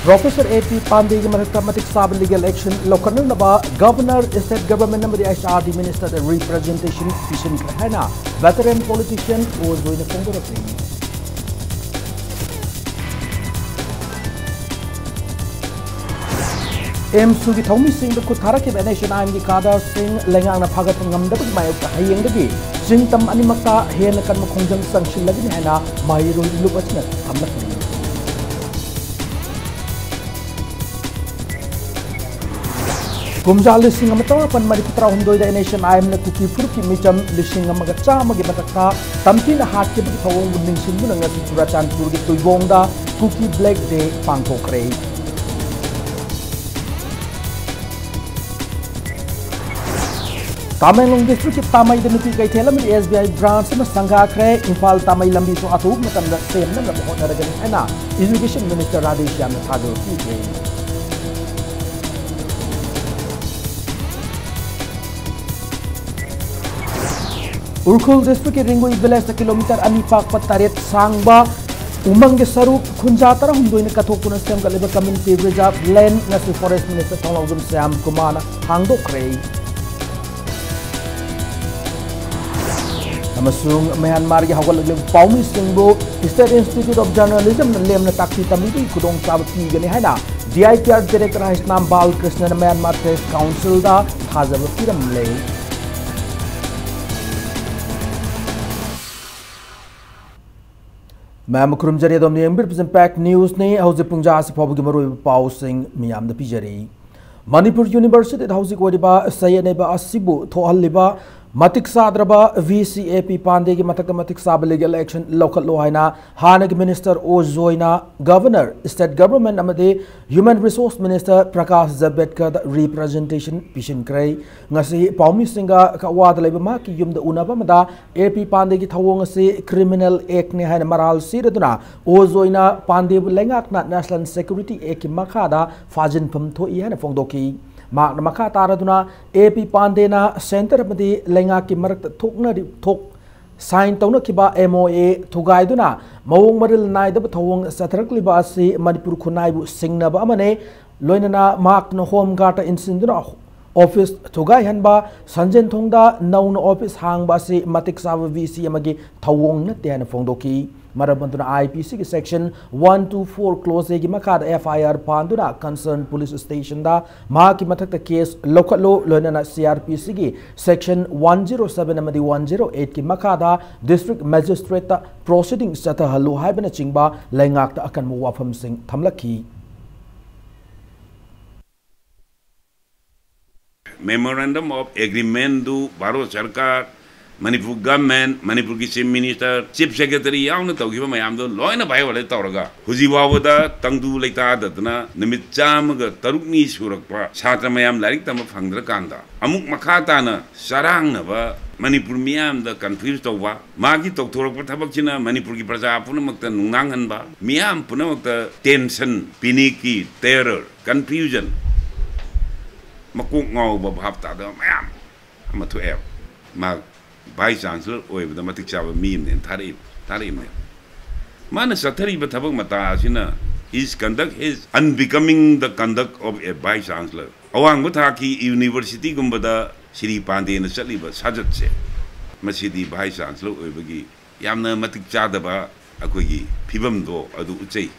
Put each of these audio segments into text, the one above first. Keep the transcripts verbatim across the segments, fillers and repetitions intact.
Professor A P ꯄꯥꯟꯗꯦꯒꯤ ꯃꯊꯛꯇ ꯃꯇꯤꯛ ꯆꯥꯕ legal action ꯂꯧꯈꯠꯅꯅꯕ Governor, State Government ꯑꯃꯗꯤ H R D Minister ꯗ representation ꯄꯤꯁꯤꯟꯈ꯭ꯔꯦ ꯍꯥꯏꯅ veteran politician ꯑꯣ ꯖꯣꯏꯅ ꯐꯣꯡꯗꯣꯔꯛꯂꯤ꯫ ꯑꯦꯝꯁꯨꯒꯤ ꯊꯧꯃꯤꯁꯤꯡꯗ ꯈꯨꯠ ꯊꯥꯔꯛꯈꯤꯕ N H N I M ꯒꯤ cadre ꯁꯤꯡ ꯂꯩꯉꯥꯛꯅ ꯐꯥꯒꯠꯄ ꯉꯝꯗꯕꯒꯤ ꯃꯥꯌꯣꯛꯇ ꯍꯌꯦꯡꯗꯒꯤ ꯆꯤꯡ ꯇꯝ ꯑꯅꯤꯃꯛꯇ ꯍꯦꯟꯅ ꯀꯟꯕ ꯈꯣꯡꯖꯪ ꯆꯪꯁꯤꯜꯂꯒꯅꯤ ꯍꯥꯏꯅ ꯃꯍꯩꯔꯣꯏ ꯂꯨꯞ ꯑꯁꯤꯅ ꯊꯝꯂꯛꯂꯤ꯫ ꯀꯨꯝꯖꯥ ꯂꯤꯁꯤꯡ ꯑꯃ ꯆꯃꯥꯄꯟ ꯃꯔꯤꯐꯨ ꯇꯔꯥꯍꯨꯝꯗꯣꯏꯗ N H N I M ꯅ ꯀꯨꯀꯤ ꯐꯨꯔꯨꯞꯀꯤ ꯃꯤꯆꯝ ꯂꯤꯁꯤꯡ ꯑꯃꯒ ꯆꯥꯝꯃꯒꯤ ꯃꯊꯛꯇ ꯇꯝꯊꯤꯅ ꯍꯥꯠꯈꯤꯕꯒꯤ ꯊꯧꯑꯣꯡꯕꯨ ꯅꯤꯡꯁꯤꯡꯗꯨꯅ ꯉꯁꯤ ꯆꯨꯔꯥꯆꯥꯟꯄꯨꯔꯒꯤ ꯇꯨꯏꯕꯣꯡꯗ ꯀꯨꯀꯤ Black Day ꯄꯥꯡꯊꯣꯛꯈ꯭ꯔꯦ꯫ ꯇꯥꯃꯦꯡꯂꯣꯡ district ꯀꯤ ꯇꯥꯃꯩꯗ ꯅꯨꯄꯤ ꯀꯩꯊꯦꯜ ꯑꯃꯗꯤ S B I branch ꯑꯃ ꯁꯪꯒꯥꯈ꯭ꯔꯦ꯫ ꯏꯝꯐꯥꯜ ꯇꯥꯃꯩ ꯂꯝꯕꯤꯁꯨ ꯑꯊꯨꯕ ꯃꯇꯝꯗ ꯁꯦꯝꯅꯕ ꯍꯣꯠꯅꯔꯒꯅꯤ ꯍꯥꯏꯅ Education Minister ꯔꯥꯙꯦꯁ꯭ꯌꯥꯝꯅ ꯊꯥꯖꯕ ꯄꯤꯈ꯭ꯔꯦ꯫ ꯎꯈ꯭ꯔꯨꯜ district ꯀꯤ ꯔꯤꯡꯒꯨꯏ village ꯇ kilometre ꯑꯅꯤ ꯄꯥꯛꯄ ꯇꯔꯦꯠ ꯁꯥꯡꯕ ꯎꯃꯪꯒꯤ ꯁꯔꯨꯛ ꯈꯨꯟꯖꯥ ꯇꯔꯥꯍꯨꯝꯗꯣꯏꯅ ꯀꯠꯊꯣꯛꯇꯨꯅ ꯁꯦꯝꯒꯠꯂꯤꯕ community reserve land ꯉꯁꯤ Forest Minister ꯊꯣꯡꯂꯥꯎꯖꯝ ꯁ꯭ꯌꯥꯝ ꯀꯨꯃꯥꯔꯅ ꯍꯥꯡꯗꯣꯛꯈ꯭ꯔꯦ꯫ ꯑꯃꯁꯨꯡ ꯃ꯭ꯌꯥꯟꯃꯥꯔꯒꯤ ꯍꯧꯒꯠꯂꯛꯂꯤꯕ ꯄꯥꯎꯃꯤꯁꯤꯡꯕꯨ State Institute of Journalism ꯅ ꯂꯦꯝꯅ ꯇꯥꯛꯄꯤ ꯇꯝꯕꯤꯕꯒꯤ ꯈꯨꯗꯣꯡꯆꯥꯕ ꯄꯤꯒꯅꯤ ꯍꯥꯏꯅ D I P R director Heisnam ꯕꯥꯂꯀ꯭ꯔꯤꯁꯅꯅ Myanmar Press Council ꯗ ꯊꯥꯖꯕ ꯄꯤꯔꯝꯂꯦ꯫ ꯃꯌꯥꯝ ꯈꯨꯔꯨꯝꯖꯔꯤ, ꯑꯗꯣꯝꯅ ꯌꯦꯡꯕꯤꯔꯤꯕꯁꯤ Impact News ꯅꯤ꯫ ꯍꯧꯖꯤꯛ ꯄꯨꯡꯖꯥ ꯑꯁꯤ ꯐꯥꯎꯕꯒꯤ ꯃꯔꯨꯑꯣꯏꯕ ꯄꯥꯎꯁꯤꯡ ꯃꯤꯌꯥꯝꯗ ꯄꯤꯖꯔꯤ꯫ ꯃꯅꯤꯄꯨꯔ University ꯗ ꯍꯧꯖꯤꯛ ꯑꯣꯏꯔꯤꯕ ꯆꯌꯦꯠꯅꯕ ꯑꯁꯤꯕꯨ ꯊꯣꯛꯍꯜꯂꯤꯕ ꯃꯇꯤꯛ ꯆꯥꯗ꯭ꯔꯕ V C A P ꯄꯥꯟꯗꯦꯒꯤ ꯃꯊꯛꯇ ꯃꯇꯤꯛ ꯆꯥꯕ legal action ꯂꯧꯈꯠꯂꯣ ꯍꯥꯏꯅ ꯍꯥꯟꯅꯒꯤ Minister ꯑꯣ ꯖꯣꯏꯅ Governor, State Government ꯑꯃꯗꯤ Human Resource Minister Prakash ꯖꯕꯦꯗꯀꯔꯗ representation ꯄꯤꯁꯤꯟꯈ꯭ꯔꯦ꯫ ꯉꯁꯤ ꯄꯥꯎꯃꯤꯁꯤꯡꯒ ꯀꯛꯋꯥꯗ ꯂꯩꯕ ꯃꯍꯥꯛꯀꯤ ꯌꯨꯝꯗ ꯎꯅꯕ ꯑꯃꯗ A P ꯄꯥꯟꯗꯦꯒꯤ ꯊꯧꯑꯣꯡ ꯑꯁꯤ criminal act ꯅꯤ ꯍꯥꯏꯅ ꯃꯔꯥꯜ ꯁꯤꯔꯗꯨꯅ ꯑꯣ ꯖꯣꯏꯅ ꯄꯥꯟꯗꯦꯕꯨ ꯂꯩꯉꯥꯛꯅ National Security Act ꯀꯤ ꯃꯈꯥꯗ ꯐꯥꯖꯤꯟꯐꯝ ꯊꯣꯛꯏ ꯍꯥꯏꯅ ꯐꯣꯡꯗꯣꯛꯈꯤ꯫ ꯃꯍꯥꯛꯅ ꯃꯈꯥ ꯇꯥꯔꯗꯨꯅ A P ꯄꯥꯟꯗꯦꯅ centre ꯑꯃꯗꯤ ꯂꯩꯉꯥꯛꯀꯤ ꯃꯔꯛꯇ ꯊꯣꯛꯅꯔꯤ-, ꯊꯣꯛ-, ꯁꯥꯏꯟ ꯇꯧꯅꯈꯤꯕ ꯑꯦꯝ ꯑꯣ ꯑꯦ ꯊꯨꯒꯥꯏꯗꯨꯅ ꯃꯑꯣꯡ ꯃꯔꯤꯜ ꯅꯥꯏꯗꯕ ꯊꯧꯑꯣꯡ ꯆꯠꯊꯔꯛꯂꯤꯕ ꯑꯁꯤ ꯃꯅꯤꯄꯨꯔ ꯈꯨꯟꯅꯥꯏꯕꯨ ꯁꯤꯡꯅꯕ ꯑꯃꯅꯤ꯫ ꯂꯣꯏꯅꯅ ꯃꯍꯥꯛꯅ ꯍꯣꯝ ꯒꯥꯔꯗꯇ ꯏꯟꯁꯤꯟꯗꯨꯅ ꯑꯣꯐꯤꯁ ꯊꯨꯒꯥꯏꯍꯟꯕ, ꯁꯟꯖꯦꯟ ꯊꯣꯡꯗ ꯅꯧꯅ ꯑꯣꯐꯤꯁ ꯍꯥꯡꯕ ꯑꯁꯤ ꯃꯇꯤꯛ ꯆꯥꯕ ꯚꯤ ꯁꯤ ꯑꯃꯒꯤ ꯊꯧꯑꯣꯡ ꯅꯠꯇꯦ ꯍꯥꯏꯅ ꯐꯣꯡꯗꯣꯛꯈꯤ꯫ ꯃꯔꯝ ꯑꯗꯨꯅ ꯑꯥꯏ ꯄꯤ ꯁꯤꯒꯤ section one two four close ꯑꯦꯒꯤ ꯃꯈꯥꯗ ꯑꯦꯐ ꯑꯥꯏ ꯑꯥꯔ ꯄꯥꯟꯗꯨꯅ ꯀꯟꯁꯔꯟ ꯄꯨꯂꯤꯁ ꯁ꯭ꯇꯦꯁꯟꯗ ꯃꯍꯥꯛꯀꯤ ꯃꯊꯛꯇ ꯀꯦꯁ ꯂꯧꯈꯠꯂꯨ, ꯂꯣꯏꯅꯅ ꯁꯤ ꯑꯥꯔ ꯄꯤ ꯁꯤꯒꯤ ꯁꯦꯛꯁꯟ ꯋꯥꯟ ꯖꯤꯔꯣ ꯁꯚꯦꯟ ꯑꯃꯗꯤ ꯋꯥꯟ ꯖꯤꯔꯣ ꯑꯩꯠꯀꯤ ꯃꯈꯥꯗ ꯗꯤꯁꯇ꯭ꯔꯤꯛ ꯃꯦꯖꯤꯁꯇ꯭ꯔꯦꯠꯇ ꯄ꯭ꯔꯣꯁꯤꯗꯤꯡ ꯆꯠꯊꯍꯜꯂꯨ ꯍꯥꯏꯕꯅꯆꯤꯡꯕ ꯂꯩꯉꯥꯛꯇ ꯑꯀꯟꯕ ꯋꯥꯐꯝꯁꯤꯡ ꯊꯝꯂꯛꯈꯤ꯫ Memorandum of Agreement ꯗꯨ ꯚꯥꯔꯠ ꯁꯔꯀꯥꯔ, ꯃꯅꯤꯄꯨꯔ ꯒꯚꯔꯟꯃꯦꯟꯠ, ꯃꯅꯤꯄꯨꯔꯒꯤ ꯆꯤꯐ ꯃꯤꯅꯤꯁꯇꯔ, ꯆꯤꯐ ꯁꯦꯀ꯭ꯔꯦꯇꯔꯤ ꯌꯥꯎꯅ ꯇꯧꯈꯤꯕ ꯃꯌꯥꯝꯗꯣ ꯂꯣꯏꯅ violate ꯇꯧꯔꯒ ꯍꯧꯖꯤꯛ ꯐꯥꯎꯕꯗ ꯇꯪꯗꯨ ꯂꯩꯇꯥꯗꯗꯅ ꯅꯨꯃꯤꯠ ꯆꯥꯝꯃꯒ ꯇꯔꯨꯛꯅꯤ ꯁꯨꯔꯛꯄ ꯁꯥꯇ꯭ꯔ ꯃꯌꯥꯝ ꯂꯥꯏꯔꯤꯛ ꯇꯝꯕ ꯐꯪꯗ꯭ꯔꯀꯥꯟꯗ ꯑꯃꯨꯛ ꯃꯈꯥ ꯇꯥꯅ ꯆꯔꯥꯡꯅꯕ, ꯃꯅꯤꯄꯨꯔ ꯃꯤꯌꯥꯝꯗ confuse ꯇꯧꯕ, ꯃꯥꯒꯤ ꯇꯧꯊꯣꯔꯛꯄ ꯊꯕꯛꯁꯤꯅ ꯃꯅꯤꯄꯨꯔꯒꯤ ꯄ꯭ꯔꯖꯥ ꯄꯨꯝꯅꯃꯛꯇ ꯅꯨꯡꯅꯥꯡꯍꯟꯕ, ꯃꯤꯌꯥꯝ ꯄꯨꯝꯅꯃꯛꯇ tension, panic ꯀꯤ, terror, confusion, ꯃꯀꯣꯛ ꯉꯥꯎꯕ, ꯚꯥꯞ ꯇꯥꯗꯕ ꯃꯌꯥꯝ ꯑꯃ ꯊꯣꯛꯑꯦꯕ꯫ ꯃꯥ ꯚꯥꯏꯁ ꯆꯥꯟꯁꯦꯂꯔ ꯑꯣꯏꯕꯗ ꯃꯇꯤꯛ ꯆꯥꯕ ꯃꯤ ꯑꯃꯅꯦꯅ ꯊꯥꯔꯛꯏ, ꯊꯥꯔꯛꯏꯕꯅꯦ꯫ ꯃꯥꯅ ꯆꯠꯊꯔꯤꯕ ꯊꯕꯛ ꯃꯇꯥ ꯑꯁꯤꯅ, his conduct is unbecoming the conduct of a vice chancellor꯫ ꯑꯋꯥꯡꯕ ꯊꯥꯛꯀꯤ ꯌꯨꯅꯤꯚꯔꯁꯤꯇꯤꯒꯨꯝꯕꯗ ꯁ꯭ꯔꯤ ꯄꯥꯟꯗꯦꯅ ꯆꯠꯂꯤꯕ ꯁꯥꯖꯠꯁꯦ, ꯃꯁꯤꯗꯤ ꯚꯥꯏꯁ ꯆꯥꯟꯁꯦꯂꯔ ꯑꯣꯏꯕꯒꯤ ꯌꯥꯝꯅ ꯃꯇꯤꯛ ꯆꯥꯗꯕ ꯑꯩꯈꯣꯏꯒꯤ ꯐꯤꯕꯝꯗꯣ ꯑꯗꯨ ꯎꯠꯆꯩ꯫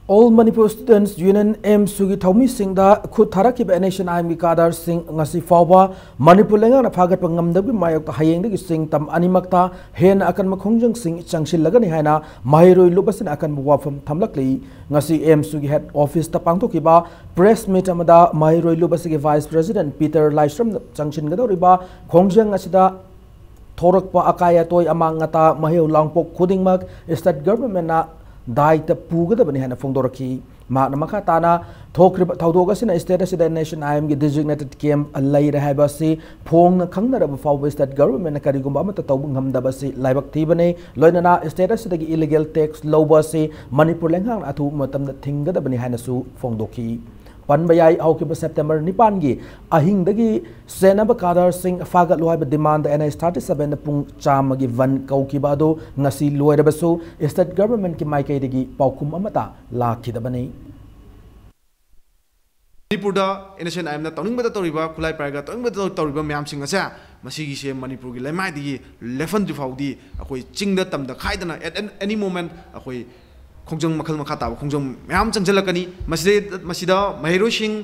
All Manipur Students Union, ꯑꯦꯝꯁꯨꯒꯤ ꯊꯧꯃꯤꯁꯤꯡꯗ ꯈꯨꯠ ꯊꯥꯔꯛꯈꯤꯕ ꯑꯦꯟ ꯑꯦꯁ ꯌꯨ ꯑꯥꯏ ꯑꯦꯝꯒꯤ ꯀꯥꯗꯔꯁꯤꯡ ꯉꯁꯤ ꯐꯥꯎꯕ ꯃꯅꯤꯄꯨꯔ ꯂꯩꯉꯥꯛꯅ ꯐꯥꯒꯠꯄ ꯉꯝꯗꯕꯒꯤ ꯃꯥꯌꯣꯛꯇ ꯍꯌꯦꯡꯗꯒꯤ ꯆꯤꯡ ꯇꯝ ꯑꯅꯤꯃꯛꯇ ꯍꯦꯟꯅ ꯑꯀꯟꯕ ꯈꯣꯡꯖꯪꯁꯤꯡ ꯆꯪꯁꯤꯜꯂꯒꯅꯤ ꯍꯥꯏꯅ ꯃꯍꯩꯔꯣꯏ ꯂꯨꯞ ꯑꯁꯤꯅ ꯑꯀꯟꯕ ꯋꯥꯐꯝ ꯊꯝꯂꯛꯂꯤ꯫ ꯉꯁꯤ ꯑꯦꯝꯁꯨꯒꯤ ꯍꯦꯗ ꯑꯣꯐꯤꯁꯇ ꯄꯥꯡꯊꯣꯛꯈꯤꯕ ꯄ꯭ꯔꯦꯁ ꯃꯤꯠ ꯑꯃꯗ ꯃꯍꯩꯔꯣꯏ ꯂꯨꯞ ꯑꯁꯤꯒꯤ ꯚꯥꯏꯁ ꯄ꯭ꯔꯦꯁꯤꯗꯦꯟꯠ ꯄꯤꯇꯔ ꯂꯥꯏꯁ꯭ꯔꯝꯅ ꯆꯪꯁꯤꯟꯒꯗꯧꯔꯤꯕ ꯈꯣꯡꯖꯪ ꯑꯁꯤꯗ ꯊꯣꯔꯛꯄ ꯑꯀꯥꯏ ꯑꯇꯣꯏ ꯑꯃꯥꯡ ꯑꯇꯥ ꯃꯍꯩꯔꯣꯏ ꯂꯥꯡꯄꯣꯛ ꯈꯨꯗꯤꯡꯃꯛ ꯁ꯭ꯇꯦꯠ ꯒꯚꯔꯟꯃꯦꯟꯠꯅ ꯗꯥꯏꯇ ꯄꯨꯒꯗꯕꯅꯤ ꯍꯥꯏꯅ ꯐꯣꯡꯗꯣꯔꯛꯈꯤ꯫ ꯃꯍꯥꯛꯅ ꯃꯈꯥ ꯇꯥꯅ ꯊꯣꯛꯈ꯭ꯔꯤꯕ ꯊꯧꯗꯣꯛ ꯑꯁꯤꯅ ꯁ꯭ꯇꯦꯠ ꯑꯁꯤꯗ ꯑꯦꯟ ꯑꯦꯁ ꯌꯨ ꯑꯥꯏ ꯑꯦꯝꯒꯤ ꯗꯤꯖꯤꯒꯅꯦꯇꯦꯗ ꯀꯦꯝꯞ ꯂꯩꯔꯦ ꯍꯥꯏꯕ ꯑꯁꯤ ꯐꯣꯡꯅ ꯈꯪꯅꯔꯕ ꯐꯥꯎꯕ ꯁ꯭ꯇꯦꯠ ꯒꯚꯔꯟꯃꯦꯟꯠꯅ ꯀꯔꯤꯒꯨꯝꯕ ꯑꯃꯠꯇ ꯇꯧꯕ ꯉꯝꯗꯕ ꯑꯁꯤ ꯂꯥꯏꯕꯛ ꯊꯤꯕꯅꯤ꯫ ꯂꯣꯏꯅꯅ ꯁ꯭ꯇꯦꯠ ꯑꯁꯤꯗꯒꯤ ꯏꯂꯤꯒꯦꯜ ꯇꯦꯛꯁ ꯂꯧꯕ ꯑꯁꯤ ꯃꯅꯤꯄꯨꯔ ꯂꯩꯉꯥꯛꯅ ꯑꯊꯨꯕ ꯃꯇꯝꯗ ꯊꯤꯡꯒꯗꯕꯅꯤ ꯍꯥꯏꯅꯁꯨ ꯐꯣꯡꯗꯣꯛꯈꯤ꯫ ꯄꯟꯕ ꯌꯥꯏ꯫ ꯍꯧꯈꯤꯕ ꯁꯦꯞꯇꯦꯝꯕꯔ ꯅꯤꯄꯥꯟꯒꯤ ꯑꯍꯤꯡꯗꯒꯤ ꯁꯦꯟꯅꯕ ꯀꯥꯗꯔꯁꯤꯡ ꯐꯥꯒꯠꯂꯨ ꯍꯥꯏꯕ ꯗꯤꯃꯥꯟꯗ ꯑꯦꯟ ꯑꯩꯆ ꯊꯥꯔꯇꯤ ꯁꯚꯦꯟꯗ ꯄꯨꯡ ꯆꯥꯝꯃꯒꯤ ꯕꯟ ꯀꯧꯈꯤꯕ ꯑꯗꯨ ꯉꯁꯤ ꯂꯣꯏꯔꯕꯁꯨ ꯁ꯭ꯇꯦꯠ ꯒꯚꯔꯟꯃꯦꯟꯠꯀꯤ ꯃꯥꯏꯀꯩꯗꯒꯤ ꯄꯥꯎꯈꯨꯝ ꯑꯃꯠꯇ ꯂꯥꯛꯈꯤꯗꯕꯅꯤ꯫ ꯃꯅꯤꯄꯨꯔꯗ ꯑꯦꯟ ꯑꯦꯁ ꯑꯦꯟ ꯑꯥꯏ ꯑꯦꯝꯅ ꯇꯧꯅꯤꯡꯕꯗ ꯇꯧꯔꯤꯕ, ꯈꯨꯠꯂꯥꯏ ꯄꯥꯏꯔꯒ ꯇꯧꯅꯤꯡꯕꯗ ꯇꯧꯔꯤꯕ ꯃꯌꯥꯝꯁꯤꯡ ꯑꯁꯦ ꯃꯁꯤꯒꯤꯁꯦ ꯃꯅꯤꯄꯨꯔꯒꯤ ꯂꯩꯃꯥꯏꯗꯒꯤ ꯂꯦꯞꯍꯟꯗ꯭ꯔꯤ ꯐꯥꯎꯗꯤ ꯑꯩꯈꯣꯏ ꯆꯤꯡꯗ ꯇꯝꯗ ꯈꯥꯏꯗꯅ at an- any moment ꯑꯩꯈꯣꯏ ꯈꯣꯡꯖꯪ ꯃꯈꯜ ꯃꯈꯥ ꯇꯥꯕ ꯈꯣꯡꯖꯪ ꯃꯌꯥꯝ ꯆꯪꯁꯤꯜꯂꯛꯀꯅꯤ꯫ ꯃꯁꯤꯗ ꯃꯁꯤꯗ ꯃꯍꯩꯔꯣꯏꯁꯤꯡ,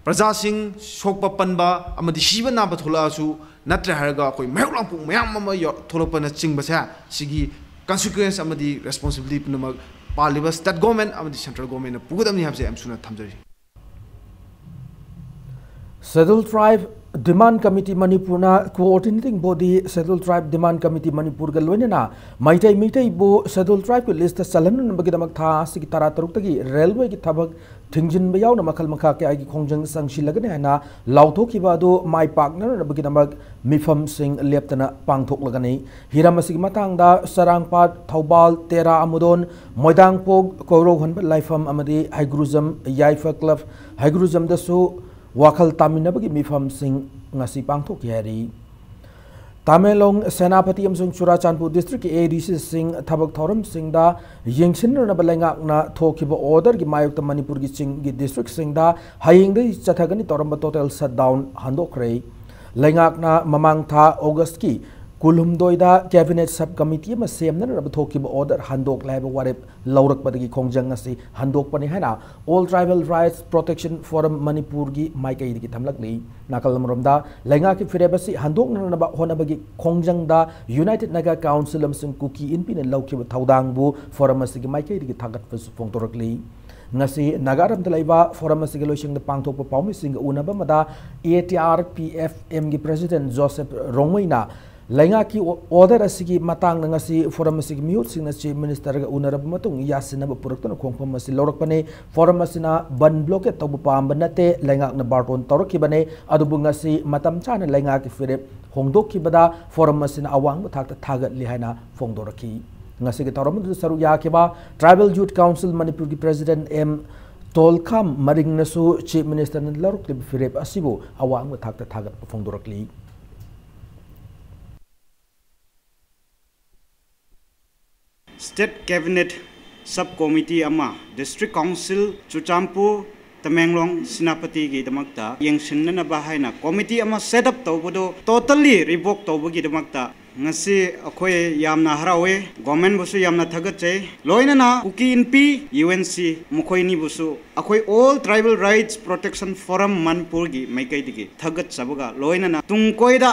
ꯄ꯭ꯔꯖꯥꯁꯤꯡ ꯁꯣꯛꯄ ꯄꯟꯕ ꯑꯃꯗꯤ ꯁꯤꯕ ꯅꯥꯕ ꯊꯣꯛꯂꯛꯑꯁꯨ, ꯅꯠꯇ꯭ꯔꯦ ꯍꯥꯏꯔꯒ ꯑꯩꯈꯣꯏ ꯃꯥꯌꯣꯛ ꯂꯥꯡꯄꯣꯛ ꯃꯌꯥꯝ ꯑꯃ ꯌꯥꯎ- ꯊꯣꯛꯂꯛꯄꯅꯆꯤꯡꯕꯁꯦ, ꯁꯤꯒꯤ consequence ꯑꯃꯗꯤ responsibility ꯄꯨꯝꯅꯃꯛ ꯄꯥꯜꯂꯤꯕ ꯁ꯭ꯇꯦꯠ ꯒꯣꯔꯃꯦꯟ ꯑꯃꯗꯤ ꯁꯦꯟꯇ꯭ꯔꯦꯜ ꯒꯣꯔꯃꯦꯟꯅ ꯄꯨꯒꯗꯕꯅꯤ ꯍꯥꯏꯕꯁꯦ ꯑꯩ ꯑꯁꯨꯝꯅ ꯊꯝꯖꯔꯤ꯫ Scheduled Tribe Demand Committee ꯃꯅꯤꯄꯨꯔꯅ coordinating body Scheduled Tribe Demand Committee ꯃꯅꯤꯄꯨꯔꯒ ꯂꯣꯏꯅꯅ ꯃꯩꯇꯩ ꯃꯤꯇꯩꯕꯨ Scheduled Tribeꯀꯤ listꯇ ꯆꯜꯍꯟꯅꯅꯕꯒꯤꯗꯃꯛ ꯊꯥ ꯑꯁꯤꯒꯤ ꯇꯔꯥꯇꯔꯨꯛꯇꯒꯤ railwayꯒꯤ ꯊꯕꯛ ꯊꯤꯡꯖꯤꯟꯕ ꯌꯥꯎꯅ ꯃꯈꯜ ꯃꯈꯥ ꯀꯌꯥꯒꯤ ꯈꯣꯡꯖꯪ ꯆꯪꯁꯤꯜꯂꯒꯅꯤ ꯍꯥꯏꯅ ꯂꯥꯎꯊꯣꯛꯈꯤꯕ ꯑꯗꯨ ꯃꯥꯏ ꯄꯥꯛꯅꯅꯕꯒꯤꯗꯃꯛ ꯃꯤꯐꯝꯁꯤꯡ ꯂꯦꯞꯇꯅ ꯄꯥꯡꯊꯣꯛꯂꯒꯅꯤ꯫ ꯍꯤꯔꯝ ꯑꯁꯤꯒꯤ ꯃꯇꯥꯡꯗ ꯆꯔꯥꯡꯄꯥꯠ, ꯊꯧꯕꯥꯜ, ꯇꯦꯔꯥ ꯑꯃꯨꯗꯣꯟ, ꯃꯣꯏꯗꯥꯡꯄꯣꯛ, ꯀꯣꯔꯧꯍꯟꯕ ꯂꯥꯏꯐꯝ ꯑꯃꯗꯤ ꯍꯩꯒ꯭ꯔꯨꯖꯝ ꯌꯥꯏꯐ ꯀ꯭ꯂꯕ ꯍꯩꯒ꯭ꯔꯨꯖꯝꯗꯁꯨ ꯋꯥꯈꯜ ꯇꯥꯃꯤꯟꯅꯕꯒꯤ ꯃꯤꯐꯝꯁꯤꯡ ꯉꯁꯤ ꯄꯥꯡꯊꯣꯛꯈꯤ ꯍꯥꯏꯔꯤ꯫ ꯇꯃꯦꯡꯂꯣꯡ, ꯁꯦꯅꯥꯄꯇꯤ ꯑꯃꯁꯨꯡ ꯆꯨꯔꯥꯆꯥꯟꯄꯨꯔ districtꯀꯤ A D Cꯁꯤꯡ ꯊꯕꯛ ꯊꯧꯔꯝꯁꯤꯡꯗ ꯌꯦꯡꯁꯤꯟꯅꯅꯕ ꯂꯩꯉꯥꯛꯅ ꯊꯣꯛꯈꯤꯕ orderꯒꯤ ꯃꯥꯌꯣꯛꯇ ꯃꯅꯤꯄꯨꯔꯒꯤ ꯆꯤꯡꯒꯤ districtꯁꯤꯡꯗ ꯍꯌꯦꯡꯗꯒꯤ ꯆꯠꯊꯒꯅꯤ ꯇꯧꯔꯝꯕ total shutdown ꯍꯟꯗꯣꯛꯈ꯭ꯔꯦ꯫ ꯂꯩꯉꯥꯛꯅ ꯃꯃꯥꯡ ꯊꯥ Augustꯀꯤ ꯀꯨꯟꯍꯨꯝꯗꯣꯏꯗ cabinet sub committee ꯑꯃ ꯁꯦꯝꯅꯅꯕ ꯊꯣꯛꯈꯤꯕ order ꯍꯟꯗꯣꯛꯂꯦ ꯍꯥꯏꯕ ꯋꯥꯔꯦꯞ ꯂꯧꯔꯛꯄꯗꯒꯤ ꯈꯣꯡꯖꯪ ꯑꯁꯤ ꯍꯟꯗꯣꯛꯄꯅꯤ ꯍꯥꯏꯅ All Tribal Rights Protection Forum ꯃꯅꯤꯄꯨꯔꯒꯤ ꯃꯥꯏꯀꯩꯗꯒꯤ ꯊꯝꯂꯛꯂꯤ꯫ ꯅꯥꯀꯜ ꯑꯃꯔꯣꯝꯗ, ꯂꯩꯉꯥꯛꯀꯤ ꯐꯤꯔꯦꯞ ꯑꯁꯤ ꯍꯟꯗꯣꯛꯅꯅꯕ ꯍꯣꯠꯅꯕꯒꯤ ꯈꯣꯡꯖꯪꯗ United Naga Council ꯑꯃꯁꯨꯡ ꯀꯨꯀꯤ ꯏꯟꯄꯤꯅ ꯂꯧꯈꯤꯕ ꯊꯧꯗꯥꯡꯕꯨ forum ꯑꯁꯤꯒꯤ ꯃꯥꯏꯀꯩꯗꯒꯤ ꯊꯥꯒꯠꯄꯁꯨ ꯐꯣꯡꯗꯣꯔꯛꯂꯤ꯫ ꯉꯁꯤ ꯅꯥꯒꯥꯔꯝꯗ ꯂꯩꯕ forum ꯑꯁꯤꯒꯤ ꯂꯣꯏꯁꯪꯗ ꯄꯥꯡꯊꯣꯛꯄ ꯄꯥꯎꯃꯤꯁꯤꯡꯒ ꯎꯅꯕ ꯑꯃꯗ A T R P F Mꯒꯤ president Joseph ꯔꯣꯡꯃꯩꯅ ꯂꯩꯉꯥꯛꯀꯤ ꯑꯣ-, order ꯑꯁꯤꯒꯤ ꯃꯇꯥꯡꯗ ꯉꯁꯤ forum ꯑꯁꯤꯒꯤ ꯃꯤꯍꯨꯠꯁꯤꯡꯅ chief ministerꯒ ꯎꯅꯔꯕ ꯃꯇꯨꯡ ꯌꯥꯁꯤꯟꯅꯕ ꯄꯨꯔꯛꯇꯨꯅ ꯈꯣꯡꯐꯝ ꯑꯁꯤ ꯂꯧꯔꯛꯄꯅꯤ꯫ Forum ꯑꯁꯤꯅ ꯕꯟ blockade ꯇꯧꯕ ꯄꯥꯝꯕ ꯅꯠꯇꯦ, ꯂꯩꯉꯥꯛꯅ ꯕꯥꯔꯇꯣꯟ ꯇꯧꯔꯛꯈꯤꯕꯅꯤ, ꯑꯗꯨꯕꯨ ꯉꯁꯤ ꯃꯇꯝ ꯆꯥꯅ ꯂꯩꯉꯥꯛꯀꯤ ꯐꯤꯔꯦꯞ ꯍꯣꯡꯗꯣꯛꯈꯤꯕꯗ forum ꯑꯁꯤꯅ ꯑꯋꯥꯡꯕ ꯊꯥꯛꯇ ꯊꯥꯒꯠꯂꯤ ꯍꯥꯏꯅ ꯐꯣꯡꯗꯣꯔꯛꯈꯤ꯫ ꯉꯁꯤꯒꯤ ꯊꯧꯔꯝ ꯑꯗꯨꯗ ꯁꯔꯨꯛ ꯌꯥꯈꯤꯕ Tribal Youth Council ꯃꯅꯤꯄꯨꯔꯒꯤ president M ꯇꯣꯜꯈꯥꯝ ꯃꯔꯤꯡꯅꯁꯨ Chief Ministerꯅ ꯂꯧꯔꯛꯂꯤꯕ ꯐꯤꯔꯦꯞ ꯑꯁꯤꯕꯨ ꯑꯋꯥꯡꯕ ꯊꯥꯛꯇ ꯊꯥꯒꯠꯄ ꯐꯣꯡꯗꯣꯔꯛꯂꯤ꯫ State Cabinet Sub Committee ꯑꯃ District Council ꯆꯨꯔꯆꯥꯟꯄꯨꯔ, ꯇꯃꯦꯡꯂꯣꯡ, ꯁꯦꯅꯥꯄꯇꯤꯒꯤꯗꯃꯛꯇ ꯌꯦꯡꯁꯤꯟꯅꯅꯕ ꯍꯥꯏꯅ committee ꯑꯃ set up ꯇꯧꯕꯗꯨ totally revoke ꯇꯧꯕꯒꯤꯗꯃꯛꯇ ꯉꯁꯤ ꯑꯩꯈꯣꯏ ꯌꯥꯝꯅ ꯍꯔꯥꯎꯋꯦ꯫ Governmentꯕꯨꯁꯨ ꯌꯥꯝꯅ ꯊꯥꯒꯠꯆꯩ꯫ ꯂꯣꯏꯅꯅ ꯀꯨꯀꯤ ꯏꯟꯄꯤ, UNC, ꯃꯈꯣꯏꯅꯤꯕꯨꯁꯨ ꯑꯩꯈꯣꯏ All Tribal Rights Protection Forum ꯃꯅꯤꯄꯨꯔꯒꯤ ꯃꯥꯏꯀꯩꯗꯒꯤ ꯊꯥꯒꯠꯆꯕꯒ ꯂꯣꯏꯅꯅ ꯇꯨꯡ ꯀꯣꯏꯗ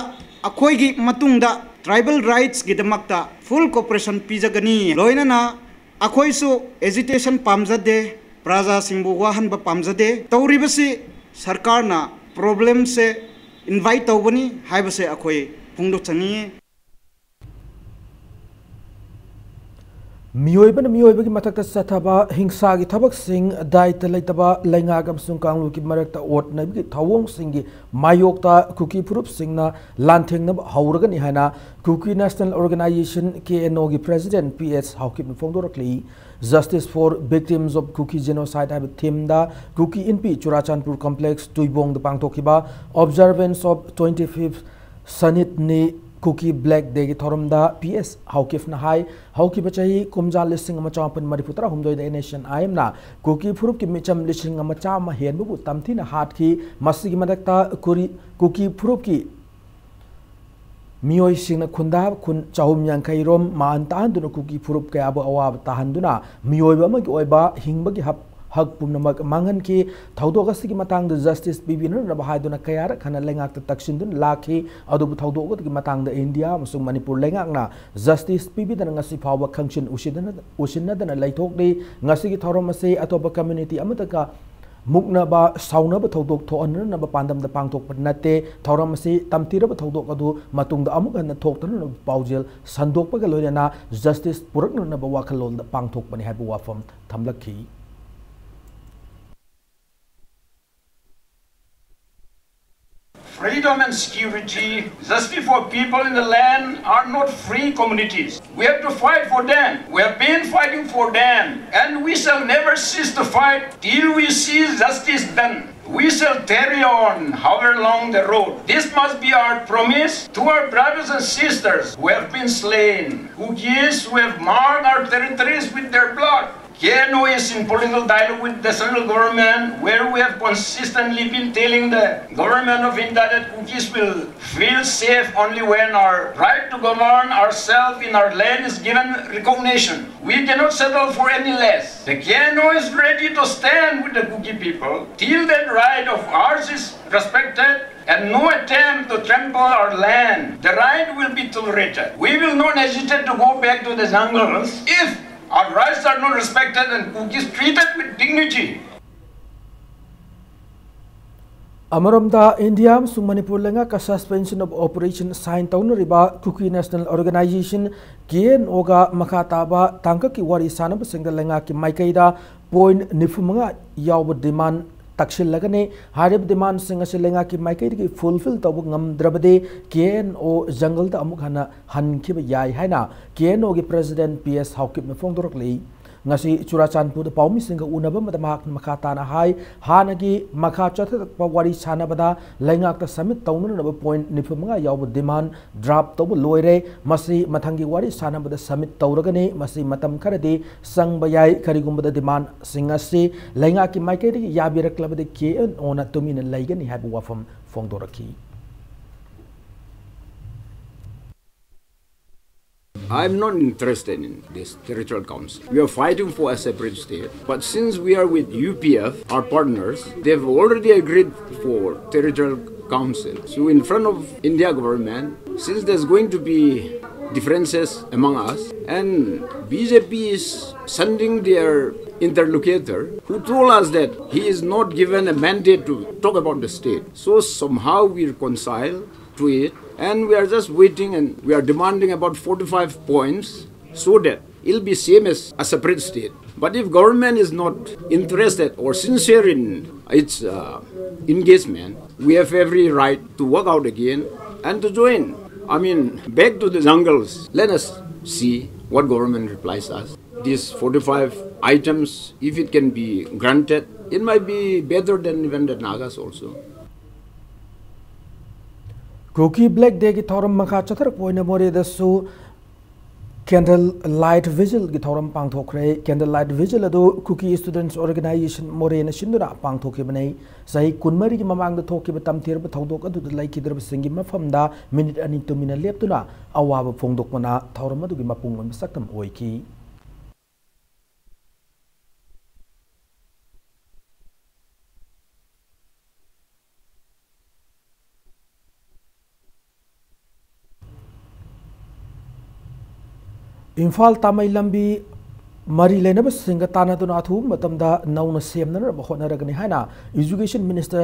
ꯑꯩꯈꯣꯏꯒꯤ ꯃꯇꯨꯡꯗ tribal rightsꯀꯤꯗꯃꯛꯇ full cooperation ꯄꯤꯖꯒꯅꯤ꯫ ꯂꯣꯏꯅꯅ ꯑꯩꯈꯣꯏꯁꯨ agitation ꯄꯥꯝꯖꯗꯦ, ꯄ꯭ꯔꯖꯥꯁꯤꯡꯕꯨ ꯋꯥꯍꯟꯕ ꯄꯥꯝꯖꯗꯦ꯫ ꯇꯧꯔꯤꯕꯁꯤ ꯁꯔꯀꯥꯔꯅ problemꯁꯦ invite ꯇꯧꯕꯅꯤ ꯍꯥꯏꯕꯁꯦ ꯑꯩꯈꯣꯏ ꯐꯣꯡꯗꯣꯛꯆꯅꯤꯡꯉꯤ꯫ ꯃꯤꯑꯣꯏꯕꯅ ꯃꯤꯑꯣꯏꯕꯒꯤ ꯃꯊꯛꯇ ꯆꯠꯊꯕ ꯍꯤꯡꯁꯥꯒꯤ ꯊꯕꯛꯁꯤꯡ, ꯗꯥꯏꯇ ꯂꯩꯇꯕ ꯂꯩꯉꯥꯛ ꯑꯃꯁꯨꯡ ꯀꯥꯡꯂꯨꯞꯀꯤ ꯃꯔꯛꯇ ꯑꯣꯠ ꯅꯩꯕꯒꯤ ꯊꯧꯑꯣꯡꯁꯤꯡꯒꯤ ꯃꯥꯌꯣꯛꯇ ꯀꯨꯀꯤ ꯐꯨꯔꯨꯞꯁꯤꯡꯅ ꯂꯥꯟꯊꯦꯡꯅꯕ ꯍꯧꯔꯒꯅꯤ ꯍꯥꯏꯅ Kuki National Organization, KNOꯒꯤ President P S ꯍꯥꯎꯀꯤꯞꯅ ꯐꯣꯡꯗꯣꯔꯛꯂꯤ꯫ Justice for Victims of Kuki Genocide ꯍꯥꯏꯕ themeꯗ ꯀꯨꯀꯤ ꯏꯟꯄꯤ ꯆꯨꯔꯥꯆꯥꯟꯄꯨꯔ complex ꯇꯨꯏꯕꯣꯡꯗ ꯄꯥꯡꯊꯣꯛꯈꯤꯕ Observance of twenty-fifth Sanitni Kuki Black Dayꯒꯤ ꯊꯧꯔꯝꯗ P S ꯍꯥꯎꯀꯤꯞꯅ ꯍꯥꯏ, ꯍꯧꯈꯤꯕ ꯆꯍꯤ ꯀꯨꯝꯖꯥ ꯂꯤꯁꯤꯡ ꯑꯃ ꯆꯃꯥꯄꯟ ꯃꯔꯤꯐꯨ ꯇꯔꯥꯍꯨꯝꯗꯣꯏꯗ NSCN-IMꯅ ꯀꯨꯀꯤ ꯐꯨꯔꯨꯞꯀꯤ ꯃꯤꯆꯝ ꯂꯤꯁꯤꯡ ꯑꯃ ꯆꯥꯝꯃ ꯍꯦꯟꯕꯕꯨ ꯇꯝꯊꯤꯅ ꯍꯥꯠꯈꯤ꯫ ꯃꯁꯤꯒꯤ ꯃꯊꯛꯇ ꯀꯨꯔꯤ-, ꯀꯨꯀꯤ ꯐꯨꯔꯨꯞꯀꯤ ꯃꯤꯑꯣꯏꯁꯤꯡꯅ ꯈꯨꯟꯗꯥ ꯈꯨꯟ ꯆꯍꯨꯝ ꯌꯥꯡꯈꯩ ꯔꯣꯝ ꯃꯥꯟ ꯇꯥꯍꯟꯗꯨꯅ ꯀꯨꯀꯤ ꯐꯨꯔꯨꯞ ꯀꯌꯥꯕꯨ ꯑꯋꯥꯕ ꯇꯥꯍꯟꯗꯨꯅ ꯃꯤꯑꯣꯏꯕ ꯑꯃꯒꯤ ꯑꯣꯏꯕ ꯍꯤꯡꯕꯒꯤ ꯍꯛ, ꯍꯛ ꯄꯨꯝꯅꯃꯛ ꯃꯥꯡꯍꯟꯈꯤ꯫ ꯊꯧꯗꯣꯛ ꯑꯁꯤꯒꯤ ꯃꯇꯥꯡꯗ justice ꯄꯤꯕꯤꯅꯅꯕ ꯍꯥꯏꯗꯨꯅ ꯀꯌꯥꯔꯛ ꯍꯟꯅ ꯂꯩꯉꯥꯛꯇ ꯇꯛꯁꯤꯟꯗꯨꯅ ꯂꯥꯛꯈꯤ꯫ ꯑꯗꯨꯕꯨ ꯊꯧꯗꯣꯛ ꯑꯗꯨꯒꯤ ꯃꯇꯥꯡꯗ ꯏꯟꯗꯤꯌꯥ ꯑꯃꯁꯨꯡ ꯃꯅꯤꯄꯨꯔ ꯂꯩꯉꯥꯛꯅ justice ꯄꯤꯕꯤꯗꯅ ꯉꯁꯤ ꯐꯥꯎꯕ ꯈꯪꯁꯤꯟ ꯎꯁꯤꯟꯅꯗꯅ, ꯎꯁꯤꯟꯅꯗꯅ ꯂꯩꯊꯣꯛꯂꯤ꯫ ꯉꯁꯤꯒꯤ ꯊꯧꯔꯝ ꯑꯁꯤ ꯑꯇꯣꯞꯄ community ꯑꯃꯠꯇꯒ ꯃꯨꯛꯅꯕ, ꯁꯥꯎꯅꯕ ꯊꯧꯗꯣꯛ ꯊꯣꯛꯍꯟꯅꯅꯕ ꯄꯥꯟꯗꯝꯗ ꯄꯥꯡꯊꯣꯛꯄ ꯅꯠꯇꯦ꯫ ꯊꯧꯔꯝ ꯑꯁꯤ ꯇꯝꯊꯤꯔꯕ ꯊꯧꯗꯣꯛ ꯑꯗꯨ ꯃꯇꯨꯡꯗ ꯑꯃꯨꯛ ꯍꯟꯅ ꯊꯣꯛꯇꯅꯕ ꯄꯥꯎꯖꯦꯜ ꯁꯟꯗꯣꯛꯄꯒ ꯂꯣꯏꯅꯅ justice ꯄꯨꯔꯛꯅꯅꯕ ꯋꯥꯈꯜꯂꯣꯟꯗ ꯄꯥꯡꯊꯣꯛꯄꯅꯤ ꯍꯥꯏꯕ ꯋꯥꯐꯝ ꯊꯝꯂꯛꯈꯤ꯫ Freedom and security, justice for people in the land are not free commodities. We have to fight for them. We have been fighting for them. And we shall never cease to fight till we see justice done. We shall carry on, however long the road. This must be our promise to our brothers and sisters who have been slain, Kukis who have marked our territories with their blood. K N O is in political dialogue with the central government, where we have consistently been telling the government of India that Kukis will feel safe only when our right to govern ourselves in our land is given recognition. We cannot settle for any less. The K N O is ready to stand with the Kuki people till that right of ours is respected and no attempt to trample our land. The right will be tolerated. We will not hesitate to go back to the jungles if our rights are not respected and Kukis treated with dignity. ꯑꯃꯔꯣꯝꯗ, India ꯑꯃꯁꯨꯡ Manipur ꯂꯩꯉꯥꯛꯀ Suspension of Operation sign ꯇꯧꯅꯔꯤꯕ Kuki National Organisation, K N O ꯒ ꯃꯈꯥ ꯇꯥꯕ ꯇꯥꯡꯀꯛꯀꯤ ꯋꯥꯔꯤ ꯁꯥꯟꯅꯕꯁꯤꯡꯗ ꯂꯩꯉꯥꯛꯀꯤ ꯃꯥꯏꯀꯩꯗ point ꯅꯤꯐꯨ ꯃꯉꯥ ꯌꯥꯎꯕ demand ꯇꯛꯁꯤꯜꯂꯒꯅꯤ꯫ ꯍꯥꯏꯔꯤꯕ demandꯁꯤꯡ ꯑꯁꯤ ꯂꯩꯉꯥꯛꯀꯤ ꯃꯥꯏꯀꯩꯗꯒꯤ fulfil ꯇꯧꯕ ꯉꯝꯗ꯭ꯔꯕꯗꯤ K N O jungleꯗ ꯑꯃꯨꯛ ꯍꯟꯅ ꯍꯟꯈꯤꯕ ꯌꯥꯏ ꯍꯥꯏꯅ K N O ꯒꯤ President P S ꯍꯥꯎꯀꯤꯞꯅ ꯐꯣꯡꯗꯣꯔꯛꯂꯤ꯫ ꯉꯁꯤ ꯆꯨꯔꯥꯆꯥꯟꯄꯨꯔꯗ ꯄꯥꯎꯃꯤꯁꯤꯡꯒ ꯎꯅꯕ ꯑꯃꯗ ꯃꯍꯥꯛꯅ ꯃꯈꯥ ꯇꯥꯅ ꯍꯥꯏ, ꯍꯥꯟꯅꯒꯤ ꯃꯈꯥ ꯆꯠꯊꯔꯛꯄ ꯋꯥꯔꯤ ꯁꯥꯟꯅꯕꯗ ꯂꯩꯉꯥꯛꯇ submit ꯇꯧꯅꯅꯕ point ꯅꯤꯐꯨ ꯃꯉꯥ ꯌꯥꯎꯕ demand drop ꯇꯧꯕ ꯂꯣꯏꯔꯦ꯫ ꯃꯁꯤ ꯃꯊꯪꯒꯤ ꯋꯥꯔꯤ ꯁꯥꯟꯅꯕꯗ submit ꯇꯧꯔꯒꯅꯤ꯫ ꯃꯁꯤ ꯃꯇꯝ ꯈꯔꯗꯤ ꯆꯪꯕ ꯌꯥꯏ꯫ ꯀꯔꯤꯒꯨꯝꯕꯗ demandꯁꯤꯡ ꯑꯁꯤ ꯂꯩꯉꯥꯛꯀꯤ ꯃꯥꯏꯀꯩꯗꯒꯤ ꯌꯥꯕꯤꯔꯛꯂꯕꯗꯤ K N O ꯅ ꯇꯨꯃꯤꯟꯅ ꯂꯩꯒꯅꯤ ꯍꯥꯏꯕ ꯋꯥꯐꯝ ꯐꯣꯡꯗꯣꯔꯛꯈꯤ꯫ I'm not interested in this territorial council. We are fighting for a separate state. But since we are with U P F, our partners, they've already agreed for territorial council. So in front of India government, since there's going to be differences among us, and B J P is sending their interlocutor who told us that he is not given a mandate to talk about the state. So somehow we reconcile to it, and we are just waiting, and we are demanding about forty-five points so that it'll be same as a separate state. But if government is not interested or sincere in its uh, engagement, we have every right to walk out again and to join. I mean, back to the jungles. Let us See what government replies us. These forty-five items, if it can be granted, it might be better than even the Nagas also. Kuki Black Day ꯒꯤ ꯊꯧꯔꯝ ꯃꯈꯥ ꯆꯠꯊꯔꯛꯄ ꯑꯣꯏꯅ ꯃꯣꯔꯦꯗꯁꯨ candle light vigil ꯒꯤ ꯊꯧꯔꯝ ꯄꯥꯡꯊꯣꯛꯈ꯭ꯔꯦ꯫ Candle light vigil ꯑꯗꯨ Kuki Students Organization ꯃꯣꯔꯦꯅ ꯁꯤꯟꯗꯨꯅ ꯄꯥꯡꯊꯣꯛꯈꯤꯕꯅꯤ꯫ ꯆꯍꯤ ꯀꯨꯟꯃꯔꯤꯒꯤ ꯃꯃꯥꯡꯗ ꯊꯣꯛꯈꯤꯕ ꯇꯝꯊꯤꯔꯕ ꯊꯧꯗꯣꯛ ꯑꯗꯨꯗ ꯂꯩꯈꯤꯗ꯭ꯔꯕꯁꯤꯡꯒꯤ ꯃꯐꯝꯗ ꯃꯤꯅꯤꯠ ꯑꯅꯤ ꯇꯨꯃꯤꯟꯅ ꯂꯦꯞꯇꯨꯅ ꯑꯋꯥꯕ ꯐꯣꯡꯗꯣꯛꯄꯅ ꯊꯧꯔꯝ ꯑꯗꯨꯒꯤ ꯃꯄꯨꯡ ꯑꯣꯏꯕ ꯁꯛꯇꯝ ꯑꯣꯏꯈꯤ꯫ ꯏꯝꯐꯥꯜ ꯇꯥꯃꯩ ꯂꯝꯕꯤ ꯃꯔꯤ ꯂꯩꯅꯕꯁꯤꯡꯒ ꯇꯥꯟꯅꯗꯨꯅ ꯑꯊꯨꯕ ꯃꯇꯝꯗ ꯅꯧꯅ ꯁꯦꯝꯅꯅꯕ ꯍꯣꯠꯅꯔꯒꯅꯤ ꯍꯥꯏꯅ Education Minister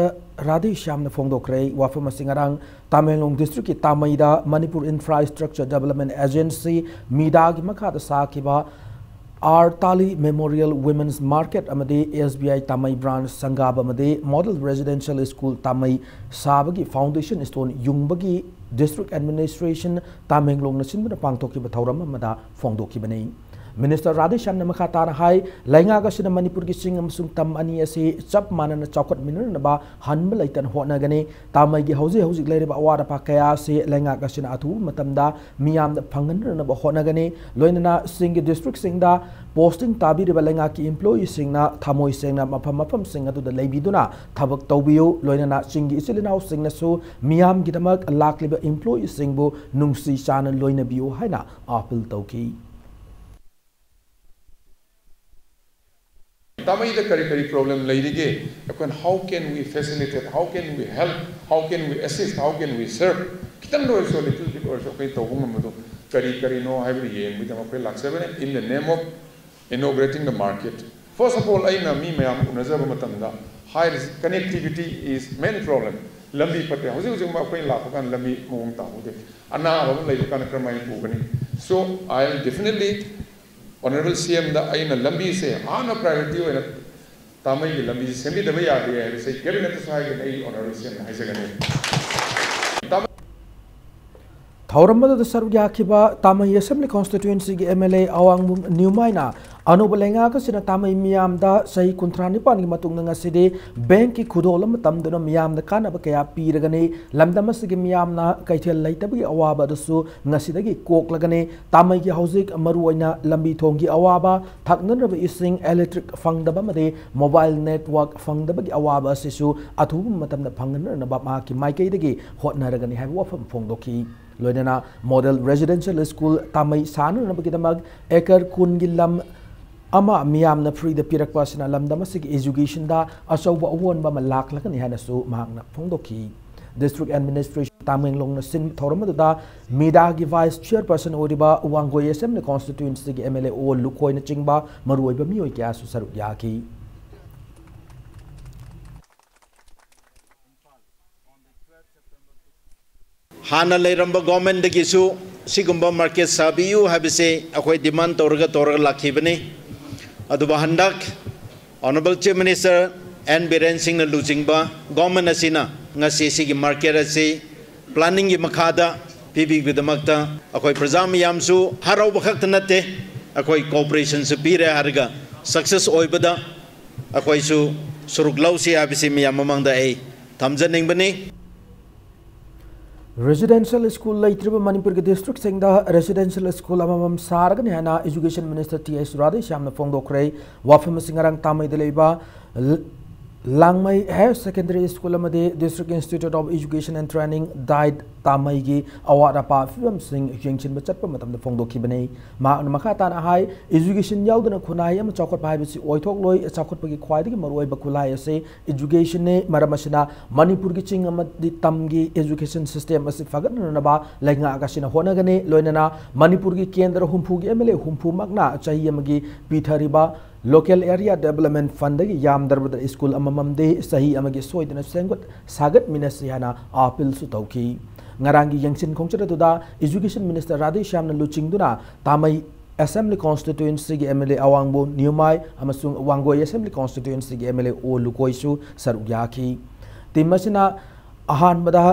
ꯔꯥꯙꯦꯁ꯭ꯌꯥꯝꯅ ꯐꯣꯡꯗꯣꯛꯈ꯭ꯔꯦ꯫ ꯋꯥꯐꯝ ꯑꯁꯤ ꯉꯔꯥꯡ ꯇꯥꯃꯦꯡꯂꯣꯡ district ꯀꯤ ꯇꯥꯃꯩꯗ Manipur Infrastructure Development Agency, MIDA ꯒꯤ ꯃꯈꯥꯗ ꯁꯥꯈꯤꯕ ꯑꯥꯔ ꯇꯥꯂꯤ Memorial Women's Market ꯑꯃꯗꯤ S B I ꯇꯥꯃꯩ branch ꯁꯪꯒꯥꯕ ꯑꯃꯗꯤ Model Residential School ꯇꯥꯃꯩ ꯁꯥꯕꯒꯤ foundation stone ꯌꯨꯡꯕꯒꯤ district administration ꯇꯥꯃꯦꯡꯂꯣꯡꯅ ꯁꯤꯟꯗꯨꯅ ꯄꯥꯡꯊꯣꯛꯈꯤꯕ ꯊꯧꯔꯝ ꯑꯃꯗ ꯐꯣꯡꯗꯣꯛꯈꯤꯕꯅꯤ꯫ Minister ꯔꯥꯙꯦꯁ꯭ꯌꯥꯝꯅ ꯃꯈꯥ ꯇꯥꯅ ꯍꯥꯏ, ꯂꯩꯉꯥꯛ ꯑꯁꯤꯅ ꯃꯅꯤꯄꯨꯔꯒꯤ ꯆꯤꯡ ꯑꯃꯁꯨꯡ ꯇꯝ ꯑꯅꯤ ꯑꯁꯤ ꯆꯞ ꯃꯥꯟꯅꯅ ꯆꯥꯎꯈꯠꯃꯤꯟꯅꯅꯕ ꯍꯟꯕ ꯂꯩꯇꯅ ꯍꯣꯠꯅꯒꯅꯤ꯫ ꯇꯥꯃꯩꯒꯤ ꯍꯧꯖꯤꯛ ꯍꯧꯖꯤꯛ ꯂꯩꯔꯤꯕ ꯑꯋꯥꯠ ꯑꯄꯥ ꯀꯌꯥ ꯑꯁꯤ ꯂꯩꯉꯥꯛ ꯑꯁꯤꯅ ꯑꯊꯨꯕ ꯃꯇꯝꯗ ꯃꯤꯌꯥꯝꯗ ꯐꯪꯍꯟꯅꯅꯕ ꯍꯣꯠꯅꯒꯅꯤ꯫ ꯂꯣꯏꯅꯅ ꯆꯤꯡꯒꯤ district ꯁꯤꯡꯗ posting ꯇꯥꯕꯤꯔꯤꯕ ꯂꯩꯉꯥꯛꯀꯤ employee ꯁꯤꯡꯅ ꯊꯃꯣꯏ ꯁꯦꯡꯅ ꯃꯐꯝ ꯃꯐꯝꯁꯤꯡ ꯑꯗꯨꯗ ꯂꯩꯕꯤꯗꯨꯅ ꯊꯕꯛ ꯇꯧꯕꯤꯌꯨ꯫ ꯂꯣꯏꯅꯅ ꯆꯤꯡꯒꯤ ꯏꯆꯤꯜ ꯏꯅꯥꯎꯁꯤꯡꯅꯁꯨ ꯃꯤꯌꯥꯝꯒꯤꯗꯃꯛ ꯂꯥꯛꯂꯤꯕ employee ꯁꯤꯡꯕꯨ ꯅꯨꯡꯁꯤ ꯆꯥꯟꯅ ꯂꯣꯏꯅꯕꯤꯌꯨ ꯍꯥꯏꯅ appeal ꯇꯧꯈꯤ꯫ ꯇꯥꯃꯩꯗ ꯀꯔꯤ ꯀꯔꯤ problem ꯂꯩꯔꯤꯒꯦ? ꯑꯩꯈꯣꯏꯅ how can we facilitate, how can we help, how can we assist, how can we serve? ꯈꯤꯇꯪꯗ ꯑꯣꯏꯔꯁꯨ, little bit ꯑꯣꯏꯔꯁꯨ ꯑꯩꯈꯣꯏ ꯇꯧꯕ ꯉꯝꯕꯗꯣ ꯀꯔꯤ ꯀꯔꯤꯅꯣ ꯍꯥꯏꯕꯗꯨ ꯌꯦꯡꯕꯒꯤꯗꯃꯛ ꯑꯩꯈꯣꯏ ꯂꯥꯛꯆꯕꯅꯤ, in the name of inaugurating the market. First of all, ꯑꯩꯅ ꯃꯤ ꯃꯌꯥꯝ ꯎꯅꯖꯕ ꯃꯇꯝꯗ ꯍꯥꯏꯔꯤꯁꯤ connectivity is main problem. ꯂꯝꯕꯤ ꯐꯠꯇꯦ꯫ ꯍꯧꯖꯤꯛ ꯍꯧꯖꯤꯛꯃꯛ ꯑꯩꯈꯣꯏꯅ ꯂꯥꯛꯄ ꯀꯥꯟꯗ ꯂꯝꯕꯤ ꯃꯑꯣꯡ ꯇꯥꯍꯧꯗꯦ꯫ ꯑꯅꯥꯕ ꯑꯃ ꯂꯩꯕ ꯀꯥꯟꯗ ꯀꯔꯝꯍꯥꯏꯅ ꯄꯨꯒꯅꯤ? So, I will definitely Honourable C M ꯗ ꯑꯩꯅ ꯂꯝꯕꯤꯁꯦ ꯍꯥꯟꯅ priority ꯑꯣꯏꯅ ꯇꯥꯃꯩꯒꯤ ꯂꯝꯕꯤꯁꯦ ꯁꯦꯝꯕꯤꯗꯕ ꯌꯥꯗꯦ ꯍꯥꯏꯕꯁꯦ cabinet ꯇꯁꯨ ꯍꯥꯏꯒꯅꯤ, ꯑꯩ Honourable C M ꯗ ꯍꯥꯏꯖꯒꯅꯤ꯫ ꯇꯥꯃꯩ ꯊꯧꯔꯝ ꯑꯗꯨꯗ ꯁꯔꯨꯛ ꯌꯥꯈꯤꯕ ꯇꯥꯃꯩ Assembly Constituencyꯒꯤ MLA ꯑꯋꯥꯡꯕꯝ ꯅ꯭ꯌꯨꯃꯥꯏꯅ ꯑꯅꯧꯕ ꯂꯩꯉꯥꯛ ꯑꯁꯤꯅ ꯇꯥꯃꯩ ꯃꯤꯌꯥꯝꯗ ꯆꯍꯤ ꯀꯨꯟꯊ꯭ꯔꯥ ꯅꯤꯄꯥꯟꯒꯤ ꯃꯇꯨꯡꯗ ꯉꯁꯤꯗꯤ bankꯀꯤ ꯈꯨꯗꯣꯜ ꯑꯃ ꯇꯝꯗꯨꯅ ꯃꯤꯌꯥꯝꯗ ꯀꯥꯟꯅꯕ ꯀꯌꯥ ꯄꯤꯔꯒꯅꯤ, ꯂꯝꯗꯝ ꯑꯁꯤꯒꯤ ꯃꯤꯌꯥꯝꯅ ꯀꯩꯊꯦꯜ ꯂꯩꯇꯕꯒꯤ ꯑꯋꯥꯕ ꯑꯗꯨꯁꯨ ꯉꯁꯤꯗꯒꯤ ꯀꯣꯛꯂꯒꯅꯤ, ꯇꯥꯃꯩꯒꯤ ꯍꯧꯖꯤꯛ ꯃꯔꯨꯑꯣꯏꯅ ꯂꯝꯕꯤ ꯊꯣꯡꯒꯤ ꯑꯋꯥꯕ, ꯊꯛꯅꯅꯕ ꯏꯁꯤꯡ, electric ꯐꯪꯗꯕ ꯑꯃꯗꯤ mobile network ꯐꯪꯗꯕꯒꯤ ꯑꯋꯥꯕ ꯑꯁꯤꯁꯨ ꯑꯊꯨꯕ ꯃꯇꯝꯗ ꯐꯪꯍꯟꯅꯅꯕ ꯃꯍꯥꯛꯀꯤ ꯃꯥꯏꯀꯩꯗꯒꯤ ꯍꯣꯠꯅꯔꯒꯅꯤ ꯍꯥꯏꯕ ꯋꯥꯐꯝ ꯐꯣꯡꯗꯣꯛꯈꯤ꯫ ꯂꯣꯏꯅꯅ Model Residential School ꯇꯥꯃꯩ ꯁꯥꯅꯅꯕꯒꯤꯗꯃꯛ acre ꯀꯨꯟꯒꯤ ꯂꯝ ꯑꯃ ꯃꯤꯌꯥꯝꯅ freeꯗ ꯄꯤꯔꯛꯄ ꯑꯁꯤꯅ ꯂꯝꯗꯝ ꯑꯁꯤꯒꯤ educationꯗ ꯑꯆꯧꯕ ꯑꯑꯣꯟꯕ ꯑꯃ ꯂꯥꯛꯂꯒꯅꯤ ꯍꯥꯏꯅꯁꯨ ꯃꯍꯥꯛꯅ ꯐꯣꯡꯗꯣꯛꯈꯤ꯫ District Administration ꯇꯥꯃꯦꯡꯂꯣꯡꯅ ꯁꯤꯟꯕ ꯊꯧꯔꯝ ꯑꯗꯨꯗ ꯃꯤꯗꯥꯒꯤ Vice Chairperson ꯑꯣꯏꯔꯤꯕ ꯋꯥꯡꯒꯣꯏ Assembly Constituencyꯒꯤ MLA ꯑꯣ ꯂꯨꯀꯣꯏꯅ ꯆꯤꯡꯕ ꯃꯔꯨꯑꯣꯏꯕ ꯃꯤꯑꯣꯏ ꯀꯌꯥꯁꯨ ꯁꯔꯨꯛ ꯌꯥꯈꯤ꯫ ꯍꯥꯟꯅ ꯂꯩꯔꯝꯕ governmentꯗꯒꯤꯁꯨ ꯁꯤꯒꯨꯝꯕ market ꯁꯥꯕꯤꯌꯨ ꯍꯥꯏꯕꯁꯦ ꯑꯩꯈꯣꯏ demand ꯇꯧꯔꯒ ꯇꯧꯔꯒ ꯂꯥꯛꯈꯤꯕꯅꯤ꯫ ꯑꯗꯨꯕꯨ ꯍꯟꯗꯛ Honourable Chief Minister N Biren ꯁꯤꯡꯅ ꯂꯨꯆꯤꯡꯕ government ꯑꯁꯤꯅ ꯉꯁꯤ ꯁꯤꯒꯤ market ꯑꯁꯤ planningꯒꯤ ꯃꯈꯥꯗ ꯄꯤꯕꯤꯕꯒꯤꯗꯃꯛꯇ ꯑꯩꯈꯣꯏ ꯄ꯭ꯔꯖꯥ ꯃꯌꯥꯝꯁꯨ ꯍꯔꯥꯎꯕ ꯈꯛꯇ ꯅꯠꯇꯦ, ꯑꯩꯈꯣꯏ cooperationꯁꯨ ꯄꯤꯔꯦ ꯍꯥꯏꯔꯒ success ꯑꯣꯏꯕꯗ ꯑꯩꯈꯣꯏꯁꯨ ꯁꯔꯨꯛ ꯂꯧꯁꯤ ꯍꯥꯏꯕꯁꯤ ꯃꯌꯥꯝ ꯃꯃꯥꯡꯗ ꯑꯩ ꯊꯝꯖꯅꯤꯡꯕꯅꯤ꯫ Residential school ꯂꯩꯇ꯭ꯔꯤꯕ ꯃꯅꯤꯄꯨꯔꯒꯤ districtꯁꯤꯡꯗ residential school ꯑꯃꯃꯝ ꯁꯥꯔꯒꯅꯤ ꯍꯥꯏꯅ Education Minister ꯇꯤ ꯑꯩꯆ ꯔꯥꯙꯦꯁ꯭ꯌꯥꯝꯅ ꯐꯣꯡꯗꯣꯛꯈ꯭ꯔꯦ꯫ ꯋꯥꯐꯝ ꯑꯁꯤ ꯉꯔꯥꯡ ꯇꯥꯃꯩꯗ ꯂꯩꯕ ꯂ-, ꯂꯥꯡꯃꯩ Higher Secondary School ꯑꯃꯗꯤ District Institute of Education and Training, DIET, ꯇꯥꯃꯩꯒꯤ ꯑꯋꯥꯠ ꯑꯄꯥ ꯐꯤꯕꯝꯁꯤꯡ ꯌꯦꯡꯁꯤꯟꯕ ꯆꯠꯄ ꯃꯇꯝꯗ ꯐꯣꯡꯗꯣꯛꯈꯤꯕꯅꯤ꯫ ꯃꯍꯥꯛꯅ ꯃꯈꯥ ꯇꯥꯅ ꯍꯥꯏ, education ꯌꯥꯎꯗꯅ ꯈꯨꯟꯅꯥꯏ ꯑꯃ ꯆꯥꯎꯈꯠꯄ ꯍꯥꯏꯕꯁꯤ ꯑꯣꯏꯊꯣꯛꯂꯣꯏ꯫ ꯆꯥꯎꯈꯠꯄꯒꯤ ꯈ꯭ꯋꯥꯏꯗꯒꯤ ꯃꯔꯨꯑꯣꯏꯕ ꯈꯨꯠꯂꯥꯏ ꯑꯁꯤ educationꯅꯤ꯫ ꯃꯔꯝ ꯑꯁꯤꯅ ꯃꯅꯤꯄꯨꯔꯒꯤ ꯆꯤꯡ ꯑꯃꯗꯤ ꯇꯝꯒꯤ education system ꯑꯁꯤ ꯐꯒꯠꯅꯅꯕ ꯂꯩꯉꯥꯛ ꯑꯁꯤꯅ ꯍꯣꯠꯅꯒꯅꯤ꯫ ꯂꯣꯏꯅꯅ ꯃꯅꯤꯄꯨꯔꯒꯤ ꯀꯦꯟꯗ꯭ꯔ ꯍꯨꯝꯐꯨꯒꯤ MLA ꯍꯨꯝꯐꯨꯃꯛꯅ ꯆꯍꯤ ꯑꯃꯒꯤ ꯄꯤꯊꯔꯤꯕ Local Area Development Fundꯗꯒꯤ ꯌꯥꯝꯗ꯭ꯔꯕꯗ school ꯑꯃꯃꯝꯗꯤ ꯆꯍꯤ ꯑꯃꯒꯤ ꯁꯣꯏꯗꯅ ꯁꯦꯝꯒꯠ ꯁꯥꯒꯠꯃꯤꯟꯅꯁꯤ ꯍꯥꯏꯅ appealꯁꯨ ꯇꯧꯈꯤ꯫ ꯉꯔꯥꯡꯒꯤ ꯌꯦꯡꯁꯤꯟ ꯈꯣꯡꯆꯠ ꯑꯗꯨꯗ Education Minister ꯔꯥꯙꯦꯁ꯭ꯌꯥꯝꯅ ꯂꯨꯆꯤꯡꯗꯨꯅ ꯇꯥꯃꯩ Assembly Constituencyꯒꯤ MLA ꯑꯋꯥꯡꯕꯝ ꯅ꯭ꯌꯨꯃꯥꯏ ꯑꯃꯁꯨꯡ ꯋꯥꯡꯒꯣꯏ Assembly Constituencyꯒꯤ MLA ꯑꯣ ꯂꯨꯀꯣꯏꯁꯨ ꯁꯔꯨꯛ ꯌꯥꯈꯤ꯫ Team ꯑꯁꯤꯅ ꯑꯍꯥꯟꯕꯗ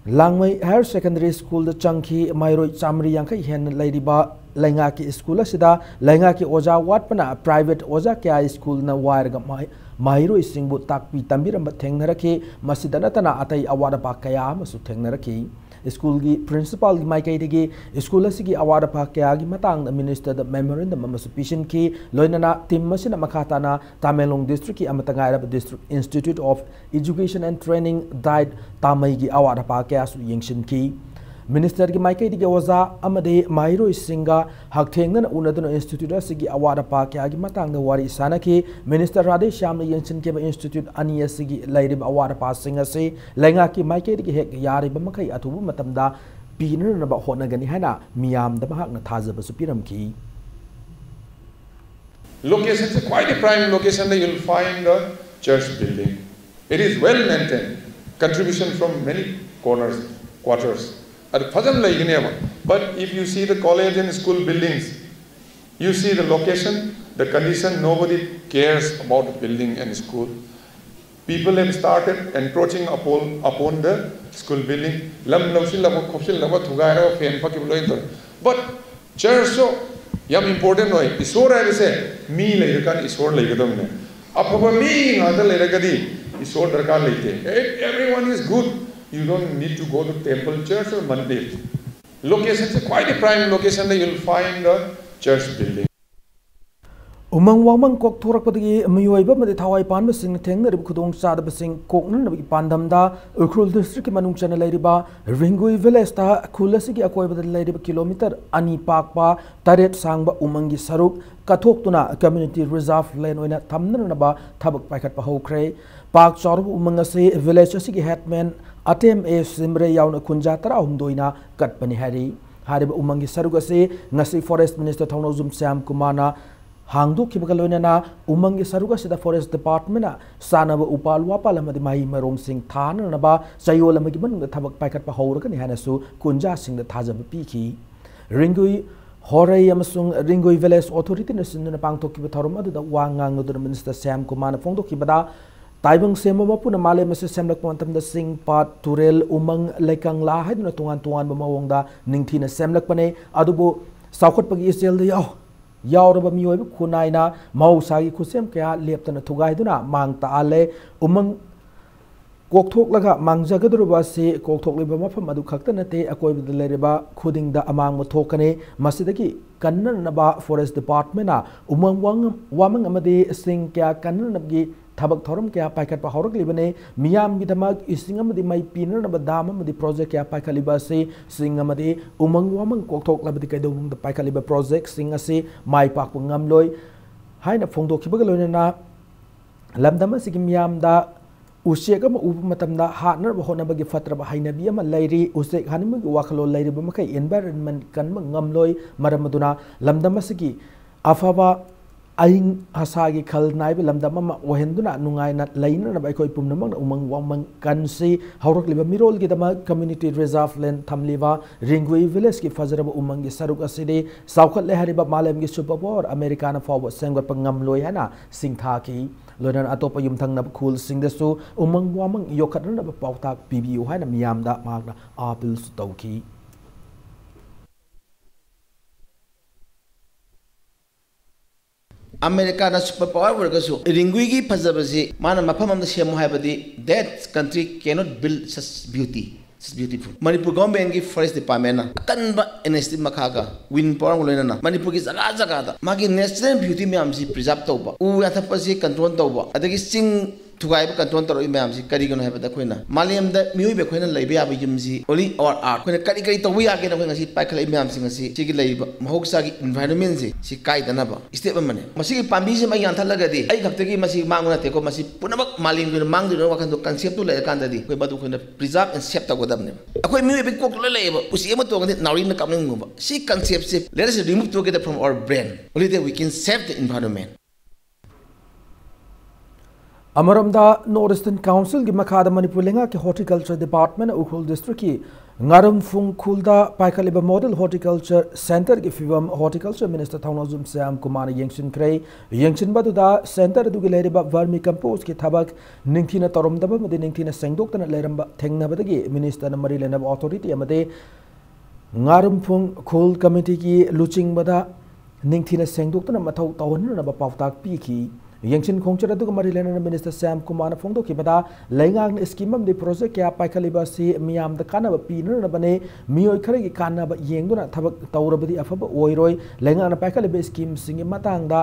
ꯂꯥꯡꯃꯩ Higher Secondary Schoolꯗ ꯆꯪꯈꯤ꯫ ꯃꯍꯩꯔꯣꯏ ꯆꯥꯃꯔꯤ ꯌꯥꯡꯈꯩ ꯍꯦꯟꯅ ꯂꯩꯔꯤꯕ ꯂꯩꯉꯥꯛꯀꯤ ꯁ꯭ꯀꯨꯜ ꯑꯁꯤꯗ ꯂꯩꯉꯥꯛꯀꯤ ꯑꯣꯖꯥ ꯋꯥꯠꯄꯅ private ꯑꯣꯖꯥ ꯀꯌꯥ ꯁ꯭ꯀꯨꯜꯅ ꯋꯥꯏꯔꯒ ꯃꯍꯩ-, ꯃꯍꯩꯔꯣꯏꯁꯤꯡꯕꯨ ꯇꯥꯛꯄꯤ ꯇꯝꯕꯤꯔꯝꯕ ꯊꯦꯡꯅꯔꯛꯈꯤ꯫ ꯃꯁꯤꯗ ꯅꯠꯇꯅ ꯑꯇꯩ ꯑꯋꯥꯠ ꯑꯄꯥ ꯀꯌꯥ ꯑꯃꯁꯨ ꯊꯦꯡꯅꯔꯛꯈꯤ꯫ ꯁ꯭ꯀꯨꯜꯒꯤ principalꯒꯤ ꯃꯥꯏꯀꯩꯗꯒꯤ ꯁ꯭ꯀꯨꯜ ꯑꯁꯤꯒꯤ ꯑꯋꯥꯠ ꯑꯄꯥ ꯀꯌꯥꯒꯤ ꯃꯇꯥꯡꯗ ministerꯗ memorandum ꯑꯃꯁꯨ ꯄꯤꯁꯤꯟꯈꯤ꯫ ꯂꯣꯏꯅꯅ team ꯑꯁꯤꯅ ꯃꯈꯥ ꯇꯥꯅ ꯇꯃꯦꯡꯂꯣꯡ districtꯀꯤ ꯑꯃꯠꯇ ꯉꯥꯏꯔꯕ District Institute of Education and Training, DIET, ꯇꯥꯃꯩꯒꯤ ꯑꯋꯥꯠ ꯑꯄꯥ ꯀꯌꯥꯁꯨ ꯌꯦꯡꯁꯤꯟꯈꯤ꯫ Ministerꯒꯤ ꯃꯥꯏꯀꯩꯗꯒꯤ ꯑꯣꯖꯥ ꯑꯃꯗꯤ ꯃꯍꯩꯔꯣꯏꯁꯤꯡꯒ ꯍꯛꯊꯦꯡꯅꯅ ꯎꯅꯗꯨꯅ institute ꯑꯁꯤꯒꯤ ꯑꯋꯥꯠ ꯑꯄꯥ ꯀꯌꯥꯒꯤ ꯃꯇꯥꯡꯗ ꯋꯥꯔꯤ ꯁꯥꯅꯈꯤ꯫ Minister ꯔꯥꯙꯦꯁ꯭ꯌꯥꯝꯅ ꯌꯦꯡꯁꯤꯟꯈꯤꯕ institute ꯑꯅꯤ ꯑꯁꯤꯒꯤ ꯂꯩꯔꯤꯕ ꯑꯋꯥꯠ ꯑꯄꯥꯁꯤꯡ ꯑꯁꯤ ꯂꯩꯉꯥꯛꯀꯤ ꯃꯥꯏꯀꯩꯗꯒꯤ ꯍꯦꯛ ꯌꯥꯔꯤꯕ ꯃꯈꯩ ꯑꯊꯨꯕ ꯃꯇꯝꯗ ꯄꯤꯅꯅꯕ ꯍꯣꯠꯅꯒꯅꯤ ꯍꯥꯏꯅ ꯃꯤꯌꯥꯝꯗ ꯃꯍꯥꯛꯅ ꯊꯥꯖꯕꯁꯨ ꯄꯤꯔꯝꯈꯤ꯫ Location ꯁꯦ ꯈ꯭ꯋꯥꯏꯗꯒꯤ prime location the you'll find the church building. It is well maintained. Contribution from many corners, quarters. ꯑꯗꯨ ꯐꯖꯅ ꯂꯩꯒꯅꯦꯕ. But if you see the college and school buildings, you see the location, the condition, nobody cares about the building and school. People have started encroaching upon, upon the school building. ꯂꯝ ꯂꯧꯁꯤꯜꯂꯕ, ꯈꯣꯞꯆꯤꯜꯂꯕ, ꯊꯨꯒꯥꯏꯔꯕ, ꯐꯦꯟ ꯐꯛꯈꯤꯕ ꯂꯣꯏꯅ ꯇꯧꯔꯦ. But church ꯁꯨ ꯌꯥꯝ important ꯑꯣꯏ꯫ ꯏꯁꯣꯔ ꯍꯥꯏꯕꯁꯦ ꯃꯤ ꯂꯩꯔꯀꯥꯟꯗ ꯏꯁꯣꯔ ꯂꯩꯒꯗꯕꯅꯦ꯫ ꯑꯐꯕ ꯃꯤ ꯉꯥꯛꯇ ꯂꯩꯔꯒꯗꯤ ꯏꯁꯣꯔ ꯗꯔꯀꯥꯔ ꯂꯩꯇꯦ꯫ If everyone is good, you don't need to go to temple, church or mandir. Location ꯁꯦ ꯈ꯭ꯋꯥꯏꯗꯒꯤ prime location the you'll find the church building. ꯎꯃꯪ ꯋꯥꯃꯪ ꯀꯣꯛꯊꯣꯔꯛꯄꯗꯒꯤ ꯃꯤꯑꯣꯏꯕ ꯑꯃꯗꯤ ꯊꯋꯥꯏ ꯄꯥꯟꯕꯁꯤꯡꯅ ꯊꯦꯡꯅꯔꯤꯕ ꯈꯨꯗꯣꯡꯆꯥꯗꯕꯁꯤꯡ ꯀꯣꯛꯅꯅꯕꯒꯤ ꯄꯥꯟꯗꯝꯗ ꯎꯈ꯭ꯔꯨꯜ districtꯀꯤ ꯃꯅꯨꯡ ꯆꯟꯅ ꯂꯩꯔꯤꯕ ꯔꯤꯡꯒꯨꯏ villageꯇ ꯈꯨꯜ ꯑꯁꯤꯒꯤ ꯑꯀꯣꯏꯕꯗ ꯂꯩꯔꯤꯕ kilometre ꯑꯅꯤ ꯄꯥꯛꯄ ꯇꯔꯦꯠ ꯁꯥꯡꯕ ꯎꯃꯪꯒꯤ ꯁꯔꯨꯛ ꯀꯠꯊꯣꯛꯇꯨꯅ community reserve land ꯑꯣꯏꯅ ꯊꯝꯅꯅꯕ ꯊꯕꯛ ꯄꯥꯏꯈꯠꯄ ꯍꯧꯈ꯭ꯔꯦ꯫ ꯄꯥꯛ ꯆꯥꯎꯔꯕ ꯎꯃꯪ ꯑꯁꯤ village ꯑꯁꯤꯒꯤ headman ꯑꯇꯦꯝ ꯑꯦ ꯁꯤꯝꯔꯦ ꯌꯥꯎꯅ ꯈꯨꯟꯖꯥ ꯇꯔꯥꯍꯨꯝꯗꯣꯏꯅ ꯀꯠꯄꯅꯤ ꯍꯥꯏꯔꯤ꯫ ꯍꯥꯏꯔꯤꯕ ꯎꯃꯪꯒꯤ ꯁꯔꯨꯛ ꯑꯁꯤ ꯉꯁꯤ Forest Minister ꯊꯧꯅꯧꯖꯝ ꯁ꯭ꯌꯥꯝ ꯀꯨꯃꯥꯔꯅ ꯍꯥꯡꯗꯣꯛꯈꯤꯕꯒ ꯂꯣꯏꯅꯅ ꯎꯃꯪꯒꯤ ꯁꯔꯨꯛ ꯑꯁꯤꯗ Forest Departmentꯅ ꯆꯥꯅꯕ ꯎꯄꯥꯜ ꯋꯥꯄꯥꯜ ꯑꯃꯗꯤ ꯃꯍꯩ ꯃꯔꯣꯡꯁꯤꯡ ꯊꯥꯅꯅꯕ ꯆꯌꯣꯜ ꯑꯃꯒꯤ ꯃꯅꯨꯡꯗ ꯊꯕꯛ ꯄꯥꯏꯈꯠꯄ ꯍꯧꯔꯒꯅꯤ ꯍꯥꯏꯅꯁꯨ ꯈꯨꯟꯖꯥꯁꯤꯡꯗ ꯊꯥꯖꯕ ꯄꯤꯈꯤ꯫ ꯔꯤꯡꯒꯨꯏ ꯍꯣꯔꯩ ꯑꯃꯁꯨꯡ ꯔꯤꯡꯒꯨꯏ village authorityꯅ ꯁꯤꯟꯗꯨꯅ ꯄꯥꯡꯊꯣꯛꯈꯤꯕ ꯊꯧꯔꯝ ꯑꯗꯨꯗ ꯋꯥ ꯉꯥꯡꯂꯗꯨꯅ Minister ꯁ꯭ꯌꯥꯝ ꯀꯨꯃꯥꯔꯅ ꯐꯣꯡꯗꯣꯛꯈꯤꯕꯗ, ꯇꯥꯏꯕꯪ ꯁꯦꯝꯕ ꯃꯄꯨꯅ ꯃꯥꯂꯦꯝ ꯑꯁꯤ ꯁꯦꯝꯂꯛꯄ ꯃꯇꯝꯗ ꯆꯤꯡ, ꯄꯥꯠ, ꯇꯨꯔꯦꯜ, ꯎꯃꯪ, ꯂꯩꯀꯪꯂꯥ ꯍꯥꯏꯗꯨꯅ ꯇꯣꯉꯥꯟ ꯇꯣꯉꯥꯟꯕ ꯃꯑꯣꯡꯗ ꯅꯤꯡꯊꯤꯅ ꯁꯦꯝꯂꯛꯄꯅꯦ꯫ ꯑꯗꯨꯕꯨ ꯆꯥꯎꯈꯠꯄꯒꯤ ꯏꯆꯦꯜꯗ ꯌꯥꯎ ꯌꯥꯎꯔꯕ ꯃꯤꯑꯣꯏꯕ ꯈꯨꯟꯅꯥꯏꯅ ꯃꯍꯧꯁꯥꯒꯤ ꯈꯨꯠꯁꯦꯝ ꯀꯌꯥ ꯂꯦꯞꯇꯅ ꯊꯨꯒꯥꯏꯗꯨꯅ ꯃꯥꯡ ꯇꯥꯛꯍꯜꯂꯦ꯫ ꯎꯃꯪ ꯀꯣꯛꯊꯣꯛꯂꯒ ꯃꯥꯡꯖꯒꯗꯧꯔꯤꯕ ꯑꯁꯤ ꯀꯣꯛꯊꯣꯛꯂꯤꯕ ꯃꯐꯝ ꯑꯗꯨ ꯈꯛꯇ ꯅꯠꯇꯦ, ꯑꯀꯣꯏꯕꯗ ꯂꯩꯔꯤꯕ ꯈꯨꯗꯤꯡꯗ ꯑꯃꯥꯡꯕ ꯊꯣꯛꯀꯅꯤ꯫ ꯃꯁꯤꯗꯒꯤ ꯀꯟꯅꯅꯕ ꯐꯣꯔꯦꯁ ꯗꯤꯄꯥꯔꯠꯃꯦꯟꯅ ꯎꯃꯪ ꯋꯥꯃꯪ ꯑꯃꯗꯤ ꯁꯤꯡ ꯀꯌꯥ ꯀꯟꯅꯅꯕꯒꯤ ꯊꯕꯛ ꯊꯧꯔꯝ ꯀꯌꯥ ꯄꯥꯏꯈꯠꯄ ꯍꯧꯔꯛꯂꯤꯕꯅꯤ꯫ ꯃꯤꯌꯥꯝꯒꯤꯗꯃꯛ ꯏꯁꯤꯡ ꯑꯃꯗꯤ ꯃꯩ ꯄꯤꯅꯅꯕ ꯗꯥꯝ ꯑꯃꯗꯤ ꯄ꯭ꯔꯣꯖꯦꯛ ꯀꯌꯥ ꯄꯥꯏꯈꯠꯂꯤꯕ ꯑꯁꯤ ꯁꯤꯡ ꯑꯃꯗꯤ ꯎꯃꯪ ꯋꯥꯃꯪ ꯀꯣꯛꯊꯣꯛꯂꯕꯗꯤ ꯀꯩꯗꯧꯅꯨꯡꯗ ꯄꯥꯏꯈꯠꯂꯤꯕ ꯄ꯭ꯔꯣꯖꯦꯛꯁꯤꯡ ꯑꯁꯤ ꯃꯥꯏ ꯄꯥꯛꯄ ꯉꯝꯂꯣꯏ ꯍꯥꯏꯅ ꯐꯣꯡꯗꯣꯛꯈꯤꯕꯒ ꯂꯣꯏꯅꯅ ꯂꯝꯗꯝ ꯑꯁꯤꯒꯤ ꯃꯤꯌꯥꯝꯗ ꯎꯆꯦꯛ ꯑꯃ ꯎꯕ ꯃꯇꯝꯗ ꯍꯥꯠꯅꯕ ꯍꯣꯠꯅꯕꯒꯤ ꯐꯠꯇ꯭ꯔꯕ ꯍꯩꯅꯕꯤ ꯑꯃ ꯂꯩꯔꯤ꯫ ꯎꯆꯦꯛ ꯍꯥꯠꯅꯤꯡꯕꯒꯤ ꯋꯥꯈꯜꯂꯣꯟ ꯂꯩꯔꯤꯕ ꯃꯈꯩ environment ꯀꯟꯕ ꯉꯝꯂꯣꯏ꯫ ꯃꯔꯝ ꯑꯗꯨꯅ ꯂꯝꯗꯝ ꯑꯁꯤꯒꯤ ꯑꯐꯕ ꯑꯏꯪ ꯑꯁꯥꯒꯤ ꯈꯜ ꯅꯥꯏꯕ ꯂꯝꯗꯝ ꯑꯃ ꯑꯣꯏꯍꯟꯗꯨꯅ ꯅꯨꯡꯉꯥꯏꯅ ꯂꯩꯅꯅꯕ ꯑꯩꯈꯣꯏ ꯄꯨꯝꯅꯃꯛꯅ ꯎꯃꯪ ꯋꯥꯃꯪ ꯀꯟꯁꯤ꯫ ꯍꯧꯔꯛꯂꯤꯕ ꯃꯤꯔꯣꯜꯒꯤꯗꯃꯛ community reserve land ꯊꯝꯂꯤꯕ ꯔꯤꯡꯒꯨꯏ village ꯀꯤ ꯐꯖꯔꯕ ꯎꯃꯪꯒꯤ ꯁꯔꯨꯛ ꯑꯁꯤꯗꯤ ꯆꯥꯎꯈꯠꯂꯦ ꯍꯥꯏꯔꯤꯕ ꯃꯥꯂꯦꯝꯒꯤ super power ꯑꯃꯦꯔꯤꯀꯥꯅ ꯐꯥꯎꯕ ꯁꯦꯝꯒꯠꯄ ꯉꯝꯂꯣꯏ ꯍꯥꯏꯅ ꯁꯤꯡꯊꯥꯈꯤ꯫ ꯂꯣꯏꯅꯅ ꯑꯇꯣꯞꯄ ꯌꯨꯝꯊꯪꯅꯕ ꯈꯨꯜꯁꯤꯡꯗꯁꯨ ꯎꯃꯪ ꯋꯥꯃꯪ ꯌꯣꯛꯈꯠꯅꯅꯕ ꯄꯥꯎꯇꯥꯛ ꯄꯤꯕꯤꯌꯨ ꯍꯥꯏꯅ ꯃꯤꯌꯥꯝꯗ ꯃꯍꯥꯛꯅ ꯑꯥꯄꯤꯜꯁꯨ ꯇꯧꯈꯤ꯫ ꯑꯃꯦꯔꯤꯀꯥꯅ super power ꯑꯣꯏꯔꯒꯁꯨ ꯔꯤꯡꯒꯨꯏꯒꯤ ꯐꯖꯕꯁꯤ ꯃꯥꯅ ꯃꯐꯝ ꯑꯃꯗ ꯁꯦꯝꯃꯨ ꯍꯥꯏꯕꯗꯤ that country cannot build such beauty, such beautiful꯫ Manipur government ꯀꯤ forest department ꯅ ꯑꯀꯟꯕ initiative ꯃꯈꯥꯒ wind power ꯑꯃꯒ ꯂꯣꯏꯅꯅ ꯃꯅꯤꯄꯨꯔꯒꯤ ꯖꯒꯥ ꯖꯒꯥꯗ ꯃꯥꯒꯤ natural beauty ꯃꯌꯥꯝꯁꯤ preserve ꯇꯧꯕ, ꯎ ꯌꯥꯟꯊꯠꯄꯁꯤ control ꯇꯧꯕ, ꯑꯗꯒꯤ ꯆꯤꯡ ꯊꯨꯒꯥꯏꯕ control ꯇꯧꯔꯛꯏ ꯃꯌꯥꯝꯁꯤ ꯀꯔꯤꯒꯤꯅꯣ ꯍꯥꯏꯕꯗ ꯑꯩꯈꯣꯏꯅ ꯃꯥꯂꯦꯝꯗ ꯃꯤꯑꯣꯏꯕ ꯑꯩꯈꯣꯏꯅ ꯂꯩꯕ ꯌꯥꯕ ꯌꯨꯝꯁꯤ only our earth꯫ ꯑꯩꯈꯣꯏꯅ ꯀꯔꯤ ꯀꯔꯤ ꯇꯧꯕ ꯌꯥꯒꯦꯅ ꯑꯩꯈꯣꯏ ꯉꯁꯤ ꯄꯥꯏꯈꯠꯂꯛꯏ ꯃꯌꯥꯝꯁꯤꯡ ꯑꯁꯤ ꯁꯤꯒꯤ ꯂꯩꯔꯤꯕ ꯃꯍꯧꯁꯥꯒꯤ environment ꯁꯤ ꯁꯤ ꯀꯥꯏꯗꯅꯕ step ꯑꯃꯅꯤ꯫ ꯃꯁꯤꯒꯤ ꯄꯥꯝꯕꯤꯁꯤꯃ ꯑꯩ ꯌꯥꯟꯊꯠꯂꯒꯗꯤ ꯑꯩ ꯈꯛꯇꯒꯤ ꯃꯁꯤ ꯃꯥꯡꯕ ꯅꯠꯇꯦꯀꯣ, ꯃꯁꯤ ꯄꯨꯝꯅꯃꯛ ꯃꯥꯂꯦꯝꯒꯤ ꯑꯣꯏꯅ ꯃꯥꯡꯗꯣꯏꯅꯣ ꯋꯥꯈꯜꯗꯣ concept ꯇꯨ ꯂꯩꯔꯀꯥꯟꯗꯗꯤ ꯑꯩꯈꯣꯏ ꯃꯗꯨ ꯑꯩꯈꯣꯏꯅ preserve and save ꯇꯧꯒꯗꯕꯅꯦꯕ꯫ ꯑꯩꯈꯣꯏ ꯃꯤꯑꯣꯏꯕꯒꯤ ꯀꯣꯛꯇ ꯂꯣꯏ ꯂꯩꯌꯦꯕ꯫ ꯎꯆꯦꯛ ꯑꯃ ꯇꯣꯡꯉꯗꯤ ꯅꯥꯎꯔꯤꯅ ꯀꯥꯞꯅꯤꯡꯒꯨꯝꯕ꯫ ꯁꯤ concept say let us remove together from our brain, only then we can save the environment꯫ ꯑꯃꯔꯣꯝꯗ North Eastern Council ꯒꯤ ꯃꯈꯥꯗ ꯃꯅꯤꯄꯨꯔ ꯂꯩꯉꯥꯛꯀꯤ Horticulture Department ꯅ ꯎꯈ꯭ꯔꯨꯜ district ꯀꯤ ꯉꯥꯔꯝꯐꯨꯡ ꯈꯨꯜꯗ ꯄꯥꯏꯈꯠꯂꯤꯕ ꯃꯣꯗꯦꯜ ꯍꯣꯔꯇꯤꯀꯜꯆꯔ ꯁꯦꯟꯇꯔꯒꯤ ꯐꯤꯕꯝ ꯍꯣꯔꯇꯤꯀꯜꯆꯔ ꯃꯤꯅꯤꯁꯇꯔ ꯊꯧꯅꯥꯖꯝ ꯁ꯭ꯌꯥꯝ ꯀꯨꯃꯥꯔꯅ ꯌꯦꯡꯁꯤꯟꯈ꯭ꯔꯦ꯫ ꯌꯦꯡꯁꯤꯟꯕ ꯑꯗꯨꯗ ꯁꯦꯟꯇꯔ ꯑꯗꯨꯒꯤ ꯂꯩꯔꯤꯕ ꯚꯔꯃꯤ ꯀꯝꯄꯣꯁꯀꯤ ꯊꯕꯛ ꯅꯤꯡꯊꯤꯅ ꯇꯧꯔꯝꯗꯕ ꯑꯃꯗꯤ ꯅꯤꯡꯊꯤꯅ ꯁꯦꯡꯗꯣꯛꯇꯅ ꯂꯩꯔꯝꯕ ꯊꯦꯡꯅꯕꯗꯒꯤ ꯃꯤꯅꯤꯁꯇꯔꯅ ꯃꯔꯤ ꯂꯩꯅꯕ ꯑꯣꯊꯣꯔꯤꯇꯤ ꯑꯃꯗꯤ ꯉꯥꯔꯝꯐꯨꯡ ꯈꯨꯜ ꯀꯃꯤꯇꯤꯒꯤ ꯂꯨꯆꯤꯡꯕꯗ ꯅꯤꯡꯊꯤꯅ ꯁꯦꯡꯗꯣꯛꯇꯨꯅ ꯃꯊꯧ ꯇꯧꯍꯟꯅꯅꯕ ꯄꯥꯎꯇꯥꯛ ꯄꯤꯈꯤ꯫ ꯌꯦꯡꯁꯤꯟ ꯈꯣꯡꯆꯠ ꯑꯗꯨꯒ ꯃꯔꯤ ꯂꯩꯅꯅ ꯃꯤꯅꯤꯁꯇꯔ ꯁ꯭ꯌꯥꯝ ꯀꯨꯃꯥꯔꯅ ꯐꯣꯡꯗꯣꯛꯈꯤꯕꯗ, ꯂꯩꯉꯥꯛꯅ ꯁ꯭ꯀꯤꯝ ꯑꯃꯗꯤ ꯄ꯭ꯔꯣꯖꯦꯛ ꯀꯌꯥ ꯄꯥꯏꯈꯠꯂꯤꯕ ꯑꯁꯤ ꯃꯤꯌꯥꯝꯗ ꯀꯥꯟꯅꯕ ꯄꯤꯅꯅꯕꯅꯤ꯫ ꯃꯤꯑꯣꯏ ꯈꯔꯒꯤ ꯀꯥꯟꯅꯕ ꯌꯦꯡꯗꯨꯅ ꯊꯕꯛ ꯇꯧꯔꯕꯗꯤ ꯑꯐꯕ ꯑꯣꯏꯔꯣꯏ꯫ ꯂꯩꯉꯥꯛꯅ ꯄꯥꯏꯈꯠꯂꯤꯕ ꯁ꯭ꯀꯤꯝꯁꯤꯡꯒꯤ ꯃꯇꯥꯡꯗ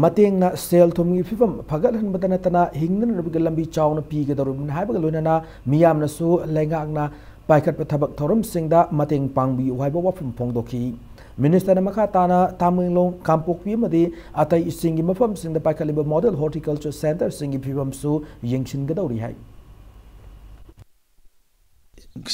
ꯃꯇꯦꯡꯅ ꯁꯦꯜ ꯊꯨꯝꯒꯤ ꯐꯤꯕꯝ ꯐꯒꯠꯍꯟꯕꯗ ꯅꯠꯇꯅ ꯍꯤꯡꯅꯅꯕꯒꯤ ꯂꯝꯕꯤ ꯆꯥꯎꯅ ꯄꯤꯒꯗꯧꯔꯤꯕꯅꯤ ꯍꯥꯏꯕꯒ ꯂꯣꯏꯅꯅ ꯃꯤꯌꯥꯝꯅꯁꯨ ꯂꯩꯉꯥꯛꯅ ꯄꯥꯏꯈꯠꯄ ꯊꯕꯛ ꯊꯧꯔꯝꯁꯤꯡꯗ ꯃꯇꯦꯡ ꯄꯥꯡꯕꯤꯌꯨ ꯍꯥꯏꯕ ꯋꯥꯐꯝ ꯐꯣꯡꯗꯣꯛꯈꯤ꯫ ꯃꯤꯅꯤꯁꯇꯔꯅ ꯃꯈꯥ ꯇꯥꯅ ꯇꯥꯃꯦꯡꯂꯣꯡ, ꯀꯥꯡꯄꯣꯛꯄꯤ ꯑꯃꯗꯤ ꯑꯇꯩꯁꯤꯡꯒꯤ ꯃꯐꯝꯁꯤꯡꯗ ꯄꯥꯏꯈꯠꯂꯤꯕ ꯃꯣꯗꯦꯜ ꯍꯣꯔꯇꯤꯀꯜꯆꯔ ꯁꯦꯟꯇꯔꯁꯤꯡꯒꯤ ꯐꯤꯕꯝꯁꯨ ꯌꯦꯡꯁꯤꯟꯒꯗꯧꯔꯤ ꯍꯥꯏ꯫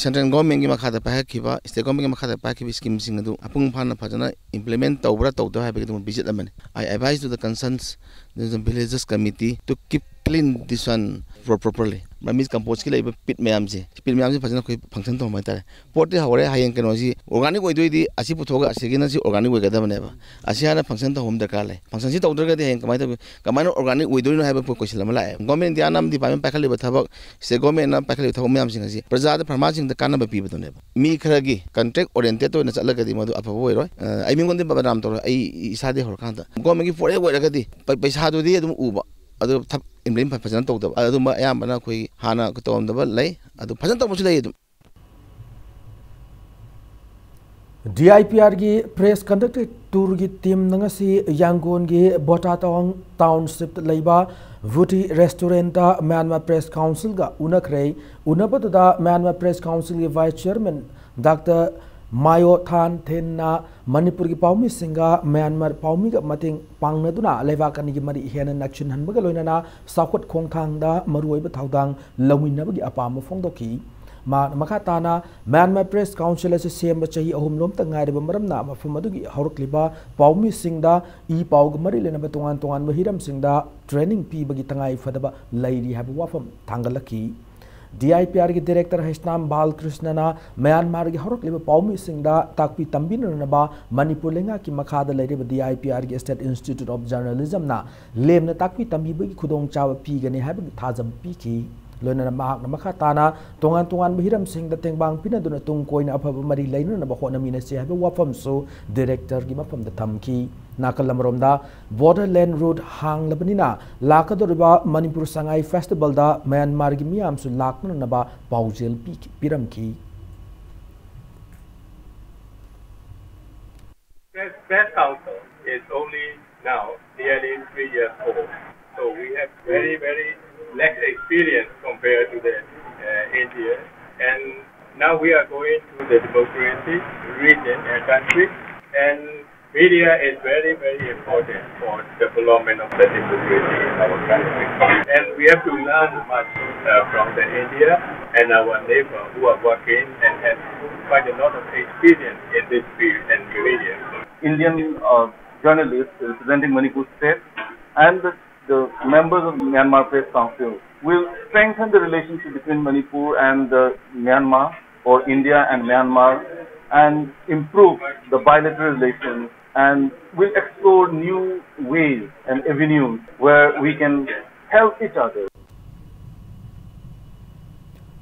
Central Government ꯀꯤ ꯃꯈꯥꯗ ꯄꯥꯏꯈꯠꯈꯤꯕ, State Government ꯀꯤ ꯃꯈꯥꯗ ꯄꯥꯏꯈꯤꯕ ꯁ꯭ꯀꯤꯝꯁꯤꯡ ꯑꯗꯨ ꯃꯄꯨꯡ ꯐꯥꯅ ꯐꯖꯅ ꯏꯝꯄ꯭ꯂꯤꯃꯦꯟ ꯇꯧꯕ꯭ꯔꯥ ꯇꯧꯗꯕ꯭ꯔꯥ ꯍꯥꯏꯕꯒꯤ ꯑꯗꯨꯒꯨꯝꯕ ꯚꯤꯖꯤꯠ ꯑꯃꯅꯤ꯫ I advise to the concerns, the villagers committee to keep clean this one pro- properly. ꯃꯔꯝꯗꯤ ꯀꯝꯄꯣꯁꯀꯤ ꯂꯩꯕ ꯄꯤꯠ ꯃꯌꯥꯝꯁꯦ, ꯄꯤꯠ ꯃꯌꯥꯝꯁꯦ ꯐꯖꯅ ꯑꯩꯈꯣꯏ ꯐꯪꯁꯟ ꯇꯧꯍꯟꯕ ꯍꯥꯏꯇꯥꯔꯦ꯫ ꯄꯣꯠꯇꯤ ꯍꯧꯔꯦ, ꯍꯌꯦꯡ ꯀꯩꯅꯣꯁꯤ ꯑꯣꯔꯒꯥꯅꯤꯛ ꯑꯣꯏꯗꯣꯏꯗꯤ ꯑꯁꯤ ꯄꯨꯊꯣꯛꯑꯒ ꯑꯁꯤꯒꯤꯅ ꯁꯤ ꯑꯣꯔꯒꯥꯅꯤꯛ ꯑꯣꯏꯒꯗꯕꯅꯦꯕ꯫ ꯑꯁꯤ ꯍꯥꯟꯅ ꯐꯪꯁꯟ ꯇꯧꯍꯟꯕ ꯗꯔꯀꯥꯔ ꯂꯩ꯫ ꯐꯪꯁꯟꯁꯤ ꯇꯧꯗ꯭ꯔꯒꯗꯤ ꯍꯌꯦꯡ ꯀꯃꯥꯏꯅ ꯇꯧꯒꯦ, ꯀꯃꯥꯏꯅ ꯑꯣꯔꯒꯥꯅꯤꯛ ꯑꯣꯏꯗꯣꯏꯅꯣ ꯍꯥꯏꯕ ꯄꯣꯏ ꯀꯣꯏꯁꯟ ꯑꯃ ꯂꯥꯛꯑꯦ꯫ ꯒꯣꯔꯃꯦꯟ ꯏꯟꯗꯤꯌꯥꯅ ꯑꯃꯗꯤ ꯄꯥꯏꯈꯠꯂꯤꯕ ꯊꯕꯛ, ꯁ꯭ꯇꯦꯠ ꯒꯣꯔꯃꯦꯟꯅ ꯄꯥꯏꯈꯠꯂꯤꯕ ꯊꯕꯛ ꯃꯌꯥꯝꯁꯤꯡ ꯑꯁꯤ ꯄ꯭ꯔꯖꯥꯗ, ꯐꯥꯔꯃꯔꯁꯤꯡꯗ ꯀꯥꯟꯅꯕ ꯄꯤꯕꯗꯨꯅꯦꯕ꯫ ꯃꯤ ꯈꯔꯒꯤ ꯀꯟꯇ꯭ꯔꯦꯛ ꯑꯣꯔꯤꯌꯦꯟꯇꯦꯠ ꯑꯣꯏꯅ ꯆꯠꯂꯒꯗꯤ ꯃꯗꯨ ꯑꯐꯕ ꯑꯣꯏꯔꯣꯏ꯫ ꯑ, ꯑꯩ ꯃꯤꯉꯣꯟꯗ ꯕꯗꯅꯥꯝ ꯇꯧꯔꯣꯏ, ꯑꯩ ꯏꯁꯥꯗꯤ ꯍꯧꯔꯀꯥꯟꯗ꯫ ꯒꯣꯔꯃꯦꯟꯒꯤ ꯄ꯭ꯔꯣꯖꯦꯛ ꯑꯣꯏꯔꯒꯗꯤ ꯄꯩ- ꯄꯩꯁꯥꯗꯨꯗꯤ ꯑꯗꯨꯝ ꯎꯕ, ꯑꯗꯨ ꯊꯕꯛ ꯏꯝꯄ꯭ꯂꯤꯃꯦꯟ ꯐꯖꯅ ꯇꯧꯗꯕ, ꯑꯗꯨꯝꯕ ꯑꯌꯥꯝꯕꯅ ꯑꯩꯈꯣꯏ ꯍꯥꯟꯅ ꯇꯧꯔꯝꯗꯕ ꯂꯩ, ꯑꯗꯨ ꯐꯖꯅ ꯇꯧꯕꯁꯨ ꯂꯩ ꯑꯗꯨꯝ꯫ ꯗꯤ ꯑꯥꯏ ꯄꯤ ꯑꯥꯔꯒꯤ ꯄ꯭ꯔꯦꯁ ꯀꯟꯗꯛꯇꯦꯠ ꯇꯨꯔꯒꯤ ꯇꯤꯝꯅ ꯉꯁꯤ ꯌꯥꯡꯒꯣꯟꯒꯤ ꯕꯣꯇꯥꯇꯥꯎꯟ ꯇꯥꯎꯟꯁꯤꯞꯇ ꯂꯩꯕ ꯚꯨꯇꯤ ꯔꯦꯁꯇꯨꯔꯦꯟꯇ ꯃ꯭ꯌꯥꯟꯃꯥꯔ ꯄ꯭ꯔꯦꯁ ꯀꯥꯎꯟꯁꯤꯜꯒ ꯎꯅꯈ꯭ꯔꯦ꯫ ꯎꯅꯕꯗꯨꯗ ꯃ꯭ꯌꯥꯟꯃꯥꯔ ꯄ꯭ꯔꯦꯁ ꯀꯥꯎꯟꯁꯤꯜꯒꯤ vice chairman doctor Myo Thant ꯊꯦꯟꯅ ꯃꯅꯤꯄꯨꯔꯒꯤ ꯄꯥꯎꯃꯤꯁꯤꯡꯒ ꯃ꯭ꯌꯥꯟꯃꯥꯔ ꯄꯥꯎꯃꯤꯒ ꯃꯇꯦꯡ ꯄꯥꯡꯅꯗꯨꯅ ꯂꯩꯕꯥꯛ ꯑꯅꯤꯒꯤ ꯃꯔꯤ ꯍꯦꯟꯅ ꯅꯛꯁꯤꯟꯍꯟꯕꯒ ꯂꯣꯏꯅꯅ ꯆꯥꯎꯈꯠ ꯈꯣꯡꯊꯥꯡꯗ ꯃꯔꯨꯑꯣꯏꯕ ꯊꯧꯗꯥꯡ ꯂꯧꯃꯤꯟꯅꯕꯒꯤ ꯑꯄꯥꯝꯕ ꯐꯣꯡꯗꯣꯛꯈꯤ꯫ ꯃꯍꯥꯛꯅ ꯃꯈꯥ ꯇꯥꯅ ꯃ꯭ꯌꯥꯟꯃꯥꯔ ꯄ꯭ꯔꯦꯁ ꯀꯥꯎꯟꯁꯤꯜ ꯑꯁꯤ ꯁꯦꯝꯕ ꯆꯍꯤ ꯑꯍꯨꯝ ꯂꯣꯝꯇ ꯉꯥꯏꯔꯕ ꯃꯔꯝꯅ ꯃꯐꯝ ꯑꯗꯨꯒꯤ ꯍꯧꯔꯛꯂꯤꯕ ꯄꯥꯎꯃꯤꯁꯤꯡꯗ ꯏ ꯄꯥꯎꯒ ꯃꯔꯤ ꯂꯩꯅꯕ ꯇꯣꯉꯥꯟ ꯇꯣꯉꯥꯟꯕ ꯍꯤꯔꯝꯁꯤꯡꯗ ꯇ꯭ꯔꯦꯅꯤꯡ ꯄꯤꯕꯒꯤ ꯇꯉꯥꯏ ꯐꯗꯕ ꯂꯩꯔꯤ ꯍꯥꯏꯕ ꯋꯥꯐꯝ ꯊꯥꯡꯒꯠꯂꯛꯈꯤ꯫ DIPRꯒꯤ Director ꯍꯩꯁꯅꯥꯝ ꯕꯥꯜꯀ꯭ꯔꯤꯁꯅꯅ ꯃ꯭ꯌꯥꯟꯃꯥꯔꯒꯤ ꯍꯧꯔꯛꯂꯤꯕ ꯄꯥꯎꯃꯤꯁꯤꯡꯗ ꯇꯥꯛꯄꯤ ꯇꯝꯕꯤꯅꯅꯕ ꯃꯅꯤꯄꯨꯔ ꯂꯩꯉꯥꯛꯀꯤ ꯃꯈꯥꯗ ꯂꯩꯔꯤꯕ DIPRꯒꯤ State Institute of Journalismna ꯂꯦꯝꯅ ꯇꯥꯛꯄꯤ ꯇꯝꯕꯤꯕꯒꯤ ꯈꯨꯗꯣꯡꯆꯥꯕ ꯄꯤꯒꯅꯤ ꯍꯥꯏꯕꯒꯤ ꯊꯥꯖꯕ ꯄꯤꯈꯤ꯫ ꯂꯣꯏꯅꯅ ꯃꯍꯥꯛꯅ ꯃꯈꯥ ꯇꯥꯅ ꯇꯣꯉꯥꯟ ꯇꯣꯉꯥꯟꯕ ꯍꯤꯔꯝꯁꯤꯡꯗ ꯇꯦꯡꯕꯥꯡ ꯄꯤꯅꯗꯨꯅ ꯇꯨꯡ ꯀꯣꯏꯅ ꯑꯐꯕ ꯃꯔꯤ ꯂꯩꯅꯅꯕ ꯍꯣꯠꯅꯃꯤꯟꯅꯁꯤ ꯍꯥꯏꯕ ꯋꯥꯐꯝꯁꯨ Directorꯒꯤ ꯃꯐꯝꯗ ꯊꯝꯈꯤ꯫ ꯅꯥꯀꯜ ꯑꯃꯔꯣꯝꯗ Borderland Route ꯍꯥꯡꯂꯕꯅꯤꯅ ꯂꯥꯛꯀꯗꯧꯔꯤꯕ ꯃꯅꯤꯄꯨꯔ ꯁꯉꯥꯏ Festivalꯗ ꯃ꯭ꯌꯥꯟꯃꯥꯔꯒꯤ ꯃꯤꯌꯥꯝꯁꯨ ꯂꯥꯛꯅꯅꯕ ꯄꯥꯎꯖꯦꯜ ꯄꯤ-, ꯄꯤꯔꯝꯈꯤ꯫ Press, Press Council is only now nearly three years old. So we have very, very less experience compared to the uh, India. And now we are going to the democracy region and country. And media is very, very important for development of the democracy in our country. And we have to learn much uh, from the India and our neighbor who are working and have quite a lot of experience in this field and media. Indian uh, journalists representing Manipur state and the, the members of Myanmar Press Council will strengthen the relationship between Manipur and uh, Myanmar, or India and Myanmar, and improve the bilateral relations, and will explore new ways and avenues where we can help each other.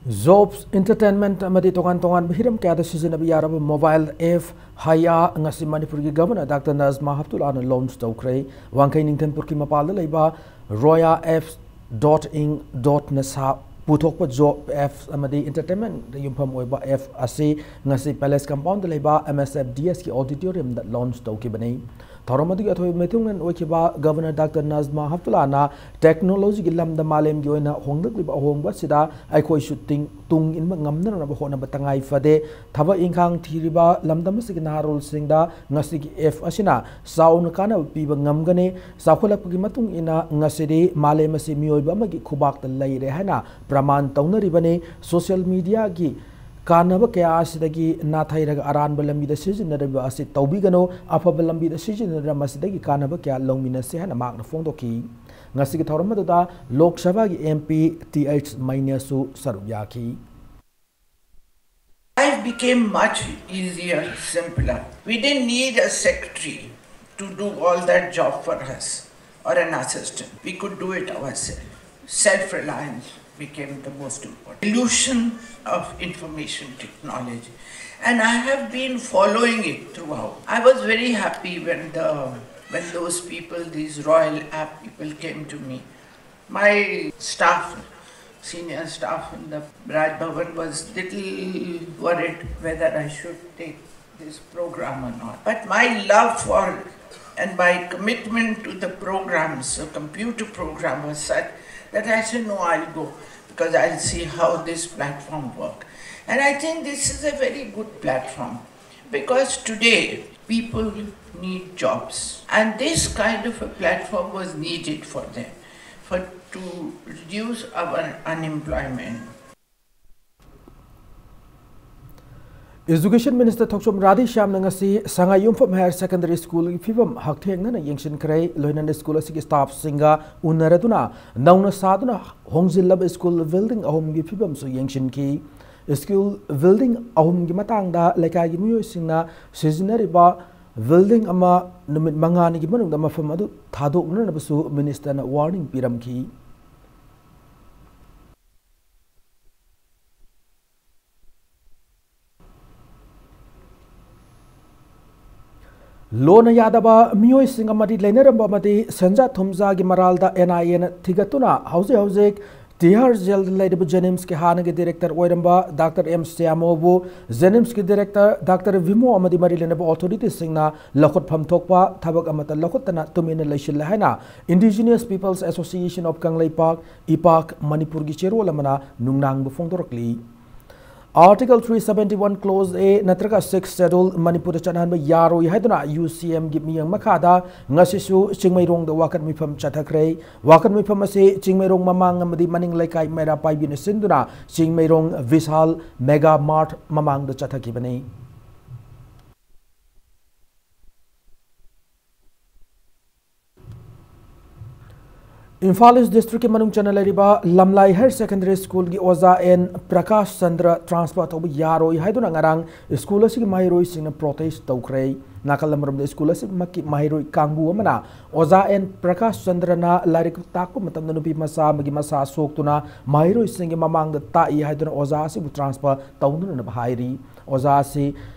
Jobs, entertainment ꯑꯃꯗꯤ ꯇꯣꯉꯥꯟ ꯇꯣꯉꯥꯟꯕ ꯍꯤꯔꯝ ꯀꯌꯥꯗ ꯁꯤꯖꯤꯟꯅꯕ ꯌꯥꯔꯕ mobile app Haya ꯉꯁꯤ ꯃꯅꯤꯄꯨꯔꯒꯤ Governor Doctor Najma Heptullahꯅ launch ꯇꯧꯈ꯭ꯔꯦ꯫ ꯋꯥꯡꯈꯩ ꯅꯤꯡꯊꯦꯝ ꯄꯨꯈ꯭ꯔꯤ ꯃꯄꯥꯜꯗ ꯂꯩꯕ Roya Apps dot in dotꯅ ꯁꯥ ꯄꯨꯊꯣꯛꯄ job apps ꯑꯃꯗꯤ entertainmentꯗ ꯌꯨꯝꯐꯝ ꯑꯣꯏꯕ app ꯑꯁꯤ ꯉꯁꯤ Palace Compoundꯗ ꯂꯩꯕ MSFDSꯀꯤ auditoriumꯗ launch ꯇꯧꯈꯤꯕꯅꯤ꯫ ꯊꯧꯔꯝ ꯑꯗꯨꯒꯤ ꯑꯊꯣꯏꯕ ꯃꯤꯊꯨꯡꯂꯦꯟ ꯑꯣꯏꯈꯤꯕ Governor Doctor Najma Heptullahꯅ technologyꯒꯤ ꯂꯝꯗ ꯃꯥꯂꯦꯝꯒꯤ ꯑꯣꯏꯅ ꯍꯣꯡꯂꯛꯂꯤꯕ ꯑꯍꯣꯡꯕ ꯑꯁꯤꯗ ꯑꯩꯈꯣꯏꯁꯨ ꯇꯤꯡ-, ꯇꯨꯡ ꯏꯟꯕ ꯉꯝꯅꯅꯕ ꯍꯣꯠꯅꯕ ꯇꯉꯥꯏ ꯐꯗꯦ꯫ ꯊꯕꯛ ꯏꯪꯈꯥꯡ ꯊꯤꯔꯤꯕ ꯂꯝꯗꯝ ꯑꯁꯤꯒꯤ ꯅꯍꯥꯔꯣꯜꯁꯤꯡꯗ ꯉꯁꯤꯒꯤ app ꯑꯁꯤꯅ ꯆꯥꯎꯅ ꯀꯥꯟꯅꯕ ꯄꯤꯕ ꯉꯝꯒꯅꯤ꯫ ꯆꯥꯎꯈꯠꯂꯛꯄꯒꯤ ꯃꯇꯨꯡ ꯏꯟꯅ ꯉꯁꯤꯗꯤ ꯃꯥꯂꯦꯝ ꯑꯁꯤ ꯃꯤꯑꯣꯏꯕ ꯑꯃꯒꯤ ꯈꯨꯕꯥꯛꯇ ꯂꯩꯔꯦ ꯍꯥꯏꯅ ꯄ꯭ꯔꯃꯥꯟ ꯇꯧꯅꯔꯤꯕꯅꯤ꯫ Social mediaꯒꯤ ꯀꯥꯟꯅꯕ ꯀꯌꯥ ꯑꯁꯤꯗꯒꯤ ꯅꯥꯊꯩꯔꯒ ꯑꯔꯥꯟꯕ ꯂꯝꯕꯤꯗ ꯁꯤꯖꯤꯟꯅꯔꯤꯕ ꯑꯁꯤ ꯇꯧꯕꯤꯒꯅꯨ, ꯑꯐꯕ ꯂꯝꯕꯤꯗ ꯁꯤꯖꯤꯟꯅꯗꯨꯅ ꯃꯁꯤꯗꯒꯤ ꯀꯥꯟꯅꯕ ꯀꯌꯥ ꯂꯧꯃꯤꯟꯅꯁꯤ ꯍꯥꯏꯅ ꯃꯍꯥꯛꯅ ꯐꯣꯡꯗꯣꯛꯈꯤ꯫ ꯉꯁꯤꯒꯤ ꯊꯧꯔꯝ ꯑꯗꯨꯗ ꯂꯣꯛ ꯁꯚꯥꯒꯤ M P T H ꯃꯩꯅꯦꯁꯨ ꯁꯔꯨꯛ ꯌꯥꯈꯤ꯫ Life became much easier, simpler. We didn't need a secretary to do all that job for us or an assistant. We could do it ourselves. Self reliance became the most important. Illusion of information technology. And I have been following it throughout. I was very happy when the when those people, these royal app people came to me. My staff, senior staff in the Raj Bhavan was little worried whether I should take this program or not. But my love for and my commitment to the programs, the computer program was such that I said, no, I'll go because I'll see how this platform works. And I think this is a very good platform because today people need jobs and this kind of a platform was needed for them for to reduce our unemployment. Education Minister ꯊꯣꯛꯆꯣꯝ ꯔꯥꯙꯦꯁ꯭ꯌꯥꯝꯅ ꯉꯁꯤ ꯁꯉꯥꯏꯌꯨꯝꯐꯝ Higher Secondary Schoolꯒꯤ ꯐꯤꯕꯝ ꯍꯛꯊꯦꯡꯅꯅ ꯌꯦꯡꯁꯤꯟꯈ꯭ꯔꯦ꯫ ꯂꯣꯏꯅꯅ school ꯑꯁꯤꯒꯤ staffꯁꯤꯡꯒ ꯎꯅꯔꯗꯨꯅ ꯅꯧꯅ ꯁꯥꯗꯨꯅ ꯍꯣꯡꯖꯤꯜꯂꯕ school building ꯑꯍꯨꯝꯒꯤ ꯐꯤꯕꯝꯁꯨ ꯌꯦꯡꯁꯤꯟꯈꯤ꯫ ꯁ꯭ꯀꯨꯜ building ꯑꯍꯨꯝꯒꯤ ꯃꯇꯥꯡꯗ ꯂꯩꯀꯥꯏꯒꯤ ꯃꯤꯑꯣꯏꯁꯤꯡꯅ ꯁꯤꯖꯤꯟꯅꯔꯤꯕ building ꯑꯃ ꯅꯨꯃꯤꯠ ꯃꯉꯥꯅꯤꯒꯤ ꯃꯅꯨꯡꯗ ꯃꯐꯝ ꯑꯗꯨ ꯊꯥꯗꯣꯛꯅꯅꯕꯁꯨ ministerꯅ warning ꯄꯤꯔꯝꯈꯤ꯫ ꯂꯣꯟꯅ ꯌꯥꯗꯕ ꯃꯤꯑꯣꯏꯁꯤꯡ ꯑꯃꯗꯤ ꯂꯩꯅꯔꯝꯕ ꯑꯃꯗꯤ ꯁꯦꯟꯖꯥ ꯊꯨꯝꯖꯥꯒꯤ ꯃꯔꯥꯜꯗ N I Aꯅ ꯊꯤꯒꯠꯇꯨꯅ ꯍꯧꯖꯤꯛ ꯍꯧꯖꯤꯛ ꯇꯤꯍꯥꯔ ꯖꯦꯜꯗ ꯂꯩꯔꯤꯕ JNIMSꯀꯤ ꯍꯥꯟꯅꯒꯤ director ꯑꯣꯏꯔꯝꯕ Doctor M ꯁ꯭ꯌꯥꯃꯣꯕꯨ JNIMSꯀꯤ director Doctor ꯚꯤꯃꯣ ꯑꯃꯗꯤ ꯃꯔꯤ ꯂꯩꯅꯕ authorityꯁꯤꯡꯅ ꯂꯧꯈꯠꯐꯝ ꯊꯣꯛꯄ ꯊꯕꯛ ꯑꯃꯠꯇ ꯂꯧꯈꯠꯇꯅ ꯇꯨꯃꯤꯟꯅ ꯂꯩꯁꯤꯜꯂꯦ ꯍꯥꯏꯅ Indigenous Peoples Association of Kangleipak, ꯏꯄꯥꯛ, ꯃꯅꯤꯄꯨꯔꯒꯤ ꯆꯦꯔꯣꯜ ꯑꯃꯅ ꯅꯨꯡꯅꯥꯡꯕ ꯐꯣꯡꯗꯣꯔꯛꯂꯤ꯫ Article three seventy one Clause A ꯅꯠꯇ꯭ꯔꯒ Sixth Schedule ꯃꯅꯤꯄꯨꯔꯗ ꯆꯠꯅꯍꯟꯕ ꯌꯥꯔꯣꯏ ꯍꯥꯏꯗꯨꯅ U C M ꯒꯤ ꯃꯤꯠꯌꯦꯡ ꯃꯈꯥꯗ ꯉꯁꯤꯁꯨ ꯆꯤꯡꯃꯩꯔꯣꯡꯗ ꯋꯥꯀꯠ ꯃꯤꯐꯝ ꯆꯠꯊꯈ꯭ꯔꯦ꯫ ꯋꯥꯀꯠ ꯃꯤꯐꯝ ꯑꯁꯤ ꯆꯤꯡꯃꯩꯔꯣꯡ ꯃꯃꯥꯡ ꯑꯃꯗꯤ ꯃꯅꯤꯡ ꯂꯩꯀꯥꯏ ꯃꯩꯔꯥ ꯄꯥꯏꯕꯤꯅ ꯁꯤꯟꯗꯨꯅ ꯆꯤꯡꯃꯩꯔꯣꯡ ꯚꯤꯁꯥꯜ Mega Mart ꯃꯃꯥꯡꯗ ꯆꯠꯊꯈꯤꯕꯅꯤ꯫ ꯏꯝꯐꯥꯜ ꯏꯁ ꯗꯤꯁꯇ꯭ꯔꯤꯛꯀꯤ ꯃꯅꯨꯡ ꯆꯟꯅ ꯂꯩꯔꯤꯕ ꯂꯝꯂꯥꯏ ꯍꯥꯌꯔ ꯁꯦꯀꯦꯟꯗꯔꯤ ꯁ꯭ꯀꯨꯜꯒꯤ ꯑꯣꯖꯥ ꯑꯦꯟ ꯄ꯭ꯔꯀꯥꯁ ꯆꯟꯗ꯭ꯔ ꯇ꯭ꯔꯥꯟꯁꯐꯔ ꯇꯧꯕ ꯌꯥꯔꯣꯏ ꯍꯥꯏꯗꯨꯅ ꯉꯔꯥꯡ ꯁ꯭ꯀꯨꯜ ꯑꯁꯤꯒꯤ ꯃꯍꯩꯔꯣꯏꯁꯤꯡꯅ ꯄ꯭ꯔꯣꯇꯦꯁ ꯇꯧꯈ꯭ꯔꯦ꯫ ꯅꯥꯀꯜ ꯑꯃꯔꯣꯝꯗ ꯁ꯭ꯀꯨꯜ ꯑꯁꯤꯃꯛꯀꯤ ꯃꯍꯩꯔꯣꯏ ꯀꯥꯡꯕꯨ ꯑꯃꯅ ꯑꯣꯖꯥ ꯑꯦꯟ ꯄ꯭ꯔꯀꯥꯁ ꯆꯟꯗ꯭ꯔꯅ ꯂꯥꯏꯔꯤꯛ ꯇꯥꯛꯄ ꯃꯇꯝꯗ ꯅꯨꯄꯤ ꯃꯆꯥ ꯑꯃꯒꯤ ꯃꯁꯥ ꯁꯣꯛꯇꯨꯅ ꯃꯍꯩꯔꯣꯏꯁꯤꯡꯒꯤ ꯃꯃꯥꯡꯗ ꯇꯥꯛꯏ ꯍꯥꯏꯗꯨꯅ ꯑꯣꯖꯥ ꯑꯁꯤꯕꯨ ꯇ꯭ꯔꯥꯟꯁꯐꯔ ꯇꯧꯅꯅꯕ ꯍꯥꯏꯔꯤ꯫ ꯑꯣꯖꯥ ꯑꯁꯤ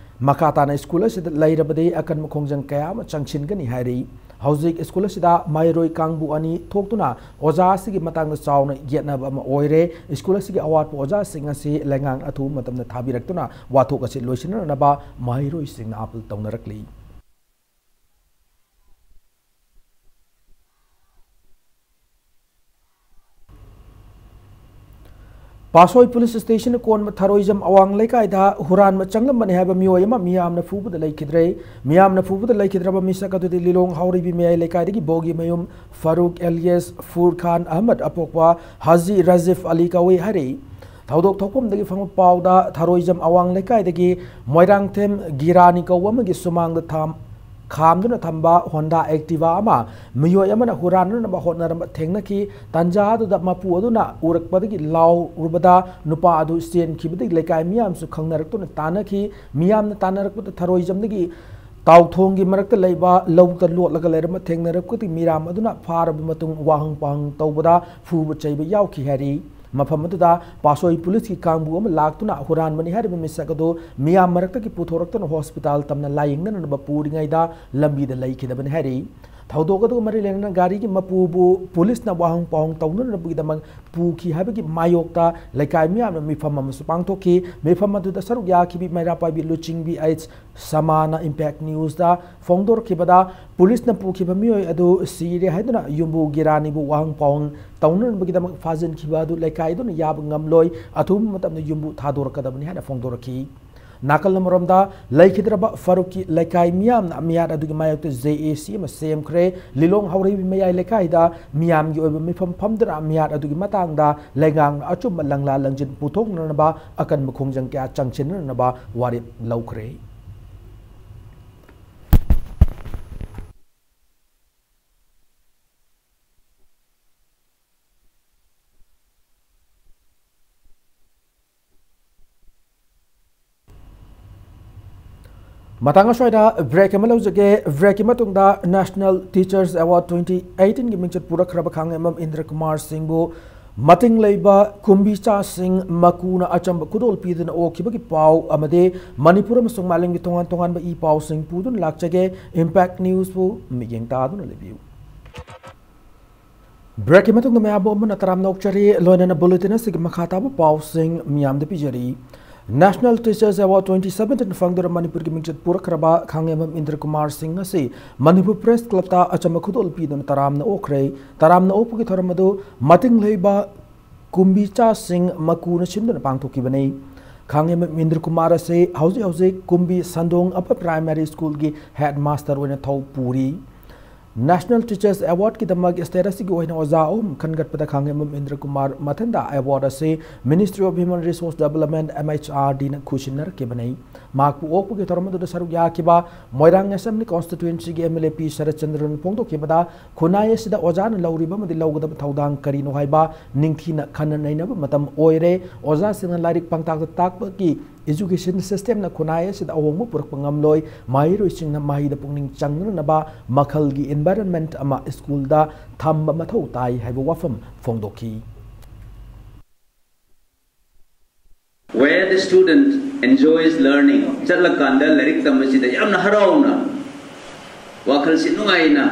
ꯃꯈꯥ ꯇꯥꯅ ꯁ꯭ꯀꯨꯜ ꯑꯁꯤꯗ ꯂꯩꯔꯕꯗꯤ ꯑꯀꯟꯕ ꯈꯣꯡꯖꯪ ꯀꯌꯥ ꯑꯃ ꯆꯪꯁꯤꯟꯒꯅꯤ ꯍꯥꯏꯔꯤ꯫ ꯍꯧꯖꯤꯛ ꯁ꯭ꯀꯨꯜ ꯑꯁꯤꯗ ꯃꯍꯩꯔꯣꯏ ꯀꯥꯡꯕꯨ ꯑꯅꯤ ꯊꯣꯛꯇꯨꯅ ꯑꯣꯖꯥ ꯑꯁꯤꯒꯤ ꯃꯇꯥꯡꯗ ꯆꯥꯎꯅ ꯌꯦꯠꯅꯕ ꯑꯃ ꯑꯣꯏꯔꯦ꯫ ꯁ꯭ꯀꯨꯜ ꯑꯁꯤꯒꯤ ꯑꯋꯥꯠꯄ ꯑꯣꯖꯥꯁꯤꯡ ꯑꯁꯤ ꯂꯩꯉꯥꯛ ꯑꯊꯨꯕ ꯃꯇꯝꯗ ꯊꯥꯕꯤꯔꯛꯇꯨꯅ ꯋꯥꯊꯣꯛ ꯑꯁꯤ ꯂꯣꯏꯁꯤꯟꯅꯅꯕ ꯃꯍꯩꯔꯣꯏꯁꯤꯡꯅ ꯑꯥꯄꯤꯜ ꯇꯧꯅꯔꯛꯂꯤ꯫ ꯄꯥꯠꯁꯣꯏ ꯄꯨꯂꯤꯁ ꯁ꯭ꯇꯦꯁꯟꯅ ꯀꯣꯟꯕ ꯊꯔꯣꯏꯖꯝ ꯑꯋꯥꯡ ꯂꯩꯀꯥꯏꯗ ꯍꯨꯔꯥꯟꯕ ꯆꯪꯂꯝꯕꯅꯤ ꯍꯥꯏꯕ ꯃꯤꯑꯣꯏ ꯑꯃ ꯃꯤꯌꯥꯝꯅ ꯐꯨꯕꯗ ꯂꯩꯈꯤꯗ꯭ꯔꯦ꯫ ꯃꯤꯌꯥꯝꯅ ꯐꯨꯕꯗ ꯂꯩꯈꯤꯗ꯭ꯔꯕ ꯃꯤꯁꯛ ꯑꯗꯨꯗꯤ ꯂꯤꯂꯣꯡ ꯍꯥꯎꯔꯩꯕꯤ ꯃꯌꯥꯏ ꯂꯩꯀꯥꯏꯗꯒꯤ ꯕꯣꯒꯤ ꯃꯌꯨꯝ ꯐꯔꯨꯛ ꯑꯦꯂꯤꯌꯁ ꯐꯨꯔꯈꯥꯟ ꯑꯍꯃꯗ ꯑꯄꯣꯛꯄ ꯍꯥꯖꯤ ꯔꯥꯖꯤꯐ ꯑꯂꯤ ꯀꯧꯏ ꯍꯥꯏꯔꯤ꯫ ꯊꯧꯗꯣꯛ ꯊꯣꯛꯐꯝꯗꯒꯤ ꯐꯪꯕ ꯄꯥꯎꯗ ꯊꯔꯣꯏꯖꯝ ꯑꯋꯥꯡ ꯂꯩꯀꯥꯏꯗꯒꯤ ꯃꯣꯏꯔꯥꯡꯊꯦꯝ ꯒꯤꯔꯥꯅꯤ ꯀꯧꯕ ꯑꯃꯒꯤ ꯁꯨꯃꯥꯡꯗ ꯊꯝ-, ꯈꯥꯝꯗꯨꯅ ꯊꯝꯕ Honda Activa ꯑꯃ ꯃꯤꯑꯣꯏ ꯑꯃꯅ ꯍꯨꯔꯥꯟꯅꯅꯕ ꯍꯣꯠꯅꯔꯝꯕ ꯊꯦꯡꯅꯈꯤ꯫ ꯇꯥꯟꯖꯥ ꯑꯗꯨꯗ ꯃꯄꯨ ꯑꯗꯨꯅ ꯎꯔꯛꯄꯗꯒꯤ ꯂꯥꯎꯔꯨꯕꯗ ꯅꯨꯄꯥ ꯑꯗꯨ ꯆꯦꯟꯈꯤꯕꯗꯒꯤ ꯂꯩꯀꯥꯏ ꯃꯤꯌꯥꯝꯁꯨ ꯈꯪꯅꯔꯛꯇꯨꯅ ꯇꯥꯟꯅꯈꯤ꯫ ꯃꯤꯌꯥꯝꯅ ꯇꯥꯟꯅꯔꯛꯄꯗ ꯊꯔꯣꯏꯖꯝꯗꯒꯤ ꯇꯥꯎꯊꯣꯡꯒꯤ ꯃꯔꯛꯇ ꯂꯩꯕ ꯂꯧꯗ ꯂꯣꯠꯂꯒ ꯂꯩꯔꯝꯕ ꯊꯦꯡꯅꯔꯛꯄꯗꯒꯤ ꯃꯤꯌꯥꯝ ꯑꯗꯨꯅ ꯐꯥꯔꯕ ꯃꯇꯨꯡ ꯋꯥꯍꯪ ꯄꯥꯎꯍꯪ ꯇꯧꯕꯗ ꯐꯨꯕ ꯆꯩꯕ ꯌꯥꯎꯈꯤ ꯍꯥꯏꯔꯤ꯫ ꯃꯐꯝ ꯑꯗꯨꯗ ꯄꯥꯠꯁꯣꯏ ꯄꯨꯂꯤꯁꯀꯤ ꯀꯥꯡꯕꯨ ꯑꯃ ꯂꯥꯛꯇꯨꯅ ꯍꯨꯔꯥꯟꯕꯅꯤ ꯍꯥꯏꯔꯤꯕ ꯃꯤꯁꯛ ꯑꯗꯨ ꯃꯤꯌꯥꯝ ꯃꯔꯛꯇꯒꯤ ꯄꯨꯊꯣꯔꯛꯇꯨꯅ ꯍꯣꯁꯄꯤꯇꯥꯜ ꯇꯝꯅ ꯂꯥꯌꯦꯡꯅꯅꯕ ꯄꯨꯔꯤꯉꯩꯗ ꯂꯝꯕꯤꯗ ꯂꯩꯈꯤꯗꯕꯅꯤ ꯍꯥꯏꯔꯤ꯫ ꯊꯧꯗꯣꯛ ꯑꯗꯨꯒ ꯃꯔꯤ ꯂꯩꯅꯅ ꯒꯥꯔꯤꯒꯤ ꯃꯄꯨꯕꯨ ꯄꯨꯂꯤꯁꯅ ꯋꯥꯍꯪ ꯄꯥꯎꯍꯪ ꯇꯧꯅꯅꯕꯒꯤꯗꯃꯛ ꯄꯨꯈꯤ ꯍꯥꯏꯕꯒꯤ ꯃꯥꯌꯣꯛꯇ ꯂꯩꯀꯥꯏ ꯃꯤꯌꯥꯝꯅ ꯃꯤꯐꯝ ꯑꯃꯁꯨ ꯄꯥꯡꯊꯣꯛꯈꯤ꯫ ꯃꯤꯐꯝ ꯑꯗꯨꯗ ꯁꯔꯨꯛ ꯌꯥꯈꯤꯕꯤ ꯃꯩꯔꯥ ꯄꯥꯏꯕꯤ ꯂꯨꯆꯤꯡꯕꯤ ꯑꯩꯆ ꯁꯃꯥꯅ ꯏꯝꯄꯦꯛ ꯅ꯭ꯌꯨꯁꯇ ꯐꯣꯡꯗꯣꯔꯛꯈꯤꯕꯗ, ꯄꯨꯂꯤꯁꯅ ꯄꯨꯈꯤꯕ ꯃꯤꯑꯣꯏ ꯑꯗꯨ ꯁꯤꯔꯦ ꯍꯥꯏꯗꯨꯅ ꯌꯨꯝꯕꯨ ꯒꯤꯔꯥꯅꯤꯕꯨ ꯋꯥꯍꯪ ꯄꯥꯎꯍꯪ ꯇꯧꯅꯅꯕꯒꯤꯗꯃꯛ ꯐꯥꯖꯤꯟꯈꯤꯕ ꯑꯗꯨ ꯂꯩꯀꯥꯏ ꯑꯗꯨꯅ ꯌꯥꯕ ꯉꯝꯂꯣꯏ, ꯑꯊꯨꯕ ꯃꯇꯝꯗ ꯌꯨꯝꯕꯨ ꯊꯥꯗꯣꯔꯛꯀꯗꯕꯅꯤ ꯍꯥꯏꯅ ꯐꯣꯡꯗꯣꯔꯛꯈꯤ꯫ ꯅꯥꯀꯜ ꯑꯃꯔꯣꯝꯗ, ꯂꯩꯈꯤꯗ꯭ꯔꯕ ꯐꯥꯔꯨꯛꯀꯤ ꯂꯩꯀꯥꯏ ꯃꯤꯌꯥꯝꯅ ꯃꯤꯍꯥꯠ ꯑꯗꯨꯒꯤ ꯃꯥꯌꯣꯛꯇ ꯖꯦ ꯑꯦ ꯁꯤ ꯑꯃ ꯁꯦꯝꯈ꯭ꯔꯦ꯫ ꯂꯤꯂꯣꯡ ꯍꯧꯔꯩꯕꯤ ꯃꯌꯥꯏ ꯂꯩꯀꯥꯏꯗ ꯃꯤꯌꯥꯝꯒꯤ ꯑꯣꯏꯕ ꯃꯤꯐꯝ ꯐꯝꯗꯨꯅ ꯃꯤꯍꯥꯠ ꯑꯗꯨꯒꯤ ꯃꯇꯥꯡꯗ ꯂꯩꯉꯥꯛꯅ ꯑꯆꯨꯝꯕ ꯂꯪꯂꯥ ꯂꯪꯖꯤꯟ ꯄꯨꯊꯣꯛꯅꯅꯕ ꯑꯀꯟꯕ ꯈꯣꯡꯖꯪ ꯀꯌꯥ ꯆꯪꯁꯤꯟꯅꯅꯕ ꯋꯥꯔꯦꯞ ꯂꯧꯈ꯭ꯔꯦ꯫ ꯃꯇꯥꯡ ꯑꯁ꯭ꯋꯥꯏꯗ ꯕ꯭ꯔꯦꯛ ꯑꯃ ꯂꯧꯖꯒꯦ꯫ ꯕ꯭ꯔꯦꯛꯀꯤ ꯃꯇꯨꯡꯗ National Teachers Award twenty eighteen ꯒꯤ ꯃꯤꯡꯆꯠ ꯄꯨꯔꯛꯈ꯭ꯔꯕ ꯈꯥꯡꯉꯦꯝꯕꯝ ꯏꯟꯗ꯭ꯔ ꯀꯨꯃꯥꯔ ꯁꯤꯡꯕꯨ ꯃꯇꯤꯡ ꯂꯩꯕ ꯀꯨꯝꯕꯤꯆꯥꯁꯤꯡ ꯃꯀꯨꯅ ꯑꯆꯝꯕ ꯈꯨꯗꯣꯜ ꯄꯤꯗꯨꯅ ꯑꯣꯛꯈꯤꯕꯒꯤ ꯄꯥꯎ ꯑꯃꯗꯤ ꯃꯅꯤꯄꯨꯔ ꯑꯃꯁꯨꯡ ꯃꯥꯂꯦꯝꯒꯤ ꯇꯣꯉꯥꯟ ꯇꯣꯉꯥꯟꯕ ꯏ ꯄꯥꯎꯁꯤꯡ ꯄꯨꯗꯨꯅ ꯂꯥꯛꯆꯒꯦ꯫ ꯏꯝꯄꯦꯛ ꯅ꯭ꯌꯨꯁꯄꯨ ꯃꯤꯠꯌꯦꯡ ꯇꯥꯗꯨꯅ ꯂꯩꯕꯤꯌꯨ꯫ ꯕ꯭ꯔꯦꯛꯀꯤ ꯃꯇꯨꯡꯗ ꯃꯌꯥꯝꯕꯨ ꯑꯃꯅ ꯇꯔꯥꯝꯅ ꯑꯣꯛꯆꯔꯤ꯫ ꯂꯣꯏꯅꯅ ꯕꯨꯂꯦꯇꯤꯟ ꯑꯁꯤꯒꯤ ꯃꯈꯥ ꯇꯥꯕ ꯄꯥꯎꯁꯤꯡ ꯃꯤꯌꯥꯝꯗ ꯄꯤꯖꯔꯤ꯫ National Teachers Award twenty seventeen ꯐꯪꯗꯨꯅ ꯃꯅꯤꯄꯨꯔꯒꯤ ꯃꯤꯡꯆꯠ ꯄꯨꯔꯛꯈ꯭ꯔꯕ ꯈꯥꯡꯉꯦꯝꯕꯝ ꯏꯟꯗ꯭ꯔ ꯀꯨꯃꯥꯔ ꯁꯤꯡ ꯑꯁꯤ ꯃꯅꯤꯄꯨꯔ ꯄ꯭ꯔꯦꯁ ꯀ꯭ꯂꯕꯇ ꯑꯆꯝꯕ ꯈꯨꯗꯣꯜ ꯄꯤꯗꯨꯅ ꯇꯔꯥꯝꯅ ꯑꯣꯛꯈ꯭ꯔꯦ꯫ ꯇꯔꯥꯝꯅ ꯑꯣꯛꯄꯒꯤ ꯊꯧꯔꯝ ꯑꯗꯨ ꯃꯇꯤꯡ ꯂꯩꯕ ꯀꯨꯝꯕꯤꯆꯥꯁꯤꯡ ꯃꯀꯨꯅ ꯁꯤꯟꯗꯨꯅ ꯄꯥꯡꯊꯣꯛꯈꯤꯕꯅꯤ꯫ ꯈꯥꯡꯉꯦꯝꯕꯝ ꯏꯟꯗ꯭ꯔ ꯀꯨꯃꯥꯔ ꯑꯁꯤ ꯍꯧꯖꯤꯛ ꯍꯧꯖꯤꯛ ꯀꯨꯝꯕꯤ ꯁꯟꯗꯣꯡ ꯑꯄꯔ ꯄ꯭ꯔꯥꯏꯃꯥꯔꯤ ꯁ꯭ꯀꯨꯜꯒꯤ ꯍꯦꯗ ꯃꯥꯁꯇꯔ ꯑꯣꯏꯅ ꯊꯧ ꯄꯨꯔꯤ꯫ National Teachers Award ꯀꯤꯗꯃꯛ state ꯑꯁꯤꯒꯤ ꯑꯣꯏꯅ ꯑꯣꯖꯥ ꯑꯍꯨꯝ ꯈꯟꯒꯠꯄꯗ ꯈꯥꯡꯉꯦꯝꯕꯝ ꯏꯟꯗ꯭ꯔ ꯀꯨꯃꯥꯔ ꯃꯊꯟꯗ award ꯑꯁꯤ Ministry of Human Resource Development, M H R D ꯅ ꯈꯨꯠꯁꯤꯟꯅꯔꯛꯈꯤꯕꯅꯤ꯫ ꯃꯍꯥꯛꯄꯨ ꯑꯣꯛꯄꯒꯤ ꯊꯧꯔꯝ ꯑꯗꯨꯗ ꯁꯔꯨꯛ ꯌꯥꯈꯤꯕ ꯃꯣꯏꯔꯥꯡ Assembly Constituency ꯒꯤ M L A ꯄꯤ ꯁꯔꯠꯆꯟꯗ꯭ꯔꯅ ꯐꯣꯡꯗꯣꯛꯈꯤꯕꯗ, ꯈꯨꯟꯅꯥꯏ ꯑꯁꯤꯗ ꯑꯣꯖꯥꯅ ꯂꯧꯔꯤꯕ ꯑꯃꯗꯤ ꯂꯧꯒꯗꯕ ꯊꯧꯗꯥꯡ ꯀꯔꯤꯅꯣ ꯍꯥꯏꯕ ꯅꯤꯡꯊꯤꯅ ꯈꯟꯅ ꯅꯩꯅꯕ ꯃꯇꯝ ꯑꯣꯏꯔꯦ꯫ ꯑꯣꯖꯥꯁꯤꯡꯅ ꯂꯥꯏꯔꯤꯛ ꯄꯪꯇꯥꯛꯇ ꯇꯥꯛꯄꯒꯤ education system ꯅ ꯈꯨꯟꯅꯥꯏ ꯑꯁꯤꯗ ꯑꯍꯣꯡꯕ ꯄꯨꯔꯛꯄ ꯉꯝꯂꯣꯏ꯫ ꯃꯍꯩꯔꯣꯏꯁꯤꯡꯅ ꯃꯍꯩꯗ ꯄꯨꯛꯅꯤꯡ ꯆꯪꯅꯅꯕ ꯃꯈꯜꯒꯤ environment ꯑꯃ ꯁ꯭ꯀꯨꯜꯗ ꯊꯝꯕ ꯃꯊꯧ ꯇꯥꯏ ꯍꯥꯏꯕ ꯋꯥꯐꯝ ꯐꯣꯡꯗꯣꯛꯈꯤ꯫ Where the student enjoys learning, ꯆꯠꯂꯀꯥꯟꯗ ꯂꯥꯏꯔꯤꯛ ꯇꯝꯕꯁꯤꯗ ꯌꯥꯝꯅ ꯍꯔꯥꯎꯅ, ꯋꯥꯈꯜꯁꯤ ꯅꯨꯡꯉꯥꯏꯅ,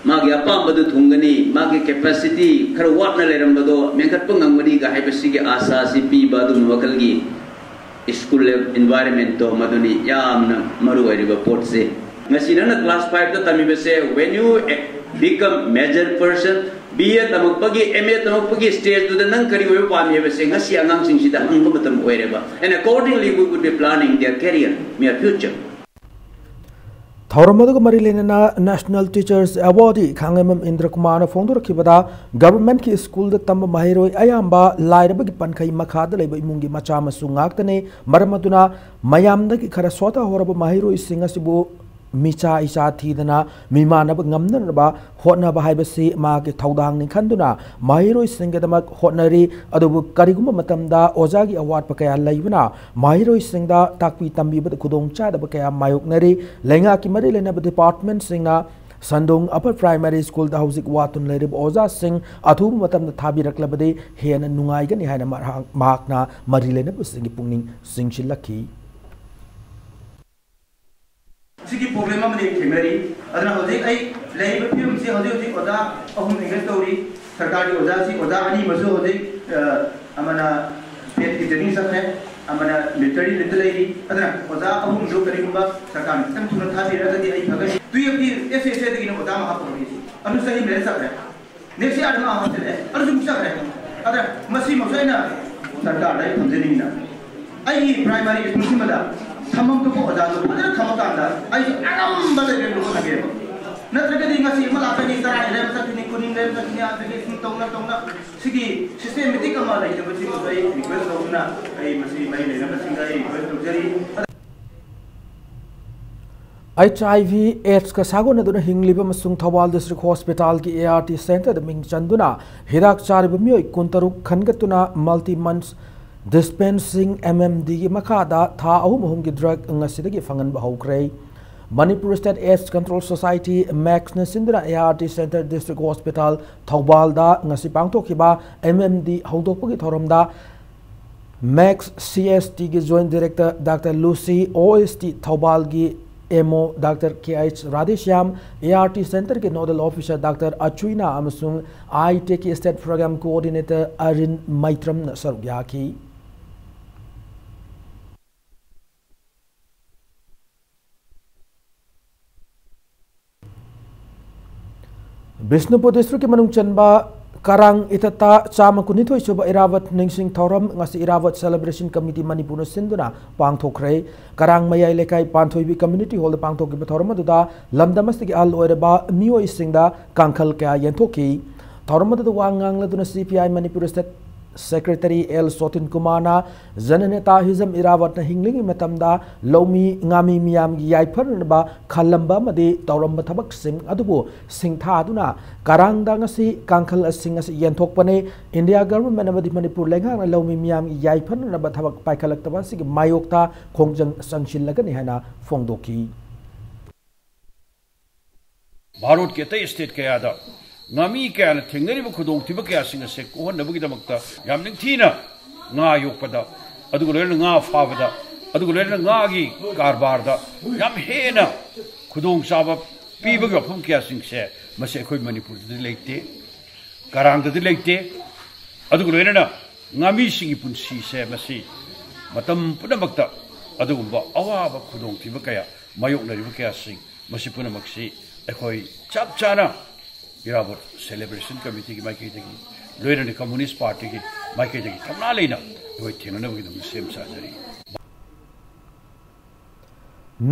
ꯃꯥꯒꯤ ꯑꯄꯥꯝꯕꯗꯨ ꯊꯨꯡꯒꯅꯤ, ꯃꯥꯒꯤ capacity ꯈꯔ ꯋꯥꯠꯅ ꯂꯩꯔꯝꯕꯗꯣ ꯃꯦꯟꯈꯠꯄ ꯉꯝꯒꯅꯤꯒ ꯍꯥꯏꯕꯁꯤꯒꯤ ꯑꯥꯁꯥꯁꯤ ꯄꯤꯕ ꯑꯗꯨꯒꯨꯝꯕ ꯃꯈꯜꯒꯤ school environment ꯇꯣ ꯃꯗꯨꯅꯤ ꯌꯥꯝꯅ ꯃꯔꯨ ꯑꯣꯏꯔꯤꯕ ꯄꯣꯠꯁꯦ꯫ ꯉꯁꯤ ꯅꯪꯅ class five ꯇ ꯇꯝꯃꯤꯕꯁꯦ, when you become major person, B A ꯇꯝꯃꯛꯄꯒꯤ, M A ꯇꯝꯃꯛꯄꯒꯤ stage ꯇꯨꯗ ꯅꯪ ꯀꯔꯤ ꯑꯣꯏꯕ ꯄꯥꯝꯃꯤ ꯍꯥꯏꯕꯁꯦ ꯉꯁꯤ ꯑꯉꯥꯡꯁꯤꯡꯁꯤꯗ ꯍꯪꯕ ꯃꯇꯝ ꯑꯣꯏꯔꯦꯕ꯫ And accordingly we would be planning their career, their future. ꯊꯧꯔꯝ ꯑꯗꯨꯒ ꯃꯔꯤ ꯂꯩꯅꯅ National Teachers Award ꯈꯥꯡꯉꯩꯃꯝ ꯏꯟꯗ꯭ꯔ ꯀꯨꯃꯥꯔꯅ ꯐꯣꯡꯗꯣꯔꯛꯈꯤꯕꯗ, government ꯀꯤ school ꯗ ꯇꯝꯕ ꯃꯍꯩꯔꯣꯏ ꯑꯌꯥꯝꯕ ꯂꯥꯏꯔꯕꯒꯤ ꯄꯟꯈꯩ ꯃꯈꯥꯗ ꯂꯩꯕ ꯏꯃꯨꯡꯒꯤ ꯃꯆꯥ ꯃꯁꯨ ꯉꯥꯛꯇꯅꯤ꯫ ꯃꯔꯝ ꯑꯗꯨꯅ ꯃꯌꯥꯝꯗꯒꯤ ꯈꯔ ꯁꯣꯠꯊꯍꯧꯔꯕ ꯃꯍꯩꯔꯣꯏꯁꯤꯡ ꯑꯁꯤꯕꯨ ꯃꯤꯆꯥ ꯏꯆꯥ ꯊꯤꯗꯅ ꯃꯤꯃꯥꯟꯅꯕ ꯉꯝꯅꯅꯕ ꯍꯣꯠꯅꯕ ꯍꯥꯏꯕꯁꯤ ꯃꯍꯥꯛꯀꯤ ꯊꯧꯗꯥꯡꯅꯤ ꯈꯟꯗꯨꯅ ꯃꯍꯩꯔꯣꯏꯁꯤꯡꯒꯤꯗꯃꯛ ꯍꯣꯠꯅꯔꯤ꯫ ꯑꯗꯨꯕꯨ ꯀꯔꯤꯒꯨꯝꯕ ꯃꯇꯝꯗ ꯑꯣꯖꯥꯒꯤ ꯑꯋꯥꯠꯄ ꯀꯌꯥ ꯂꯩꯕꯅ ꯃꯍꯩꯔꯣꯏꯁꯤꯡꯗ ꯇꯥꯛꯄꯤ ꯇꯝꯕꯤꯕꯗ ꯈꯨꯗꯣꯡꯆꯥꯗꯕ ꯀꯌꯥ ꯃꯥꯌꯣꯛꯅꯔꯤ꯫ ꯂꯩꯉꯥꯛꯀꯤ ꯃꯔꯤ ꯂꯩꯅꯕ department ꯁꯤꯡꯅ ꯁꯟꯗꯣꯡ Upper Primary School ꯗ ꯍꯧꯖꯤꯛ ꯋꯥꯇꯨꯅ ꯂꯩꯔꯤꯕ ꯑꯣꯖꯥꯁꯤꯡ ꯑꯊꯨꯕ ꯃꯇꯝꯗ ꯊꯥꯕꯤꯔꯛꯂꯕꯗꯤ ꯍꯦꯟꯅ ꯅꯨꯡꯉꯥꯏꯒꯅꯤ ꯍꯥꯏꯅ ꯃꯍꯥꯛ-, ꯃꯍꯥꯛꯅ ꯃꯔꯤ ꯂꯩꯅꯕꯁꯤꯡꯒꯤ ꯄꯨꯛꯅꯤꯡ ꯆꯤꯡꯁꯤꯜꯂꯛꯈꯤ꯫ ꯁꯤꯒꯤ problem ꯑꯃꯗꯤ ꯊꯦꯡꯅꯔꯤ꯫ ꯑꯗꯨꯅ ꯍꯧꯖꯤꯛ ꯑꯩ ꯂꯩꯔꯤꯕ ꯐꯤꯕꯝꯁꯤ ꯍꯧꯖꯤꯛ ꯍꯧꯖꯤꯛ ꯑꯣꯖꯥ ꯑꯍꯨꯝ engage ꯇꯧꯔꯤ꯫ ꯁꯔꯀꯥꯔꯒꯤ ꯑꯣꯖꯥꯁꯤ ꯑꯣꯖꯥ ꯑꯅꯤ ꯑꯃꯁꯨ ꯍꯧꯖꯤꯛ, ꯑ, ꯑꯃꯅ PET ꯀꯤ training ꯆꯠꯈ꯭ꯔꯦ, ꯑꯃꯅ military ꯗ ꯂꯩꯔꯤ꯫ ꯑꯗꯨꯅ ꯑꯣꯖꯥ ꯑꯍꯨꯝꯗꯨ ꯀꯔꯤꯒꯨꯝꯕ ꯁꯔꯀꯥꯔꯅ ꯈꯤꯇꯪ ꯊꯨꯅ ꯊꯥꯕꯤꯔꯒꯗꯤ ꯑꯩ ꯐꯒꯅꯤ꯫ ꯇꯨꯌꯦꯞꯀꯤ SSA ꯗꯒꯤꯅ ꯑꯣꯖꯥ ꯃꯈꯥ ꯄꯣꯟꯕꯤꯁꯤ ꯑꯗꯨ ꯆꯍꯤ ꯑꯃ ꯂꯩꯔ ꯆꯠꯈ꯭ꯔꯦ꯫ Next year ꯗ ꯃꯥ ꯑꯃ ꯍꯥꯞꯆꯤꯜꯂꯛꯑꯦ, ꯑꯗꯨꯁꯨ ꯑꯃꯨꯛ ꯆꯠꯈ꯭ꯔꯦ꯫ ꯑꯗ ꯃꯁꯤꯃꯛꯁꯨ ꯑꯩꯅ ꯁꯔꯀꯥꯔꯗ ꯑꯩ ꯊꯝꯖꯅꯤꯡꯉꯤꯅ, ꯑꯩꯒꯤ primary school ꯁꯤꯃꯗ ꯊꯝꯐꯝ ꯊꯣꯛꯄ ꯑꯣꯖꯥꯗꯨ ꯐꯖꯅ ꯊꯝꯃꯀꯥꯟꯗ ꯑꯩꯁꯨ ꯑꯉꯝꯕ level ꯗ ꯍꯣꯠꯅꯒꯦꯕ꯫ ꯅꯠꯇ꯭ꯔꯒꯗꯤ ꯉꯁꯤ ꯑꯃ ꯂꯥꯛꯀꯅꯤ, ꯇꯔꯥꯅꯤ ꯂꯩꯔ ꯆꯠꯈꯤꯅꯤ, ꯀꯨꯟꯅꯤ ꯂꯩꯔ ꯆꯠꯈꯤꯅꯤ, ꯑꯗꯒꯤ ꯁꯨꯝ ꯇꯧꯅ ꯇꯧꯅ ꯁꯤꯒꯤ systematic ꯑꯃ ꯂꯩꯇꯕꯁꯤꯃꯁꯨ ꯑꯩ request ꯇꯧꯗꯨꯅ ꯑꯩ ꯃꯁꯤ ꯃꯔꯤ ꯂꯩꯅꯕꯁꯤꯡꯗ ꯑꯩ request ꯇꯧꯖꯔꯤ꯫ HIV AIDS ꯀ ꯁꯥꯒꯣꯟꯅꯗꯨꯅ ꯍꯤꯡꯂꯤꯕ ꯑꯃꯁꯨꯡ ꯊꯧꯕꯥꯜ District Hospital ꯒꯤ ART Centre ꯗ ꯃꯤꯡ ꯆꯟꯗꯨꯅ ꯍꯤꯗꯥꯛ ꯆꯥꯔꯤꯕ ꯃꯤꯑꯣꯏ ꯀꯨꯟꯇꯔꯨꯛ ꯈꯟꯒꯠꯇꯨꯅ multi month dispensing MMD ꯒꯤ ꯃꯈꯥꯗ ꯊꯥ ꯑꯍꯨꯝ ꯑꯍꯨꯝꯒꯤ drug ꯉꯁꯤꯗꯒꯤ ꯐꯪꯍꯟꯕ ꯍꯧꯈ꯭ꯔꯦ꯫ Manipur State AIDS Control Society, MACS ꯅ ꯁꯤꯟꯗꯨꯅ ART Centre District Hospital ꯊꯧꯕꯥꯜꯗ ꯉꯁꯤ ꯄꯥꯡꯊꯣꯛꯈꯤꯕ MMD ꯍꯧꯗꯣꯛꯄꯒꯤ ꯊꯧꯔꯝꯗ MACS CST ꯒꯤ Joint Director Doctor Lucy, OST ꯊꯧꯕꯥꯜꯒꯤ M O doctor K H Radheshyam, A R T ꯁꯦꯟꯇꯔꯒꯤ ꯅꯣꯗꯦꯜ ꯑꯣꯐꯤꯁꯔ ꯗꯥꯛꯇꯔ ꯑꯆꯨꯏꯅꯥ ꯑꯃꯁꯨꯡ ꯑꯥꯏ ꯇꯦꯛꯀꯤ ꯁ꯭ꯇꯦꯠ ꯄ꯭ꯔꯣꯒ꯭ꯔꯥꯝ ꯀꯣꯑꯣꯔꯗꯤꯅꯦꯇꯔ ꯑꯔꯤꯟ ꯃꯩꯇ꯭ꯔꯝꯅ ꯁꯔꯨꯛ ꯌꯥꯈꯤ꯫ ꯕꯤꯁꯅꯨꯄꯨꯔ ꯗꯤꯁꯇ꯭ꯔꯤꯛꯀꯤ ꯃꯅꯨꯡ ꯆꯟꯕ ꯀꯔꯥꯡ ꯏꯊꯠꯇ ꯆꯥꯝꯃ ꯀꯨꯟꯅꯤꯊꯣꯏ ꯁꯨꯕ ꯏꯔꯥꯕꯠ ꯅꯤꯡꯁꯤꯡ ꯊꯧꯔꯝ ꯉꯁꯤ ꯏꯔꯥꯕꯠ ꯁꯦꯂꯦꯕ꯭ꯔꯦꯁꯟ ꯀꯃꯤꯇꯤ ꯃꯅꯤꯄꯨꯔꯅ ꯁꯤꯟꯗꯨꯅ ꯄꯥꯡꯊꯣꯛꯈ꯭ꯔꯦ꯫ ꯀꯔꯥꯡ ꯃꯌꯥꯏ ꯂꯩꯀꯥꯏ ꯄꯥꯟꯊꯣꯏꯕꯤ ꯀꯝꯃ꯭ꯌꯨꯅꯤꯇꯤ ꯍꯣꯜꯗ ꯄꯥꯡꯊꯣꯛꯈꯤꯕ ꯊꯧꯔꯝ ꯑꯗꯨꯗ ꯂꯝꯗꯝ ꯑꯁꯤꯒꯤ ꯑꯍꯜ ꯑꯣꯏꯔꯕ ꯃꯤꯑꯣꯏꯁꯤꯡꯗ ꯀꯥꯡꯈꯜ ꯀꯌꯥ ꯌꯦꯟꯊꯣꯛꯈꯤ꯫ ꯊꯧꯔꯝ ꯑꯗꯨꯗ ꯋꯥ ꯉꯥꯡꯂꯗꯨꯅ C P I Manipur state secretary L Sotin ꯀꯨꯃꯥꯔꯅ ꯖꯅꯅꯦꯇꯥ ꯍꯤꯖꯝ ꯏꯔꯥꯕꯠꯅ ꯍꯤꯡꯂꯤꯉꯩ ꯃꯇꯝꯗ ꯂꯧꯃꯤ ꯉꯥꯃꯤ ꯃꯤꯌꯥꯝꯒꯤ ꯌꯥꯏꯐꯅꯅꯕ ꯈꯜꯂꯝꯕ ꯑꯃꯗꯤ ꯇꯧꯔꯝꯕ ꯊꯕꯛꯁꯤꯡ ꯑꯗꯨꯕꯨ ꯁꯤꯡꯊꯥꯗꯨꯅ ꯀꯔꯥꯡꯗ ꯉꯁꯤ ꯀꯥꯡꯈꯜꯁꯤꯡ ꯑꯁꯤ ꯌꯦꯟꯊꯣꯛꯄꯅꯤ꯫ ꯏꯟꯗꯤꯌꯥ ꯒꯚꯔꯟꯃꯦꯟꯠ ꯑꯃꯗꯤ ꯃꯅꯤꯄꯨꯔ ꯂꯩꯉꯥꯛꯅ ꯂꯧꯃꯤ ꯃꯤꯌꯥꯝꯒꯤ ꯌꯥꯏꯐꯅꯅꯕ ꯊꯕꯛ ꯄꯥꯏꯈꯠꯂꯛꯇꯕ ꯑꯁꯤꯒꯤ ꯃꯥꯌꯣꯛꯇ ꯈꯣꯡꯖꯪ ꯆꯪꯁꯤꯜꯂꯒꯅꯤ ꯍꯥꯏꯅ ꯐꯣꯡꯗꯣꯛꯈꯤ꯫ ꯚꯥꯔꯠꯀꯤ ꯑꯇꯩ ꯁ꯭ꯇꯦꯠ ꯀꯌꯥꯗ ꯉꯥꯃꯤ ꯀꯌꯥꯅ ꯊꯦꯡꯅꯔꯤꯕ ꯈꯨꯗꯣꯡꯊꯤꯕ ꯀꯌꯥꯁꯤꯡ ꯑꯁꯦ ꯀꯣꯛꯍꯟꯅꯕꯒꯤꯗꯃꯛꯇ ꯌꯥꯝ ꯅꯤꯡꯊꯤꯅ ꯉꯥ ꯌꯣꯛꯄꯗ, ꯑꯗꯨꯒ ꯂꯣꯏꯅꯅ ꯉꯥ ꯐꯥꯕꯗ, ꯑꯗꯨꯒ ꯂꯣꯏꯅꯅ ꯉꯥꯒꯤ ꯀꯔꯕꯥꯔꯗ ꯌꯥꯝ ꯍꯦꯟꯅ ꯈꯨꯗꯣꯡꯆꯥꯕ ꯄꯤꯕꯒꯤ ꯋꯥꯐꯝ ꯀꯌꯥꯁꯤꯡꯁꯦ ꯃꯁꯤ ꯑꯩꯈꯣꯏ ꯃꯅꯤꯄꯨꯔꯗꯗꯤ ꯂꯩꯇꯦ, ꯀꯔꯥꯡꯗꯗꯤ ꯂꯩꯇꯦ꯫ ꯑꯗꯨꯒ ꯂꯣꯏꯅꯅ ꯉꯥꯃꯤꯁꯤꯡꯒꯤ ꯄꯨꯟꯁꯤꯁꯦ ꯃꯁꯤ ꯃꯇꯝ ꯄꯨꯝꯅꯃꯛꯇ ꯑꯗꯨꯒꯨꯝꯕ ꯑꯋꯥꯕ ꯈꯨꯗꯣꯡꯊꯤꯕ ꯀꯌꯥ ꯃꯥꯌꯣꯛꯅꯔꯤꯕ ꯀꯌꯥꯁꯤꯡ ꯃꯁꯤ ꯄꯨꯝꯅꯃꯛꯁꯤ ꯑꯩꯈꯣꯏ ꯆꯞ ꯆꯥꯅ ꯏꯔꯥꯕꯣꯠ ꯁꯦꯂꯦꯕ꯭ꯔꯦꯁꯟ ꯀꯃꯤꯇꯤꯒꯤ ꯃꯥꯏꯀꯩꯗꯒꯤ, ꯂꯣꯏꯅꯅ ꯀꯝꯃꯨꯅꯤꯁ꯭ꯠ ꯄꯥꯔꯇꯤꯒꯤ ꯃꯥꯏꯀꯩꯗꯒꯤ ꯊꯧꯅꯥ ꯂꯩꯅ ꯑꯩꯈꯣꯏ ꯊꯦꯡꯅꯅꯕꯒꯤꯗꯃꯛ ꯁꯦꯝ ꯁꯥꯖꯔꯤ꯫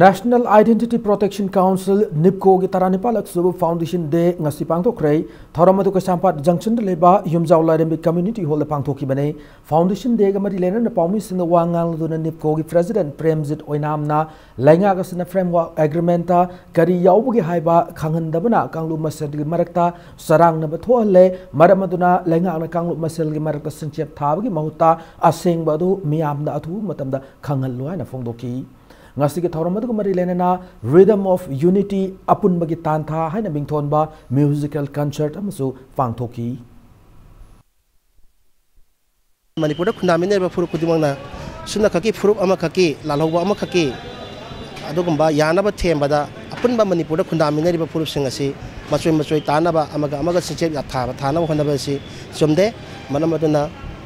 National Identity Protection Council, ꯅꯤꯞꯀꯣꯒꯤ ꯇꯔꯥꯅꯤꯄꯥꯜꯂꯛ ꯁꯨꯕ ꯐꯥꯎꯟꯗꯦꯁꯟ ꯗꯦ ꯉꯁꯤ ꯄꯥꯡꯊꯣꯛꯈ꯭ꯔꯦ꯫ ꯊꯧꯔꯝ ꯑꯗꯨ ꯀꯩꯁꯥꯝꯄꯥꯠ ꯖꯪꯁꯟꯗ ꯂꯩꯕ ꯌꯨꯝꯖꯥꯎ ꯂꯥꯏꯔꯦꯝꯕꯤ ꯀꯝꯃ꯭ꯌꯨꯅꯤꯇꯤ ꯍꯣꯜꯗ ꯄꯥꯡꯊꯣꯛꯈꯤꯕꯅꯤ꯫ ꯐꯥꯎꯟꯗꯦꯁꯟ ꯗꯦꯒ ꯃꯔꯤ ꯂꯩꯅꯅ ꯄꯥꯎꯃꯤꯁꯤꯡꯅ ꯋꯥ ꯉꯥꯡꯂꯗꯨꯅ ꯅꯤꯞꯀꯣꯒꯤ ꯄ꯭ꯔꯦꯁꯤꯗꯦꯟꯠ ꯄ꯭ꯔꯦꯝꯖꯤꯠ ꯑꯣꯏꯅꯥꯝꯅ ꯂꯩꯉꯥꯛ ꯑꯁꯤꯅ ꯐ꯭ꯔꯦꯝꯋꯥꯔꯛ ꯑꯦꯒ꯭ꯔꯤꯃꯦꯟꯠꯇ ꯀꯔꯤ ꯌꯥꯎꯕꯒꯦ ꯍꯥꯏꯕ ꯈꯪꯍꯟꯗꯕꯅ ꯀꯥꯡꯂꯨꯞ ꯃꯁꯦꯜꯒꯤ ꯃꯔꯛꯇ ꯆꯔꯥꯡꯅꯕ ꯊꯣꯛꯍꯜꯂꯦ꯫ ꯃꯔꯝ ꯑꯗꯨꯅ ꯂꯩꯉꯥꯛꯅ ꯀꯥꯡꯂꯨꯞ ꯃꯁꯦꯜꯒꯤ ꯃꯔꯛꯇ ꯁꯤꯡꯆꯦꯞ ꯊꯥꯕꯒꯤ ꯃꯍꯨꯠꯇ ꯑꯁꯦꯡꯕ ꯑꯗꯨ ꯃꯤꯌꯥꯝꯗ ꯑꯊꯨꯕ ꯃꯇꯝꯗ ꯈꯪꯍꯜꯂꯨ ꯍꯥꯏꯅ ꯐꯣꯡꯗꯣꯛꯈꯤ꯫ ꯉꯁꯤꯒꯤ ꯊꯧꯔꯝ ꯑꯗꯨꯒ ꯃꯔꯤ ꯂꯩꯅꯅ Rhythm of Unity, ꯑꯄꯨꯟꯕꯒꯤ ꯇꯥꯟꯊꯥ ꯍꯥꯏꯅ ꯃꯤꯡꯊꯣꯟꯕ ꯃ꯭ꯌꯨꯖꯤꯀꯦꯜ ꯀꯟꯁꯔꯠ ꯑꯃꯁꯨ ꯄꯥꯡꯊꯣꯛꯈꯤ꯫ ꯃꯅꯤꯄꯨꯔꯗ ꯈꯨꯟꯗꯥꯃꯤꯟꯅꯔꯤꯕ ꯐꯨꯔꯨꯞ ꯈꯨꯗꯤꯡꯃꯛꯅ ꯁꯨꯞꯅꯈꯛꯀꯤ ꯐꯨꯔꯨꯞ ꯑꯃꯈꯛꯀꯤ, ꯂꯥꯜꯍꯧꯕ ꯑꯃꯈꯛꯀꯤ ꯑꯗꯨꯒꯨꯝꯕ ꯌꯥꯅꯕ ꯊꯦꯝꯕꯗ ꯑꯄꯨꯟꯕ ꯃꯅꯤꯄꯨꯔꯗ ꯈꯨꯟꯗꯥꯃꯤꯟꯅꯔꯤꯕ ꯐꯨꯔꯨꯞꯁꯤꯡ ꯑꯁꯤ ꯃꯆꯣꯏ ꯃꯆꯣꯏ ꯇꯥꯅꯕ ꯑꯃꯒ ꯑꯃꯒ ꯆꯤꯡꯆꯦꯞ ꯌꯥꯊꯥꯕ ꯊꯥꯅꯕ ꯍꯣꯠꯅꯕ ꯑꯁꯤ ꯆꯨꯝꯗꯦ꯫ ꯃꯔꯝ ꯑꯗꯨꯅ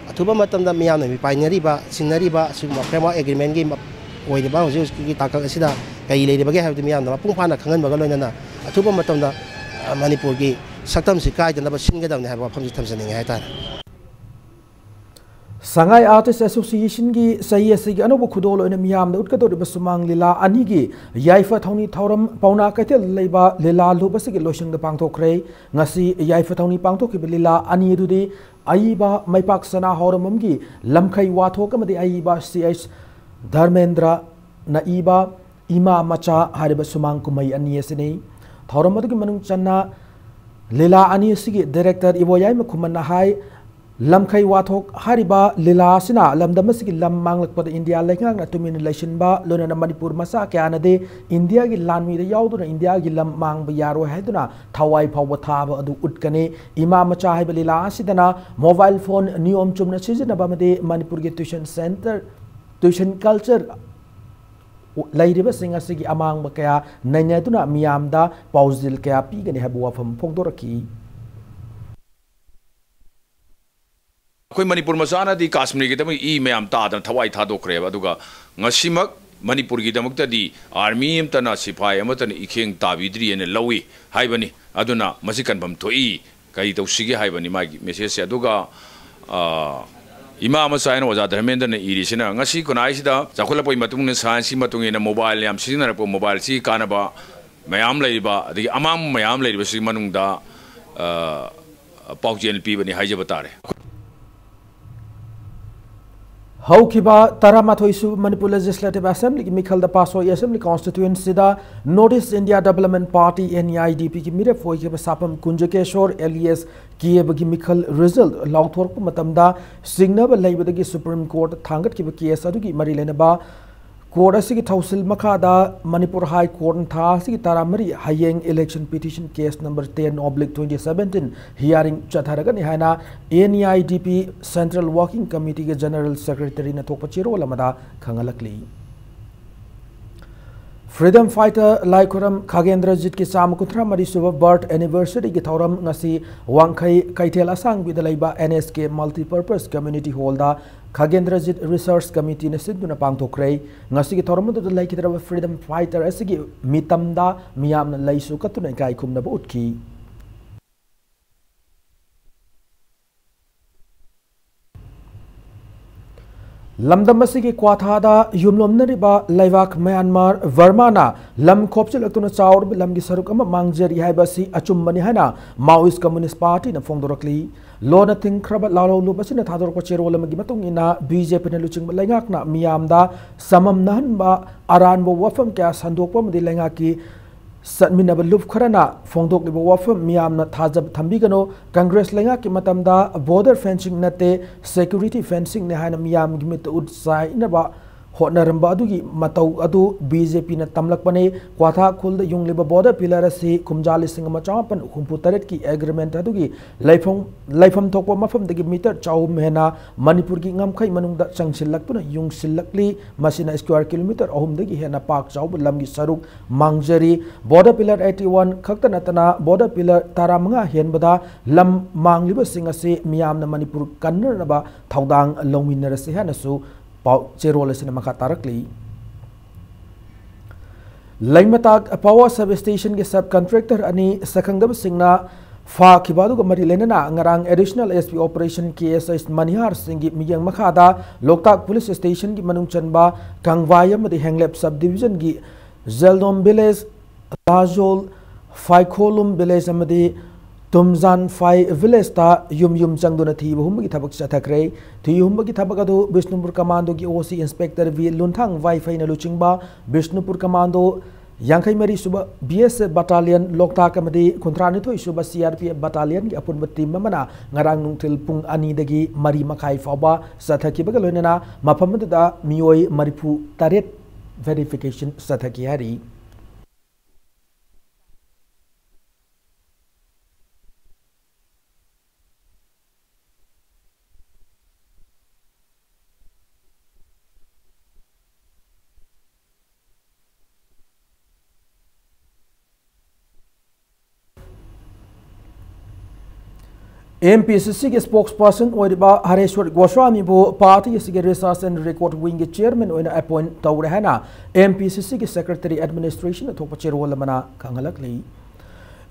ꯑꯊꯨꯕ ꯃꯇꯝꯗ ꯃꯤꯌꯥꯝꯅ ꯃꯤꯄꯥꯏꯅꯔꯤꯕ, ꯁꯤꯟꯅꯔꯤꯕ ꯑꯁꯤꯒꯨꯝꯕ framework agreementꯀꯤ ꯑꯣꯏꯔꯤꯕ ꯍꯧꯖꯤꯛ ꯍꯧꯖꯤꯛꯀꯤ ꯇꯥꯡꯀꯛ ꯑꯁꯤꯗ ꯀꯔꯤ ꯂꯩꯔꯤꯕꯒꯦ ꯍꯥꯏꯕꯗꯨ ꯃꯤꯌꯥꯝꯅ ꯃꯄꯨꯡ ꯐꯥꯅ ꯈꯪꯍꯟꯕꯒ ꯂꯣꯏꯅꯅ ꯑꯊꯨꯕ ꯃꯇꯝꯗ, ꯑ, ꯃꯅꯤꯄꯨꯔꯒꯤ ꯁꯛꯇꯝꯁꯤ ꯀꯥꯏꯗꯅꯕ ꯁꯤꯟꯒꯗꯕꯅꯤ ꯍꯥꯏꯕ ꯋꯥꯐꯝꯁꯤ ꯊꯝꯖꯅꯤꯡꯉꯤ ꯍꯥꯏꯇꯥꯔꯦ꯫ ꯁꯉꯥꯏ ꯑꯥꯔꯇꯤꯁ ꯑꯦꯁꯣꯁꯤꯌꯦꯁꯟꯒꯤ ꯆꯍꯤ ꯑꯁꯤꯒꯤ ꯑꯅꯧꯕ ꯈꯨꯗꯣꯜ ꯑꯣꯏꯅ ꯃꯤꯌꯥꯝꯗ ꯎꯠꯀꯗꯧꯔꯤꯕ ꯁꯨꯃꯥꯡ ꯂꯤꯂꯥ ꯑꯅꯤꯒꯤ ꯌꯥꯏꯐ ꯊꯧꯅꯤ ꯊꯧꯔꯝ ꯄꯥꯎꯅꯥ ꯀꯩꯊꯦꯜꯗ ꯂꯩꯕ ꯂꯤꯂꯥ ꯂꯨꯞ ꯑꯁꯤꯒꯤ ꯂꯣꯏꯁꯪꯗ ꯄꯥꯡꯊꯣꯛꯈ꯭ꯔꯦ꯫ ꯉꯁꯤ ꯌꯥꯏꯐ ꯊꯧꯅꯤ ꯄꯥꯡꯊꯣꯛꯈꯤꯕ ꯂꯤꯂꯥ ꯑꯅꯤ ꯑꯗꯨꯗꯤ ꯑꯏꯕ ꯃꯩꯄꯥꯛ ꯁꯅꯥ ꯍꯧꯔꯝꯕꯝꯒꯤ ꯂꯝꯈꯩ ꯋꯥꯊꯣꯛ ꯑꯃꯗꯤ ꯑꯏꯕ ꯁꯤ ꯑꯩꯆ ꯙꯔꯃꯦꯟꯗ꯭ꯔꯅ ꯏꯕ ꯏꯃꯥ ꯃꯆꯥ ꯍꯥꯏꯔꯤꯕ ꯁꯨꯃꯥꯡ ꯀꯨꯝꯍꯩ ꯑꯅꯤ ꯑꯁꯤꯅꯤ꯫ ꯊꯧꯔꯝ ꯑꯗꯨꯒꯤ ꯃꯅꯨꯡ ꯆꯟꯅ ꯂꯤꯂꯥ ꯑꯅꯤ ꯑꯁꯤꯒꯤ ꯗꯥꯏꯔꯦꯛꯇꯔ ꯏꯕꯣꯌꯥꯏꯃ ꯈꯨꯃꯟꯅ ꯍꯥꯏ, ꯂꯝꯈꯩ ꯋꯥꯊꯣꯛ ꯍꯥꯏꯔꯤꯕ ꯂꯤꯂꯥ ꯑꯁꯤꯅ ꯂꯝꯗꯝ ꯑꯁꯤꯒꯤ ꯂꯝ ꯃꯥꯡꯂꯛꯄꯗ ꯏꯟꯗꯤꯌꯥ ꯂꯩꯉꯥꯛꯅ ꯇꯨꯃꯤꯟꯅ ꯂꯩꯁꯤꯟꯕ, ꯂꯣꯏꯅꯅ ꯃꯅꯤꯄꯨꯔ ꯃꯆꯥ ꯀꯌꯥꯅꯗꯤ ꯏꯟꯗꯤꯌꯥꯒꯤ ꯂꯥꯟꯃꯤꯗ ꯌꯥꯎꯗꯨꯅ ꯏꯟꯗꯤꯌꯥꯒꯤ ꯂꯝ ꯃꯥꯡꯕ ꯌꯥꯔꯣꯏ ꯍꯥꯏꯗꯨꯅ ꯊꯋꯥꯏ ꯐꯥꯎꯕ ꯊꯥꯕ ꯑꯗꯨ ꯎꯠꯀꯅꯤ꯫ ꯏꯃꯥ ꯃꯆꯥ ꯍꯥꯏꯕ ꯂꯤꯂꯥ ꯑꯁꯤꯗꯅ ꯃꯣꯕꯥꯏꯜ ꯐꯣꯟ ꯅꯤꯌꯣꯝ ꯆꯨꯝꯅ ꯁꯤꯖꯤꯟꯅꯕ ꯑꯃꯗꯤ ꯃꯅꯤꯄꯨꯔꯒꯤ ꯇ꯭ꯌꯨꯁꯟ ꯁꯦꯟꯇꯔ, ꯇ꯭ꯌꯨꯁꯟ ꯀꯜꯆꯔ ꯂꯩꯔꯤꯕꯁꯤꯡ ꯑꯁꯤꯒꯤ ꯑꯃꯥꯡꯕ ꯀꯌꯥ ꯅꯩꯅꯗꯨꯅ ꯃꯤꯌꯥꯝꯗ ꯄꯥꯎꯖꯦꯜ ꯀꯌꯥ ꯄꯤꯒꯅꯤ ꯍꯥꯏꯕ ꯋꯥꯐꯝ ꯐꯣꯡꯗꯣꯔꯛꯈꯤ꯫ ꯑꯩꯈꯣꯏ ꯃꯅꯤꯄꯨꯔ ꯃꯆꯥꯅꯗꯤ ꯀꯥꯁꯃꯤꯔꯒꯤꯗꯃꯛ ꯏ ꯃꯌꯥꯝ ꯇꯥꯗꯅ ꯊꯋꯥꯏ ꯊꯥꯗꯣꯛꯈ꯭ꯔꯦꯕ꯫ ꯑꯗꯨꯒ ꯉꯁꯤꯃꯛ ꯃꯅꯤꯄꯨꯔꯒꯤꯗꯃꯛꯇ ꯗꯤ ꯑꯥꯔꯃꯤ ꯑꯃꯠꯇꯅ, ꯁꯤꯐꯥꯏ ꯑꯃꯠꯇꯅ ꯏꯈꯦꯡ ꯇꯥꯕꯤꯗ꯭ꯔꯤ ꯍꯥꯏꯅ ꯂꯧꯏ ꯍꯥꯏꯕꯅꯤ꯫ ꯑꯗꯨꯅ ꯃꯁꯤ ꯀꯟꯐꯝ ꯊꯣꯛꯏ꯫ ꯀꯔꯤ ꯇꯧꯁꯤꯒꯦ ꯍꯥꯏꯕꯅꯤ ꯃꯥꯒꯤ ꯃꯦꯁꯦꯖꯁꯦ꯫ ꯑꯗꯨꯒ, ꯑ, ꯏꯃꯥ ꯃꯆꯥ ꯍꯥꯏꯅ ꯑꯣꯖꯥ ꯙꯔꯃꯦꯟꯗ꯭ꯔꯅ ꯏꯔꯤꯁꯤꯅ ꯉꯁꯤ ꯈꯨꯟꯅꯥꯏꯁꯤꯗ ꯆꯥꯎꯈꯠꯂꯛꯄꯒꯤ ꯃꯇꯨꯡ ꯏꯟꯅ ꯁꯥꯏꯟꯁꯀꯤ ꯃꯇꯨꯡ ꯏꯟꯅ ꯃꯣꯕꯥꯏꯜ ꯌꯥꯝ ꯁꯤꯖꯤꯟꯅꯔꯛꯄ, ꯃꯣꯕꯥꯏꯜꯁꯤ ꯀꯥꯟꯅꯕ ꯃꯌꯥꯝ ꯂꯩꯔꯤꯕ, ꯑꯗꯒꯤ ꯑꯃꯥꯡꯕ ꯃꯌꯥꯝ ꯂꯩꯔꯤꯕꯁꯤꯒꯤ ꯃꯅꯨꯡꯗ, ꯑ, ꯄꯥꯎꯖꯦꯜ ꯄꯤꯕꯅꯤ ꯍꯥꯏꯖꯕ ꯇꯥꯔꯦ꯫ ꯍꯧꯈꯤꯕ ꯇꯔꯥꯃꯥꯊꯣꯏ ꯁꯨꯕ ꯃꯅꯤꯄꯨꯔ ꯂꯦꯖꯤꯁꯂꯦꯇꯤꯚ ꯑꯦꯁꯦꯝꯕ꯭ꯂꯤꯒꯤ ꯃꯤꯈꯜꯗ ꯄꯥꯁꯣꯏ ꯑꯦꯁꯦꯝꯕ꯭ꯂꯤ ꯀꯣꯟꯁꯇꯤꯇ꯭ꯋꯦꯟꯁꯤꯗ North East India development party, N E I D ꯄꯤꯒꯤ ꯃꯤꯔꯦꯞ ꯑꯣꯏꯈꯤꯕ ꯁꯥꯄꯝ ꯀꯨꯟꯖꯀꯦꯁꯣꯔ ꯑꯦꯂꯤꯌꯥꯁ ꯀꯦꯕꯒꯤ ꯃꯤꯈꯜ ꯔꯤꯖꯜꯠ ꯂꯥꯎꯊꯣꯔꯛꯄ ꯃꯇꯝꯗ ꯆꯤꯡꯅꯕ ꯂꯩꯕꯗꯒꯤ ꯁꯨꯄ꯭ꯔꯤꯝ ꯀꯣꯔꯠ ꯊꯥꯡꯒꯠꯈꯤꯕ ꯀꯦꯁ ꯑꯗꯨꯒꯤ ꯃꯔꯤ ꯂꯩꯅꯕ ꯀꯣꯔꯠ ꯑꯁꯤꯒꯤ ꯊꯧꯁꯤꯜ ꯃꯈꯥꯗ ꯃꯅꯤꯄꯨꯔ ꯍꯥꯏ ꯀꯣꯔꯠꯅ ꯊꯥ ꯑꯁꯤꯒꯤ ꯇꯔꯥꯃꯔꯤ, ꯍꯌꯦꯡ, election petition case number ten oblique twenty seventeen hearing ꯆꯠꯊꯔꯒꯅꯤ ꯍꯥꯏꯅ and E I D P Central Working Committeeꯒꯤ General Secretaryꯅ ꯊꯣꯛꯄ ꯆꯦꯔꯣꯜ ꯑꯃꯗ ꯈꯪꯍꯜꯂꯛꯂꯤ꯫ Freedom fighter ꯂꯥꯏꯈꯨꯔꯝ ꯈꯥꯒꯦꯟꯗ꯭ꯔꯖꯤꯠꯀꯤ ꯆꯥꯝꯃ ꯀꯨꯟꯊ꯭ꯔꯥ ꯃꯔꯤ ꯁꯨꯕ birth anniversary ꯒꯤ ꯊꯧꯔꯝ ꯉꯁꯤ ꯋꯥꯡꯈꯩ ꯀꯩꯊꯦꯜ ꯑꯁꯥꯡꯕꯤꯗ ꯂꯩꯕ N S K Multipurpose Community Hall ꯗ ꯈꯥꯒꯦꯟꯗ꯭ꯔꯖꯤꯠ Research Committee ꯅ ꯁꯤꯟꯗꯨꯅ ꯄꯥꯡꯊꯣꯛꯈ꯭ꯔꯦ꯫ ꯉꯁꯤꯒꯤ ꯊꯧꯔꯝ ꯑꯗꯨꯗ ꯂꯩꯈꯤꯗ꯭ꯔꯕ freedom fighter ꯑꯁꯤꯒꯤ ꯃꯤꯇꯝꯗ ꯃꯤꯌꯥꯝꯅ ꯂꯩꯁꯨ ꯀꯠꯇꯨꯅ ꯏꯀꯥꯏ ꯈꯨꯝꯅꯕ ꯎꯠꯈꯤ꯫ ꯂꯝꯗꯝ ꯑꯁꯤꯒꯤ ꯀ꯭ꯋꯥꯊꯥꯗ ꯌꯨꯝꯂꯣꯝꯅꯔꯤꯕ ꯂꯩꯕꯥꯛ ꯃ꯭ꯌꯥꯟꯃꯥꯔ ꯕꯔꯃꯥꯅ ꯂꯝ ꯈꯣꯞꯆꯤꯜꯂꯛꯇꯨꯅ ꯆꯥꯎꯔꯕ ꯂꯝꯒꯤ ꯁꯔꯨꯛ ꯑꯃ ꯃꯥꯡꯖꯔꯤ ꯍꯥꯏꯕ ꯑꯁꯤ ꯑꯆꯨꯝꯕꯅꯤ ꯍꯥꯏꯅ Maoist Communist Party ꯅ ꯐꯣꯡꯗꯣꯔꯛꯂꯤ꯫ ꯂꯣꯟꯅ ꯊꯤꯡꯈ꯭ꯔꯕ ꯂꯥꯂꯣꯡꯂꯨꯞ ꯑꯁꯤꯅ ꯊꯥꯗꯣꯔꯛꯄ ꯆꯦꯔꯣꯜ ꯑꯃꯒꯤ ꯃꯇꯨꯡ ꯏꯟꯅ, B J P ꯅ ꯂꯨꯆꯤꯡꯕ ꯂꯩꯉꯥꯛꯅ ꯃꯤꯌꯥꯝꯗ ꯆꯃꯝꯅꯍꯟꯕ ꯑꯔꯥꯟꯕ ꯋꯥꯐꯝ ꯀꯌꯥ ꯁꯟꯗꯣꯛꯄ ꯑꯃꯗꯤ ꯂꯩꯉꯥꯛꯀꯤ ꯆꯠꯃꯤꯟꯅꯕ ꯂꯨꯞ ꯈꯔꯅ ꯐꯣꯡꯗꯣꯛꯂꯤꯕ ꯋꯥꯐꯝ ꯃꯤꯌꯥꯝꯅ ꯊꯥꯖꯕ ꯊꯝꯕꯤꯒꯅꯨ꯫ Congress ꯂꯩꯉꯥꯛꯀꯤ ꯃꯇꯝꯗ border fencing ꯅꯠꯇꯦ, security fencing ꯅꯤ ꯍꯥꯏꯅ ꯃꯤꯌꯥꯝꯒꯤ ꯃꯤꯠꯇ ꯎꯠ ꯆꯥꯏꯅꯕ ꯍꯣꯠꯅꯔꯝꯕ ꯑꯗꯨꯒꯤ ꯃꯇꯧ ꯑꯗꯨ B J P ꯅ ꯇꯝꯂꯛꯄꯅꯤ꯫ ꯀ꯭ꯋꯥꯊꯥ ꯈꯨꯜꯗ ꯌꯨꯡꯂꯤꯕ border pillar ꯑꯁꯤ ꯀꯨꯝꯖꯥ ꯂꯤꯁꯤꯡ ꯑꯃ ꯆꯃꯥꯄꯟ ꯍꯨꯝꯐꯨ ꯇꯔꯦꯠꯀꯤ agreement ꯑꯗꯨꯒꯤ ꯂꯩꯐꯝ, ꯂꯩꯐꯝ ꯊꯣꯛꯄ ꯃꯐꯝꯗꯒꯤ meter ꯆꯍꯨꯝ ꯍꯦꯟꯅ ꯃꯅꯤꯄꯨꯔꯒꯤ ꯉꯝꯈꯩ ꯃꯅꯨꯡꯗ ꯆꯪꯁꯤꯜꯂꯛꯇꯨꯅ ꯌꯨꯡꯁꯤꯜꯂꯛꯂꯤ꯫ ꯃꯁꯤꯅ square kilometer ꯑꯍꯨꯝꯗꯒꯤ ꯍꯦꯟꯅ ꯄꯥꯛ ꯆꯥꯎꯕ ꯂꯝꯒꯤ ꯁꯔꯨꯛ ꯃꯥꯡꯖꯔꯤ꯫ Border pillar eighty one ꯈꯛꯇ ꯅꯠꯇꯅ border pillar ꯇꯔꯥꯃꯉꯥ ꯍꯦꯟꯕꯗ ꯂꯝ ꯃꯥꯡꯂꯤꯕꯁꯤꯡ ꯑꯁꯤ ꯃꯤꯌꯥꯝꯅ ꯃꯅꯤꯄꯨꯔ ꯀꯟꯅꯅꯕ ꯊꯧꯗꯥꯡ ꯂꯧꯃꯤꯟꯅꯔꯁꯤ ꯍꯥꯏꯅꯁꯨ ꯄꯥꯎ ꯆꯦꯔꯣꯜ ꯑꯁꯤꯅ ꯃꯈꯥ ꯇꯥꯔꯛꯂꯤ꯫ ꯂꯩꯃꯇꯥꯛ power substation ꯒꯤ sub contractor ꯑꯅꯤ ꯁꯛꯈꯪꯗꯕꯁꯤꯡꯅ ꯐꯥꯈꯤꯕ ꯑꯗꯨꯒ ꯃꯔꯤ ꯂꯩꯅꯅ ꯉꯔꯥꯡ Additional S P Operation K S H ꯃꯅꯤꯍꯥꯔ ꯁꯤꯡꯒꯤ ꯃꯤꯠꯌꯦꯡ ꯃꯈꯥꯗ ꯂꯣꯛꯇꯥꯛ Police Station ꯒꯤ ꯃꯅꯨꯡ ꯆꯟꯕ ꯀꯪꯕꯥꯏ ꯑꯃꯗꯤ ꯍꯦꯡꯂꯦꯞ sub division ꯒꯤ ꯖꯦꯜꯗꯣꯝ village, ꯂꯥꯖꯣꯜ, ꯐꯥꯏꯈꯣꯂꯨꯝ village ꯑꯃꯗꯤ ꯇꯨꯝꯖꯥꯟꯐꯥꯏ village ꯇ ꯌꯨꯝ ꯌꯨꯝ ꯆꯪꯗꯨꯅ ꯊꯤꯕ ꯍꯨꯝꯕꯒꯤ ꯊꯕꯛ ꯆꯠꯊꯈ꯭ꯔꯦ꯫ ꯊꯤ ꯍꯨꯝꯕꯒꯤ ꯊꯕꯛ ꯑꯗꯨ ꯕꯤꯁꯅꯨꯄꯨꯔ commando ꯒꯤ O C Inspector V ꯂꯨꯟꯊꯥꯡ ꯋꯥꯏꯐꯩꯅ ꯂꯨꯆꯤꯡꯕ ꯕꯤꯁꯅꯨꯄꯨꯔ commando ꯌꯥꯡꯈꯩ ꯃꯔꯤ ꯁꯨꯕ B S F battalion ꯂꯣꯛꯇꯥꯛ ꯑꯃꯗꯤ ꯀꯨꯟꯊ꯭ꯔꯥ ꯅꯤꯊꯣꯏ ꯁꯨꯕ C R P F battalion ꯒꯤ ꯑꯄꯨꯟꯕ team ꯑꯃꯅ ꯉꯔꯥꯡ ꯅꯨꯡꯊꯤꯜ ꯄꯨꯡ ꯑꯅꯤꯗꯒꯤ ꯃꯔꯤ ꯃꯈꯥꯏ ꯐꯥꯎꯕ ꯆꯠꯊꯈꯤꯕꯒ ꯂꯣꯏꯅꯅ ꯃꯐꯝ ꯑꯗꯨꯗ ꯃꯤꯑꯣꯏ ꯃꯔꯤꯐꯨ ꯇꯔꯦꯠ verification ꯆꯠꯊꯈꯤ ꯍꯥꯏꯔꯤ꯫ ꯑꯦꯝ ꯄꯤ ꯁꯤ ꯁꯤꯒꯤ spokesperson ꯑꯣꯏꯔꯤꯕ ꯍꯔꯦꯁ꯭ꯋꯔ ꯒꯣꯁ꯭ꯋꯥꯃꯤꯕꯨ party ꯑꯁꯤꯒꯤ Research and Record Wingꯒꯤ chairman ꯑꯣꯏꯅ appoint ꯇꯧꯔꯦ ꯍꯥꯏꯅ ꯑꯦꯝ ꯄꯤ ꯁꯤ ꯁꯤꯒꯤ secretary administrationꯗ ꯊꯣꯛꯄ ꯆꯦꯔꯣꯜ ꯑꯃꯅ ꯈꯪꯍꯜꯂꯛꯂꯤ꯫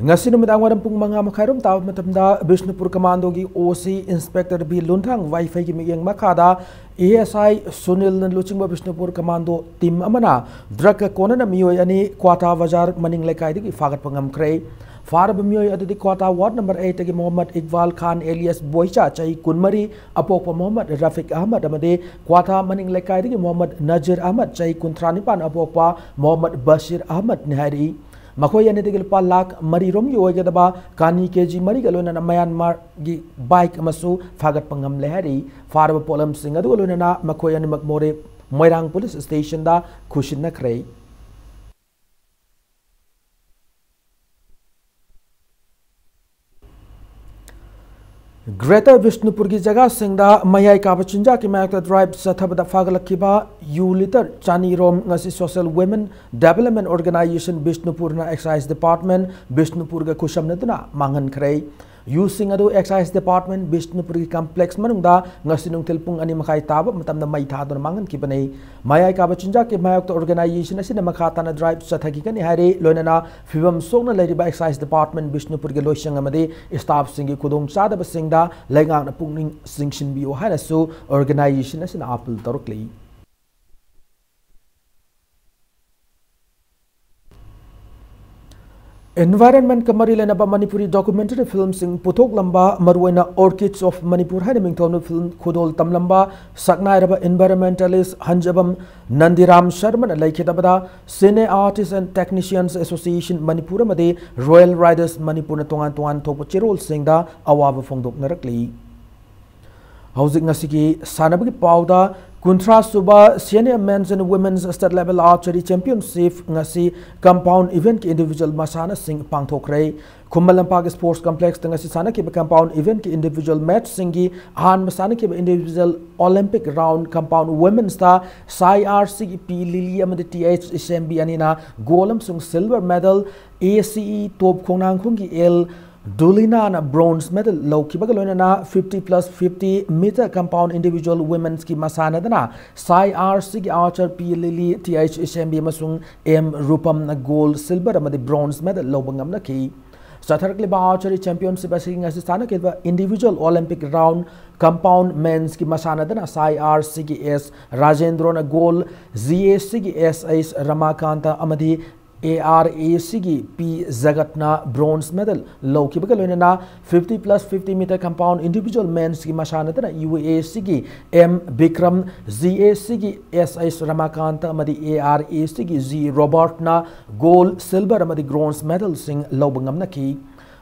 ꯉꯁꯤ ꯅꯨꯃꯤꯗꯥꯡ ꯋꯥꯏꯔꯝ ꯄꯨꯡ ꯃꯉꯥ ꯃꯈꯥꯏꯔꯣꯝ ꯇꯥꯕ ꯃꯇꯝꯗ ꯕꯤꯁꯅꯨꯄꯨꯔ ꯀꯃꯥꯟꯗꯣꯒꯤ ꯑꯣ ꯁꯤ Inspector ꯕꯤ ꯂꯨꯟꯊꯥꯡ ꯋꯥꯏꯐꯩꯒꯤ ꯃꯤꯠꯌꯦꯡ ꯃꯈꯥꯗ ꯑꯦ ꯑꯦꯁ ꯑꯥꯏ ꯁꯨꯅꯤꯜꯅ ꯂꯨꯆꯤꯡꯕ ꯕꯤꯁꯅꯨꯄꯨꯔ ꯀꯃꯥꯟꯗꯣ team ꯑꯃꯅ drugꯀ ꯀꯣꯟꯅꯅ ꯃꯤꯑꯣꯏ ꯑꯅꯤ ꯀ꯭ꯋꯥꯇꯥ ꯕꯖꯥꯔ ꯃꯅꯤꯡ ꯂꯩꯀꯥꯏꯗꯒꯤ ꯐꯥꯒꯠꯄ ꯉꯝꯈ꯭ꯔꯦ꯫ ꯐꯥꯔꯕ ꯃꯤꯑꯣꯏ ꯑꯗꯨꯗꯤ quota ward number eightꯇꯒꯤ Mohammad Iqbal ꯈꯥꯟ alias ꯕꯣꯏꯆꯥ, ꯆꯍꯤ ꯀꯨꯟꯃꯔꯤ, ꯑꯄꯣꯛꯄ ꯃꯣꯍꯝꯃꯗ ꯔꯐꯤꯛ ꯑꯍꯃꯗ ꯑꯃꯗꯤ ꯀ꯭ꯋꯥꯇꯥ ꯃꯅꯤꯡ ꯂꯩꯀꯥꯏꯗꯒꯤ ꯃꯣꯍꯝꯃꯗ ꯅꯖꯤꯔ ꯑꯍꯃꯗ, ꯆꯍꯤ ꯀꯨꯟꯊ꯭ꯔꯥ ꯅꯤꯄꯥꯟ, ꯑꯄꯣꯛꯄ ꯃꯣꯍꯝꯃꯗ ꯕꯁꯤꯔ ꯑꯍꯃꯗꯅꯤ ꯍꯥꯏꯔꯤ꯫ ꯃꯈꯣꯏ ꯑꯅꯤꯗꯒꯤ ꯂꯨꯄꯥ ꯂꯥꯈ ꯃꯔꯤꯔꯣꯝꯒꯤ ꯑꯣꯏꯒꯗꯕ ꯀꯥꯅꯤ ꯀꯦ ꯖꯤ ꯃꯔꯤꯒ ꯂꯣꯏꯅꯅ ꯃꯌꯥꯟꯃꯥꯔꯒꯤ bike ꯑꯃꯁꯨ ꯐꯥꯒꯠꯄ ꯉꯝꯂꯦ ꯍꯥꯏꯔꯤ꯫ ꯐꯥꯔꯕ ꯄꯣꯠꯂꯝꯁꯤꯡ ꯑꯗꯨꯒ ꯂꯣꯏꯅꯅ ꯃꯈꯣꯏ ꯑꯅꯤꯃꯛ ꯃꯣꯔꯦ ꯃꯣꯏꯔꯥꯡ police stationꯗ ꯈꯨꯠꯁꯤꯟꯅꯈ꯭ꯔꯦ꯫ Greater ꯕꯤꯁꯅꯨꯄꯨꯔꯒꯤ ꯖꯒꯥꯁꯤꯡꯗ ꯃꯌꯥꯏ ꯀꯥꯕ ꯆꯤꯟꯖꯥꯛꯀꯤ ꯃꯥꯌꯣꯛꯇ drive ꯆꯠꯊꯕꯗ ꯐꯥꯒꯠꯂꯛꯈꯤꯕ ꯌꯨ litre ꯆꯅꯤꯔꯣꯝ ꯉꯁꯤ Social Women Development Organisation ꯕꯤꯁꯅꯨꯄꯨꯔꯅ Excise Department ꯕꯤꯁꯅꯨꯄꯨꯔꯒ ꯈꯨꯠꯁꯝꯅꯗꯨꯅ ꯃꯥꯡꯍꯟꯈ꯭ꯔꯦ꯫ ꯌꯨꯁꯤꯡ ꯑꯗꯨ Excise Department ꯕꯤꯁꯅꯨꯄꯨꯔꯒꯤ complex ꯃꯅꯨꯡꯗ ꯉꯁꯤ ꯅꯨꯡꯊꯤꯜ ꯄꯨꯡ ꯑꯅꯤ ꯃꯈꯥꯏ ꯇꯥꯕ ꯃꯇꯝꯗ ꯃꯩ ꯊꯥꯗꯨꯅ ꯃꯥꯡꯍꯟꯈꯤꯕꯅꯤ꯫ ꯃꯌꯥꯏ ꯀꯥꯕ ꯆꯤꯟꯖꯥꯛꯀꯤ ꯃꯥꯌꯣꯛꯇ organisation ꯑꯁꯤꯅ ꯃꯈꯥ ꯇꯥꯅ drive ꯆꯠꯊꯈꯤꯒꯅꯤ ꯍꯥꯏꯔꯤ꯫ ꯂꯣꯏꯅꯅ ꯐꯤꯕꯝ ꯁꯣꯛꯅ ꯂꯩꯔꯤꯕ Excise Department ꯕꯤꯁꯅꯨꯄꯨꯔꯒꯤ ꯂꯣꯏꯁꯪ ꯑꯃꯗꯤ staffꯁꯤꯡꯒꯤ ꯈꯨꯗꯣꯡꯆꯥꯗꯕꯁꯤꯡꯗ ꯂꯩꯉꯥꯛꯅ ꯄꯨꯛꯅꯤꯡ ꯆꯤꯡꯁꯤꯟꯕꯤꯌꯨ ꯍꯥꯏꯅꯁꯨ organisation ꯑꯁꯤꯅ appeal ꯇꯧꯔꯛꯂꯤ꯫ Environmentꯀ ꯃꯔꯤ ꯂꯩꯅꯕ ꯃꯅꯤꯄꯨꯔꯤ documentary filmꯁꯤꯡ ꯄꯨꯊꯣꯛꯂꯝꯕ, ꯃꯔꯨꯑꯣꯏꯅ Orchids of Manipur ꯍꯥꯏꯅ ꯃꯤꯡꯊꯣꯟꯕ film ꯈꯨꯗꯣꯜ ꯇꯝꯂꯝꯕ ꯁꯛꯅꯥꯏꯔꯕ environmentalist ꯍꯟꯖꯕꯝ ꯅꯟꯗꯤꯔꯥꯝ ꯁꯔꯃꯅ ꯂꯩꯈꯤꯗꯕꯗ Cine Artists and Technicians Association Manipur ꯑꯃꯗꯤ Royal Riders ꯃꯅꯤꯄꯨꯔꯅ ꯇꯣꯉꯥꯟ ꯇꯣꯉꯥꯟ ꯊꯣꯛꯄ ꯆꯦꯔꯣꯜꯁꯤꯡꯗ ꯑꯋꯥꯕ ꯐꯣꯡꯗꯣꯛꯅꯔꯛꯂꯤ꯫ ꯍꯧꯖꯤꯛ ꯉꯁꯤꯒꯤ ꯁꯥꯟꯅꯕꯒꯤ ꯄꯥꯎꯗ, ꯀꯨꯟꯊ꯭ꯔꯥ ꯁꯨꯕ Senior Men's and Women's State Level Archery Championship ꯉꯁꯤ compound eventꯀꯤ individual ꯃꯁꯥꯟꯅꯁꯤꯡ ꯄꯥꯡꯊꯣꯛꯈ꯭ꯔꯦ꯫ ꯈꯨꯃꯟ ꯂꯝꯄꯥꯛ Sports Complexꯇ ꯉꯁꯤ ꯁꯥꯟꯅꯈꯤꯕ compound eventꯀꯤ individual matchꯁꯤꯡꯒꯤ ꯑꯍꯥꯟꯕ ꯁꯥꯟꯅꯈꯤꯕ individual Olympic round compound womensꯇ ꯁꯥꯏ ꯑꯥꯔ ꯁꯤꯒꯤ ꯄꯤ ꯂꯤꯂꯤ ꯑꯃꯗꯤ ꯇꯤ ꯑꯩꯆ ꯏꯁꯦꯝꯕꯤ ꯑꯅꯤꯅ gold ꯑꯃꯁꯨꯡ silver medal, ꯑꯦ ꯁꯤ ꯏ ꯇꯣꯞ ꯈꯣꯡꯅꯥꯡꯈꯣꯡꯒꯤ ꯑꯦꯜ ꯗꯨꯂꯤꯅꯥꯅ bronze medal ꯂꯧꯈꯤꯕꯒ ꯂꯣꯏꯅꯅ fifty plus fifty meter compound individual women's ꯀꯤ ꯃꯁꯥꯟꯅꯗꯅ ꯁꯥꯏ ꯑꯥꯔ ꯁꯤꯒꯤ archer ꯄꯤ ꯂꯤꯂꯤ, ꯇꯤ ꯑꯩꯆ ꯏꯁꯦꯝꯕꯤ ꯑꯃꯁꯨꯡ ꯑꯦꯝ ꯔꯨꯄꯝꯅ gold, silver ꯑꯃꯗꯤ bronze medal ꯂꯧꯕ ꯉꯝꯂꯛꯈꯤ꯫ ꯆꯠꯊꯔꯛꯂꯤꯕ archery championship ꯑꯁꯤꯒꯤ ꯉꯁꯤ ꯁꯥꯟꯅꯈꯤꯕ individual Olympic round compound men's ꯀꯤ ꯃꯁꯥꯟꯅꯗꯅ ꯁꯥꯏ ꯑꯥꯔ ꯁꯤꯒꯤ ꯑꯦꯁ ꯔꯥꯖꯦꯟꯗ꯭ꯔꯣꯅ gold, ꯖꯤ ꯑꯦ ꯁꯤꯒꯤ ꯑꯦꯁ ꯑꯩꯆ ꯔꯃꯥꯀꯥꯟꯇ ꯑꯃꯗꯤ ꯑꯦ ꯑꯥꯔ ꯑꯦ ꯁꯤꯒꯤ ꯄꯤ ꯖꯒꯠꯅ bronze medal ꯂꯧꯈꯤꯕꯒ ꯂꯣꯏꯅꯅ fifty plus fifty meter compound individual men's ꯀꯤ ꯃꯁꯥꯟꯅꯗꯅ ꯌꯨ ꯑꯦ ꯁꯤꯒꯤ ꯑꯦꯝ ꯕꯤꯀ꯭ꯔꯝ, ꯖꯤ ꯑꯦ ꯁꯤꯒꯤ ꯑꯦꯁ ꯑꯩꯆ ꯔꯃꯥꯀꯥꯟꯇ ꯑꯃꯗꯤ ꯑꯦ ꯑꯥꯔ ꯑꯦ ꯁꯤꯒꯤ ꯖꯤ ꯔꯣꯕꯥꯔꯠꯅ gold, silver ꯑꯃꯗꯤ bronze medalꯁꯤꯡ ꯂꯧꯕ ꯉꯝꯅꯈꯤ꯫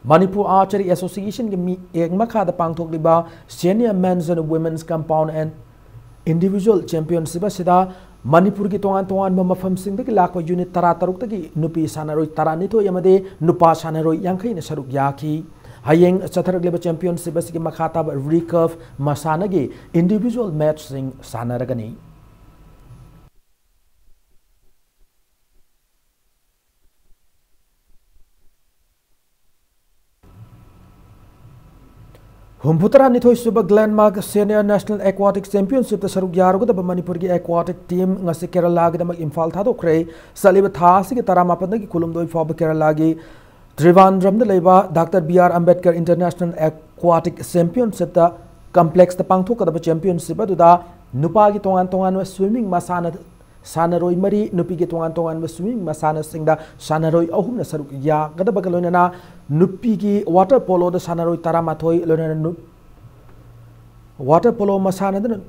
ꯃꯅꯤꯄꯨꯔ Archery Associationꯒꯤ ꯃꯤꯠꯌꯦꯡ ꯃꯈꯥꯗ ꯄꯥꯡꯊꯣꯛꯂꯤꯕ senior men's and women's compound and individual championship ꯑꯁꯤꯗ ꯃꯅꯤꯄꯨꯔꯒꯤ ꯇꯣꯉꯥꯟ ꯇꯣꯉꯥꯟꯕ ꯃꯐꯝꯁꯤꯡꯗꯒꯤ ꯂꯥꯛꯄ unit ꯇꯔꯥ ꯇꯔꯨꯛꯇꯒꯤ ꯅꯨꯄꯤ ꯁꯥꯟꯅꯔꯣꯏ ꯇꯔꯥꯅꯤꯊꯣꯏ ꯑꯃꯗꯤ ꯅꯨꯄꯥ ꯁꯥꯟꯅꯔꯣꯏ ꯌꯥꯡꯈꯩꯅ ꯁꯔꯨꯛ ꯌꯥꯈꯤ꯫ ꯍꯌꯦꯡ ꯆꯠꯊꯔꯛꯂꯤꯕ championship ꯑꯁꯤꯒꯤ ꯃꯈꯥ ꯇꯥꯕ recurve ꯃꯁꯥꯟꯅꯒꯤ individual matchꯁꯤꯡ ꯁꯥꯟꯅꯔꯒꯅꯤ꯫ ꯍꯨꯝꯐꯨꯇꯔꯥꯅꯤꯊꯣꯏ ꯁꯨꯕ Glenmark Senior National Aquatic Championshipꯇ ꯁꯔꯨꯛ ꯌꯥꯔꯨꯒꯗꯕ ꯃꯅꯤꯄꯨꯔꯒꯤ aquatic team ꯉꯁꯤ ꯀꯦꯔꯂꯥꯒꯤꯗꯃꯛ ꯏꯝꯐꯥꯜ ꯊꯥꯗꯣꯛꯈ꯭ꯔꯦ꯫ ꯆꯠꯂꯤꯕ ꯊꯥ ꯑꯁꯤꯒꯤ ꯇꯔꯥꯃꯥꯄꯟꯗꯒꯤ ꯀꯨꯟꯍꯨꯝꯗꯣꯏ ꯐꯥꯎꯕ ꯀꯦꯔꯂꯥꯒꯤ ꯇ꯭ꯔꯤꯕꯥꯟꯗ꯭ꯔꯝꯗ ꯂꯩꯕ doctor B R Ambedkar International Aquatic Championshipꯇ complexꯇ ꯄꯥꯡꯊꯣꯛꯀꯗꯕ championship ꯑꯗꯨꯗ ꯅꯨꯄꯥꯒꯤ ꯇꯣꯉꯥꯟ ꯇꯣꯉꯥꯟꯕ swimming ꯃꯁꯥꯟꯅ ꯁꯥꯟꯅꯔꯣꯏ ꯃꯔꯤ, ꯅꯨꯄꯤꯒꯤ ꯇꯣꯉꯥꯟ ꯇꯣꯉꯥꯟꯕ swimming ꯃꯁꯥꯟꯅꯁꯤꯡꯗ ꯁꯥꯟꯅꯔꯣꯏ ꯑꯍꯨꯝꯅ ꯁꯔꯨꯛ ꯌꯥꯒꯗꯕꯒ ꯂꯣꯏꯅꯅ ꯅꯨꯄꯤꯒꯤ water poloꯗ ꯁꯥꯟꯅꯔꯣꯏ ꯇꯔꯥꯃꯥꯊꯣꯏ, ꯂꯣꯏꯅꯅ ꯅꯨ-, water polo ꯃꯁꯥꯟꯅꯗꯅ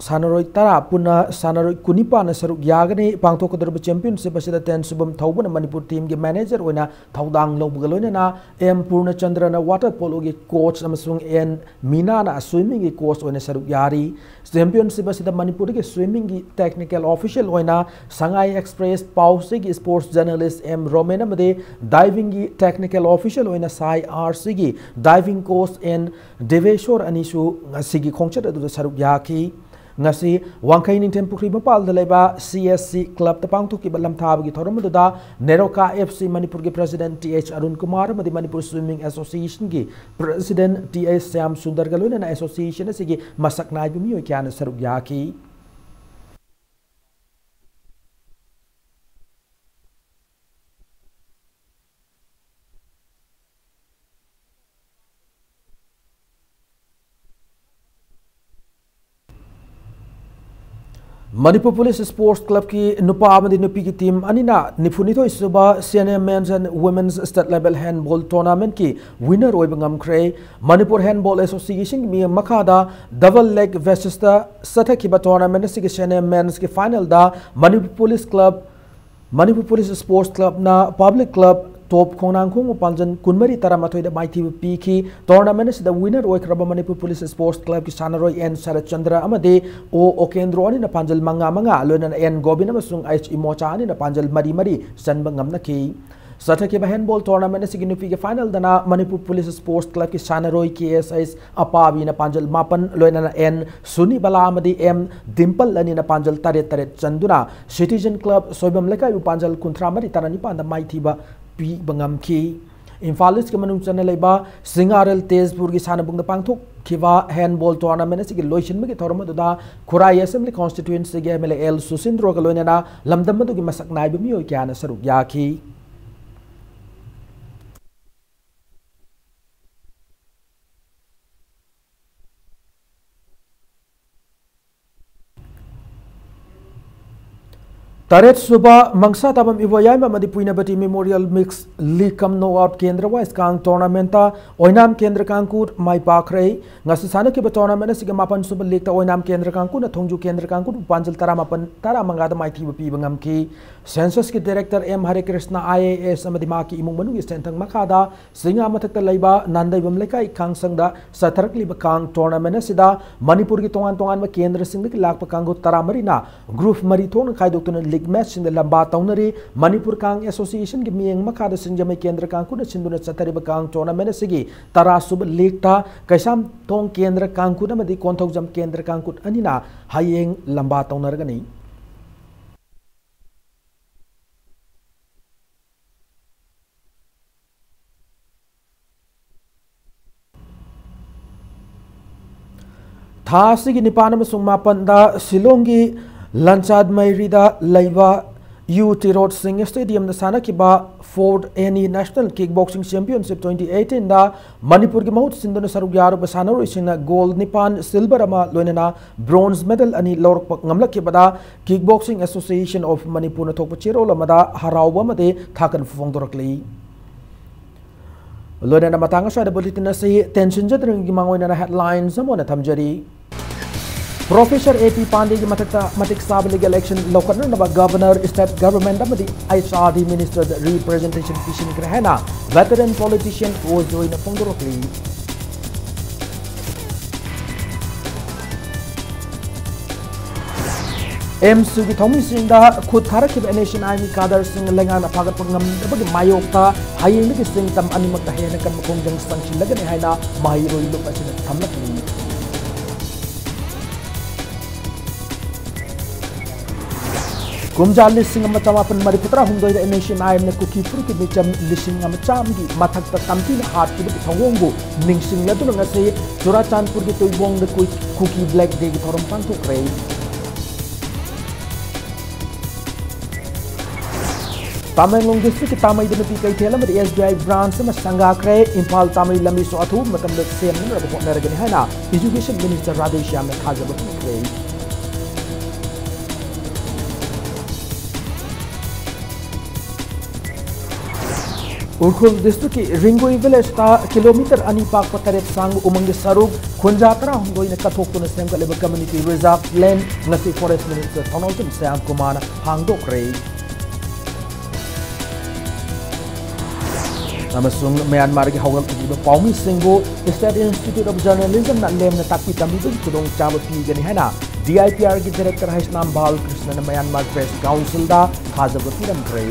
ꯁꯥꯟꯅꯔꯣꯏ ꯇꯔꯥ, ꯄꯨꯟꯅ ꯁꯥꯟꯅꯔꯣꯏ ꯀꯨꯟꯅꯤꯄꯥꯟꯅ ꯁꯔꯨꯛ ꯌꯥꯒꯅꯤ꯫ ꯄꯥꯡꯊꯣꯛꯀꯗꯧꯔꯤꯕ championship ꯑꯁꯤꯗ ꯇꯦꯟꯁꯨꯕꯝ ꯊꯧꯕꯅ ꯃꯅꯤꯄꯨꯔ teamꯒꯤ manager ꯑꯣꯏꯅ ꯊꯧꯗꯥꯡ ꯂꯧꯕꯒ ꯂꯣꯏꯅꯅ ꯑꯦꯝ ꯄꯨꯔꯅꯆꯟꯗ꯭ꯔꯅ water poloꯒꯤ coach ꯑꯃꯁꯨꯡ ꯑꯦꯟ ꯃꯤꯅꯥꯅ swimmingꯒꯤ coach ꯑꯣꯏꯅ ꯁꯔꯨꯛ ꯌꯥꯔꯤ꯫ Championship ꯑꯁꯤꯗ ꯃꯅꯤꯄꯨꯔꯗꯒꯤ swimmingꯒꯤ technical official ꯑꯣꯏꯅ ꯁꯉꯥꯏ Express ꯄꯥꯎꯆꯦꯒꯤ sports journalist M Roman ꯑꯃꯗꯤ divingꯒꯤ technical official ꯑꯣꯏꯅ ꯁꯥꯏ ꯑꯥꯔ ꯁꯤꯒꯤ diving coach ꯑꯦꯟ ꯗꯦꯕꯦꯁꯣꯔ ꯑꯅꯤꯁꯨ ꯉꯁꯤꯒꯤ ꯈꯣꯡꯆꯠ ꯑꯗꯨꯗ ꯁꯔꯨꯛ ꯌꯥꯈꯤ꯫ ꯉꯁꯤ ꯋꯥꯡꯈꯩ ꯅꯤꯡꯊꯦꯝ ꯄꯨꯈ꯭ꯔꯤ ꯃꯄꯥꯜꯗ ꯂꯩꯕ C S C clubꯇ ꯄꯥꯡꯊꯣꯛꯈꯤꯕ ꯂꯝꯊꯥꯕꯒꯤ ꯊꯧꯔꯝ ꯑꯗꯨꯗ ꯅꯦꯔꯣꯀꯥ F C ꯃꯅꯤꯄꯨꯔꯒꯤ president T H Arun Kumar ꯑꯃꯗꯤ Manipur Swimming Associationꯒꯤ president T H Shyam ꯁꯨꯟꯗꯔꯒ ꯂꯣꯏꯅꯅ association ꯑꯁꯤꯒꯤ ꯃꯁꯛ ꯅꯥꯏꯕ ꯃꯤꯑꯣꯏ ꯀꯌꯥꯅ ꯁꯔꯨꯛ ꯌꯥꯈꯤ꯫ ꯃꯅꯤꯄꯨꯔ ꯄꯨꯂꯤꯁ ꯁ꯭ꯄꯣꯔꯠꯁ ꯀ꯭ꯂꯕꯀꯤ ꯅꯨꯄꯥ ꯑꯃꯗꯤ ꯅꯨꯄꯤꯒꯤ ꯇꯤꯝ ꯑꯅꯤꯅ ꯅꯤꯐꯨꯅꯤꯊꯣꯏ ꯁꯨꯕ C N A Men's and Women's State Level Handball Tournamentꯀꯤ winner ꯑꯣꯏꯕ ꯉꯝꯈ꯭ꯔꯦ꯫ ꯃꯅꯤꯄꯨꯔ Handball Associationꯒꯤ ꯃꯤꯠꯌꯦꯡ ꯃꯈꯥꯗ double leg basisꯇ ꯆꯠꯊꯈꯤꯕ tournament ꯑꯁꯤꯒꯤ C N A Mensꯀꯤ finalꯗ Manipur police club Manipur police sports ꯀ꯭ꯂꯕꯅ ꯄꯕ꯭ꯂꯤꯛ ꯀ꯭ꯂꯕ ꯇꯣꯞ ꯈꯣꯡꯅꯥꯡꯈꯣꯡ ꯃꯄꯥꯟꯖꯟ ꯀꯨꯟꯃꯔꯤ ꯇꯔꯥꯃꯥꯊꯣꯏꯗ ꯃꯥꯏꯊꯤꯕ ꯄꯤꯈꯤ꯫ Tournament ꯑꯁꯤꯗ winner ꯑꯣꯏꯈ꯭ꯔꯕ ꯃꯅꯤꯄꯨꯔ ꯄꯨꯂꯤꯁ ꯁ꯭ꯄꯣꯔꯠꯁ ꯀ꯭ꯂꯕꯀꯤ ꯁꯥꯟꯅꯔꯣꯏ N ꯁꯔꯠꯆꯟꯗ꯭ꯔ ꯑꯃꯗꯤ O ꯑꯣꯀꯦꯟꯗ꯭ꯔꯣ ꯑꯅꯤꯅ ꯄꯥꯟꯖꯜ ꯃꯉꯥ ꯃꯉꯥ, ꯂꯣꯏꯅꯅ N ꯒꯣꯕꯤꯟ ꯑꯃꯁꯨꯡ H ꯏꯃꯣꯆꯥ ꯑꯅꯤꯅ ꯄꯥꯟꯖꯜ ꯃꯔꯤ ꯃꯔꯤ ꯆꯟꯕ ꯉꯝꯅꯈꯤ꯫ ꯆꯠꯊꯈꯤꯕ handball tournament ꯑꯁꯤꯒꯤ ꯅꯨꯄꯤꯒꯤ finalꯗꯅ ꯃꯅꯤꯄꯨꯔ ꯄꯨꯂꯤꯁ ꯁ꯭ꯄꯣꯔꯠꯁ ꯀ꯭ꯂꯕꯀꯤ ꯁꯥꯟꯅꯔꯣꯏ K S H ꯑꯄꯥꯕꯤꯅ ꯄꯥꯟꯖꯜ ꯃꯥꯄꯟ, ꯂꯣꯏꯅꯅ N ꯁꯨꯅꯤꯕꯂꯥ ꯑꯃꯗꯤ M ꯗꯤꯝꯄꯜ ꯑꯅꯤꯅ ꯄꯥꯟꯖꯜ ꯇꯔꯦꯠ ꯇꯔꯦꯠ ꯆꯟꯗꯨꯅ Citizen Club ꯁꯣꯏꯕꯝ ꯂꯩꯀꯥꯏꯕꯨ ꯄꯥꯟꯖꯜ ꯀꯨꯟꯊ꯭ꯔꯥ ꯃꯔꯤ ꯇꯔꯥ ꯅꯤꯄꯥꯟꯗ ꯃꯥꯏꯊꯤꯕ ꯄꯤꯕ ꯉꯝꯈꯤ꯫ ꯏꯝꯐꯥꯜ ꯏꯁꯀꯤ ꯃꯅꯨꯡ ꯆꯟꯅ ꯂꯩꯕ ꯁꯤꯡꯉꯥꯔꯦꯜ ꯇꯦꯖꯄꯨꯔꯒꯤ ꯁꯥꯟꯅꯕꯨꯡꯗ ꯄꯥꯡꯊꯣꯛꯈꯤꯕ handball tournament ꯑꯁꯤꯒꯤ ꯂꯣꯏꯁꯤꯟꯕꯒꯤ ꯊꯧꯔꯝ ꯑꯗꯨꯗ ꯈꯨꯔꯥꯏ Assembly Constituencyꯒꯤ M L A L ꯁꯨꯁꯤꯟꯗ꯭ꯔꯣꯒ ꯂꯣꯏꯅꯅ ꯂꯝꯗꯝ ꯑꯗꯨꯒꯤ ꯃꯁꯛ ꯅꯥꯏꯕ ꯃꯤꯑꯣꯏ ꯀꯌꯥꯅ ꯁꯔꯨꯛ ꯌꯥꯈꯤ꯫ ꯇꯔꯦꯠ ꯁꯨꯕ ꯃꯪꯁꯥ ꯇꯥꯕꯝ ꯏꯕꯣꯌꯥꯏꯃ ꯑꯃꯗꯤ ꯄꯨꯏꯅꯕꯇꯤ Memorial Mixed League cum Knockout ꯀꯦꯟꯗ꯭ꯔ wise ꯀꯥꯡ tournamentꯇ ꯑꯣꯏꯅꯥꯝ ꯀꯦꯟꯗ꯭ꯔ ꯀꯥꯡꯀꯨꯠ ꯃꯥꯏ ꯄꯥꯛꯈ꯭ꯔꯦ꯫ ꯉꯁꯤ ꯁꯥꯟꯅꯈꯤꯕ tournament ꯑꯁꯤꯒꯤ ꯃꯥꯄꯟ ꯁꯨꯕ leagueꯇ ꯑꯣꯏꯅꯥꯝ ꯀꯦꯟꯗ꯭ꯔ ꯀꯥꯡꯀꯨꯠꯅ ꯊꯣꯡꯖꯨ ꯀꯦꯟꯗ꯭ꯔ ꯀꯥꯡꯀꯨꯠꯄꯨ ꯄꯥꯟꯖꯜ ꯇꯔꯥꯃꯥꯄꯟ ꯇꯔꯥꯃꯉꯥꯗ ꯃꯥꯏꯊꯤꯕ ꯄꯤꯕ ꯉꯝꯈꯤ꯫ Censusꯀꯤ director M ꯍꯔꯦ ꯀ꯭ꯔꯤꯁꯅ I A S ꯑꯃꯗꯤ ꯃꯍꯥꯛꯀꯤ ꯏꯃꯨꯡ ꯃꯅꯨꯡꯒꯤ ꯁꯦꯟꯊꯪ ꯃꯈꯥꯗ ꯆꯤꯡꯉꯥ ꯃꯊꯛꯇ ꯂꯩꯕ ꯅꯥꯟꯗꯩꯕꯝ ꯂꯩꯀꯥꯏ ꯀꯥꯡꯁꯪꯗ ꯆꯠꯊꯔꯛꯂꯤꯕ ꯀꯥꯡ tournament ꯑꯁꯤꯗ ꯃꯅꯤꯄꯨꯔꯒꯤ ꯇꯣꯉꯥꯟ ꯇꯣꯉꯥꯟꯕ ꯀꯦꯟꯗ꯭ꯔꯁꯤꯡꯗꯒꯤ ꯂꯥꯛꯄ ꯀꯥꯡꯕꯨ ꯇꯔꯥꯃꯔꯤꯅ group ꯃꯔꯤ ꯊꯣꯛꯅ ꯈꯥꯏꯗꯣꯛꯇꯨꯅ league ꯃꯦꯠꯁꯁꯤꯡꯗ ꯂꯝꯕꯥ ꯇꯧꯅꯔꯤ꯫ ꯃꯅꯤꯄꯨꯔ ꯀꯥꯡ ꯑꯦꯁꯣꯁꯤꯌꯦꯁꯟꯒꯤ ꯃꯤꯠꯌꯦꯡ ꯃꯈꯥꯗ ꯁꯤꯡꯖꯃꯩ ꯀꯦꯟꯗ꯭ꯔ ꯀꯥꯡꯈꯨꯠꯅ ꯁꯤꯟꯗꯨꯅ ꯆꯠꯊꯔꯤꯕ ꯀꯥꯡ ꯇꯣꯔꯅꯥꯃꯦꯟ ꯑꯁꯤꯒꯤ ꯇꯔꯥ ꯁꯨꯕ ꯂꯤꯒꯇ ꯀꯩꯁꯥꯝꯊꯣꯡ ꯀꯦꯟꯗ꯭ꯔ ꯀꯥꯡꯈꯨꯠ ꯑꯃꯗꯤ ꯀꯣꯟꯊꯧꯖꯝ ꯀꯦꯟꯗ꯭ꯔ ꯀꯥꯡꯈꯨꯠ ꯑꯅꯤꯅ ꯍꯌꯦꯡ ꯂꯝꯕꯥ ꯇꯧꯅꯔꯒꯅꯤ꯫ ꯊꯥ ꯑꯁꯤꯒꯤ ꯅꯤꯄꯥꯟ ꯑꯃꯁꯨꯡ ꯃꯥꯄꯟꯗ ꯁꯤꯂꯣꯡꯒꯤ ꯂꯟꯆꯥꯠ ꯃꯩꯔꯤꯗ ꯂꯩꯕ ꯌꯨ ꯇꯤꯔꯣꯠ ꯁꯤꯡ ꯁ꯭ꯇꯦꯗꯤꯌꯝꯗ ꯁꯥꯟꯅꯈꯤꯕ Fourth Any National Kickboxing Championship twenty eighteen ꯗ ꯃꯅꯤꯄꯨꯔꯒꯤ ꯃꯍꯨꯠ ꯁꯤꯟꯗꯨꯅ ꯁꯔꯨꯛ ꯌꯥꯔꯨꯕ ꯁꯥꯟꯅꯔꯣꯏꯁꯤꯡꯅ ꯒꯣꯜ ꯅꯤꯄꯥꯟ, ꯁꯤꯜꯚꯔ ꯑꯃ, ꯂꯣꯏꯅꯅ ꯕ꯭ꯔꯣꯟꯖ ꯃꯦꯗꯜ ꯑꯅꯤ ꯂꯧꯔꯛꯄ ꯉꯝꯂꯛꯈꯤꯕꯗ Kickboxing Association of ꯃꯅꯤꯄꯨꯔꯅ ꯊꯣꯛꯄ ꯆꯦꯔꯣꯜ ꯑꯃꯗ ꯍꯔꯥꯎꯕ ꯑꯃꯗꯤ ꯊꯥꯒꯠꯄ ꯐꯣꯡꯗꯣꯔꯛꯂꯤ꯫ ꯂꯣꯏꯅꯅ ꯃꯇꯥꯡ ꯑꯁ꯭ꯋꯥꯏꯗ ꯕꯨꯂꯦꯇꯤꯟ ꯑꯁꯤ ꯇꯦꯟꯁꯤꯟꯖꯗ꯭ꯔꯤꯉꯩꯒꯤ ꯃꯥꯡꯑꯣꯏꯅꯅ ꯍꯦꯗꯂꯥꯏꯟꯁ ꯑꯃ ꯑꯣꯏꯅ ꯊꯝꯖꯔꯤ꯫ ꯄ꯭ꯔꯣꯐꯦꯁꯔ ꯑꯦ ꯄꯤ ꯄꯥꯟꯗꯦꯒꯤ ꯃꯊꯛꯇ ꯃꯇꯤꯛ ꯆꯥꯕ ꯂꯤꯒꯦꯜ ꯑꯦꯛꯁꯟ ꯂꯧꯈꯠꯅꯅꯕ ꯒꯚꯔꯅꯔ, ꯁ꯭ꯇꯦꯠ ꯒꯚꯔꯟꯃꯦꯟꯠ ꯑꯃꯗꯤ ꯑꯩꯆ ꯑꯥꯔ ꯗꯤ ꯃꯤꯅꯤꯁꯇꯔꯗ ꯔꯤꯄ꯭ꯔꯖꯦꯟꯇꯦꯁꯟ ꯄꯤꯁꯤꯟꯈ꯭ꯔꯦ ꯍꯥꯏꯅ ꯚꯦꯇꯔꯟ ꯄꯣꯂꯤꯇꯤꯁꯤꯌꯟ ꯑꯣ ꯖꯣꯏꯅ ꯐꯣꯡꯗꯣꯔꯛꯂꯤ꯫ ꯑꯦꯝꯁꯨꯒꯤ ꯊꯧꯃꯤꯁꯤꯡꯗ ꯈꯨꯠ ꯊꯥꯔꯛꯈꯤꯕ ꯑꯦꯟ ꯑꯦꯁ ꯁꯤ ꯑꯦꯟ ꯑꯥꯏ ꯑꯦꯝꯒꯤ ꯀꯥꯗꯔꯁꯤꯡ ꯂꯩꯉꯥꯛꯅ ꯐꯥꯒꯠꯄ ꯉꯝꯗꯕꯒꯤ ꯃꯥꯌꯣꯛꯇ ꯍꯌꯦꯡꯗꯒꯤ ꯁꯤꯟ ꯇꯝ ꯑꯅꯤꯃꯛꯇ ꯍꯦꯟꯅ ꯀꯟꯕ ꯈꯣꯡꯖꯪ ꯆꯪꯁꯤꯜꯂꯒꯅꯤ ꯍꯥꯏꯅ ꯃꯍꯩꯔꯣꯏ ꯂꯨꯞ ꯑꯁꯤꯅ ꯊꯝꯂꯛꯂꯤ꯫ ꯀꯨꯝꯖꯥ ꯂꯤꯁꯤꯡ ꯑꯃ ꯆꯃꯥꯄꯟ ꯃꯔꯤꯐꯨ ꯇꯔꯥ ꯍꯨꯝꯗꯣꯏꯗ ꯑꯦꯟ ꯑꯦꯁ ꯁꯤ ꯑꯦꯟ ꯑꯥꯏ ꯑꯦꯝꯅ ꯀꯨꯀꯤ ꯐꯨꯔꯨꯞꯀꯤ ꯃꯤꯆꯝ ꯂꯤꯁꯤꯡ ꯑꯃ ꯆꯥꯝꯃꯒꯤ ꯃꯊꯛꯇ ꯇꯝꯊꯤꯅ ꯍꯥꯠꯈꯤꯕꯒꯤ ꯊꯧꯑꯣꯡꯕꯨ ꯅꯤꯡꯁꯤꯡꯂꯗꯨꯅ ꯉꯁꯤ ꯆꯨꯔꯥꯆꯥꯟꯄꯨꯔꯒꯤ ꯇꯨꯏꯕꯣꯡꯗ ꯀꯨ-, ꯀꯨꯀꯤ ꯕ꯭ꯂꯦꯛ ꯗꯦꯒꯤ ꯊꯧꯔꯝ ꯄꯥꯡꯊꯣꯛꯈ꯭ꯔꯦ꯫ ꯇꯥꯃꯦꯡꯂꯣꯡ ꯗꯤꯁꯇ꯭ꯔꯤꯛꯀꯤ ꯇꯥꯃꯩꯗ ꯅꯨꯄꯤ ꯀꯩꯊꯦꯜ ꯑꯃꯗꯤ ꯑꯦꯁ ꯕꯤ ꯑꯥꯏ ꯕ꯭ꯔꯥꯟꯆ ꯑꯃ ꯁꯪꯒꯥꯈ꯭ꯔꯦ꯫ ꯏꯝꯐꯥꯜ ꯇꯥꯃꯩ ꯂꯝꯕꯤꯁꯨ ꯑꯊꯨꯕ ꯃꯇꯝꯗ ꯁꯦꯝꯅꯅꯕ ꯍꯣꯠꯅꯔꯒꯅꯤ ꯍꯥꯏꯅ ꯏꯖꯨꯀꯦꯁꯟ ꯃꯤꯅꯤꯁꯇꯔ ꯔꯥꯙꯦꯁ꯭ꯌꯥꯝꯅ ꯊꯥꯖꯕ ꯄꯤꯈ꯭ꯔꯦ꯫ ꯎꯈ꯭ꯔꯨꯜ ꯗꯤꯁꯇ꯭ꯔꯤꯛꯀꯤ ꯔꯤꯡꯒꯨꯏ ꯚꯤꯂꯦꯖꯇ ꯀꯤꯂꯣꯃꯤꯇꯔ ꯑꯅꯤ ꯄꯥꯛꯄ ꯇꯔꯦꯠ ꯁꯥꯡꯕ ꯎꯃꯪꯒꯤ ꯁꯔꯨꯛ ꯈꯨꯟꯖꯥ ꯇꯔꯥꯍꯨꯝꯗꯣꯏꯅ ꯀꯠꯊꯣꯛꯇꯨꯅ ꯁꯦꯝꯒꯠꯂꯤꯕ ꯀꯝꯃ꯭ꯌꯨꯅꯤꯇꯤ ꯔꯤꯖꯥꯔꯚ ꯂꯦꯟ ꯉꯁꯤ ꯐꯣꯔꯦꯁ ꯃꯤꯅꯤꯁꯇꯔ ꯊꯧꯅꯥꯎꯖꯝ ꯁ꯭ꯌꯥꯝ ꯀꯨꯃꯥꯔꯅ ꯍꯥꯡꯗꯣꯛꯈ꯭ꯔꯦ꯫ ꯑꯃꯁꯨꯡ ꯃ꯭ꯌꯥꯟꯃꯥꯔꯒꯤ ꯍꯧꯔꯛꯂꯤꯕ ꯄꯥꯎꯃꯤꯁꯤꯡꯕꯨ ꯁ꯭ꯇꯦꯠ ꯏꯟꯁꯇꯤꯇ꯭ꯌꯨꯠ ꯑꯣꯐ ꯖꯔꯅꯦꯂꯤꯖꯝꯅ ꯂꯦꯝꯅ ꯇꯥꯛꯄꯤ ꯇꯝꯕꯤꯕꯒꯤ ꯈꯨꯗꯣꯡꯆꯥꯕ ꯄꯤꯒꯅꯤ ꯍꯥꯏꯅ DIPRꯒꯤ Director ꯍꯩꯁꯅꯥꯝ ꯕꯥꯂꯀ꯭ꯔꯤꯁꯅꯅ Myanmar Press Councilꯗ ꯊꯥꯖꯕ ꯄꯤꯔꯝꯈ꯭ꯔꯦ꯫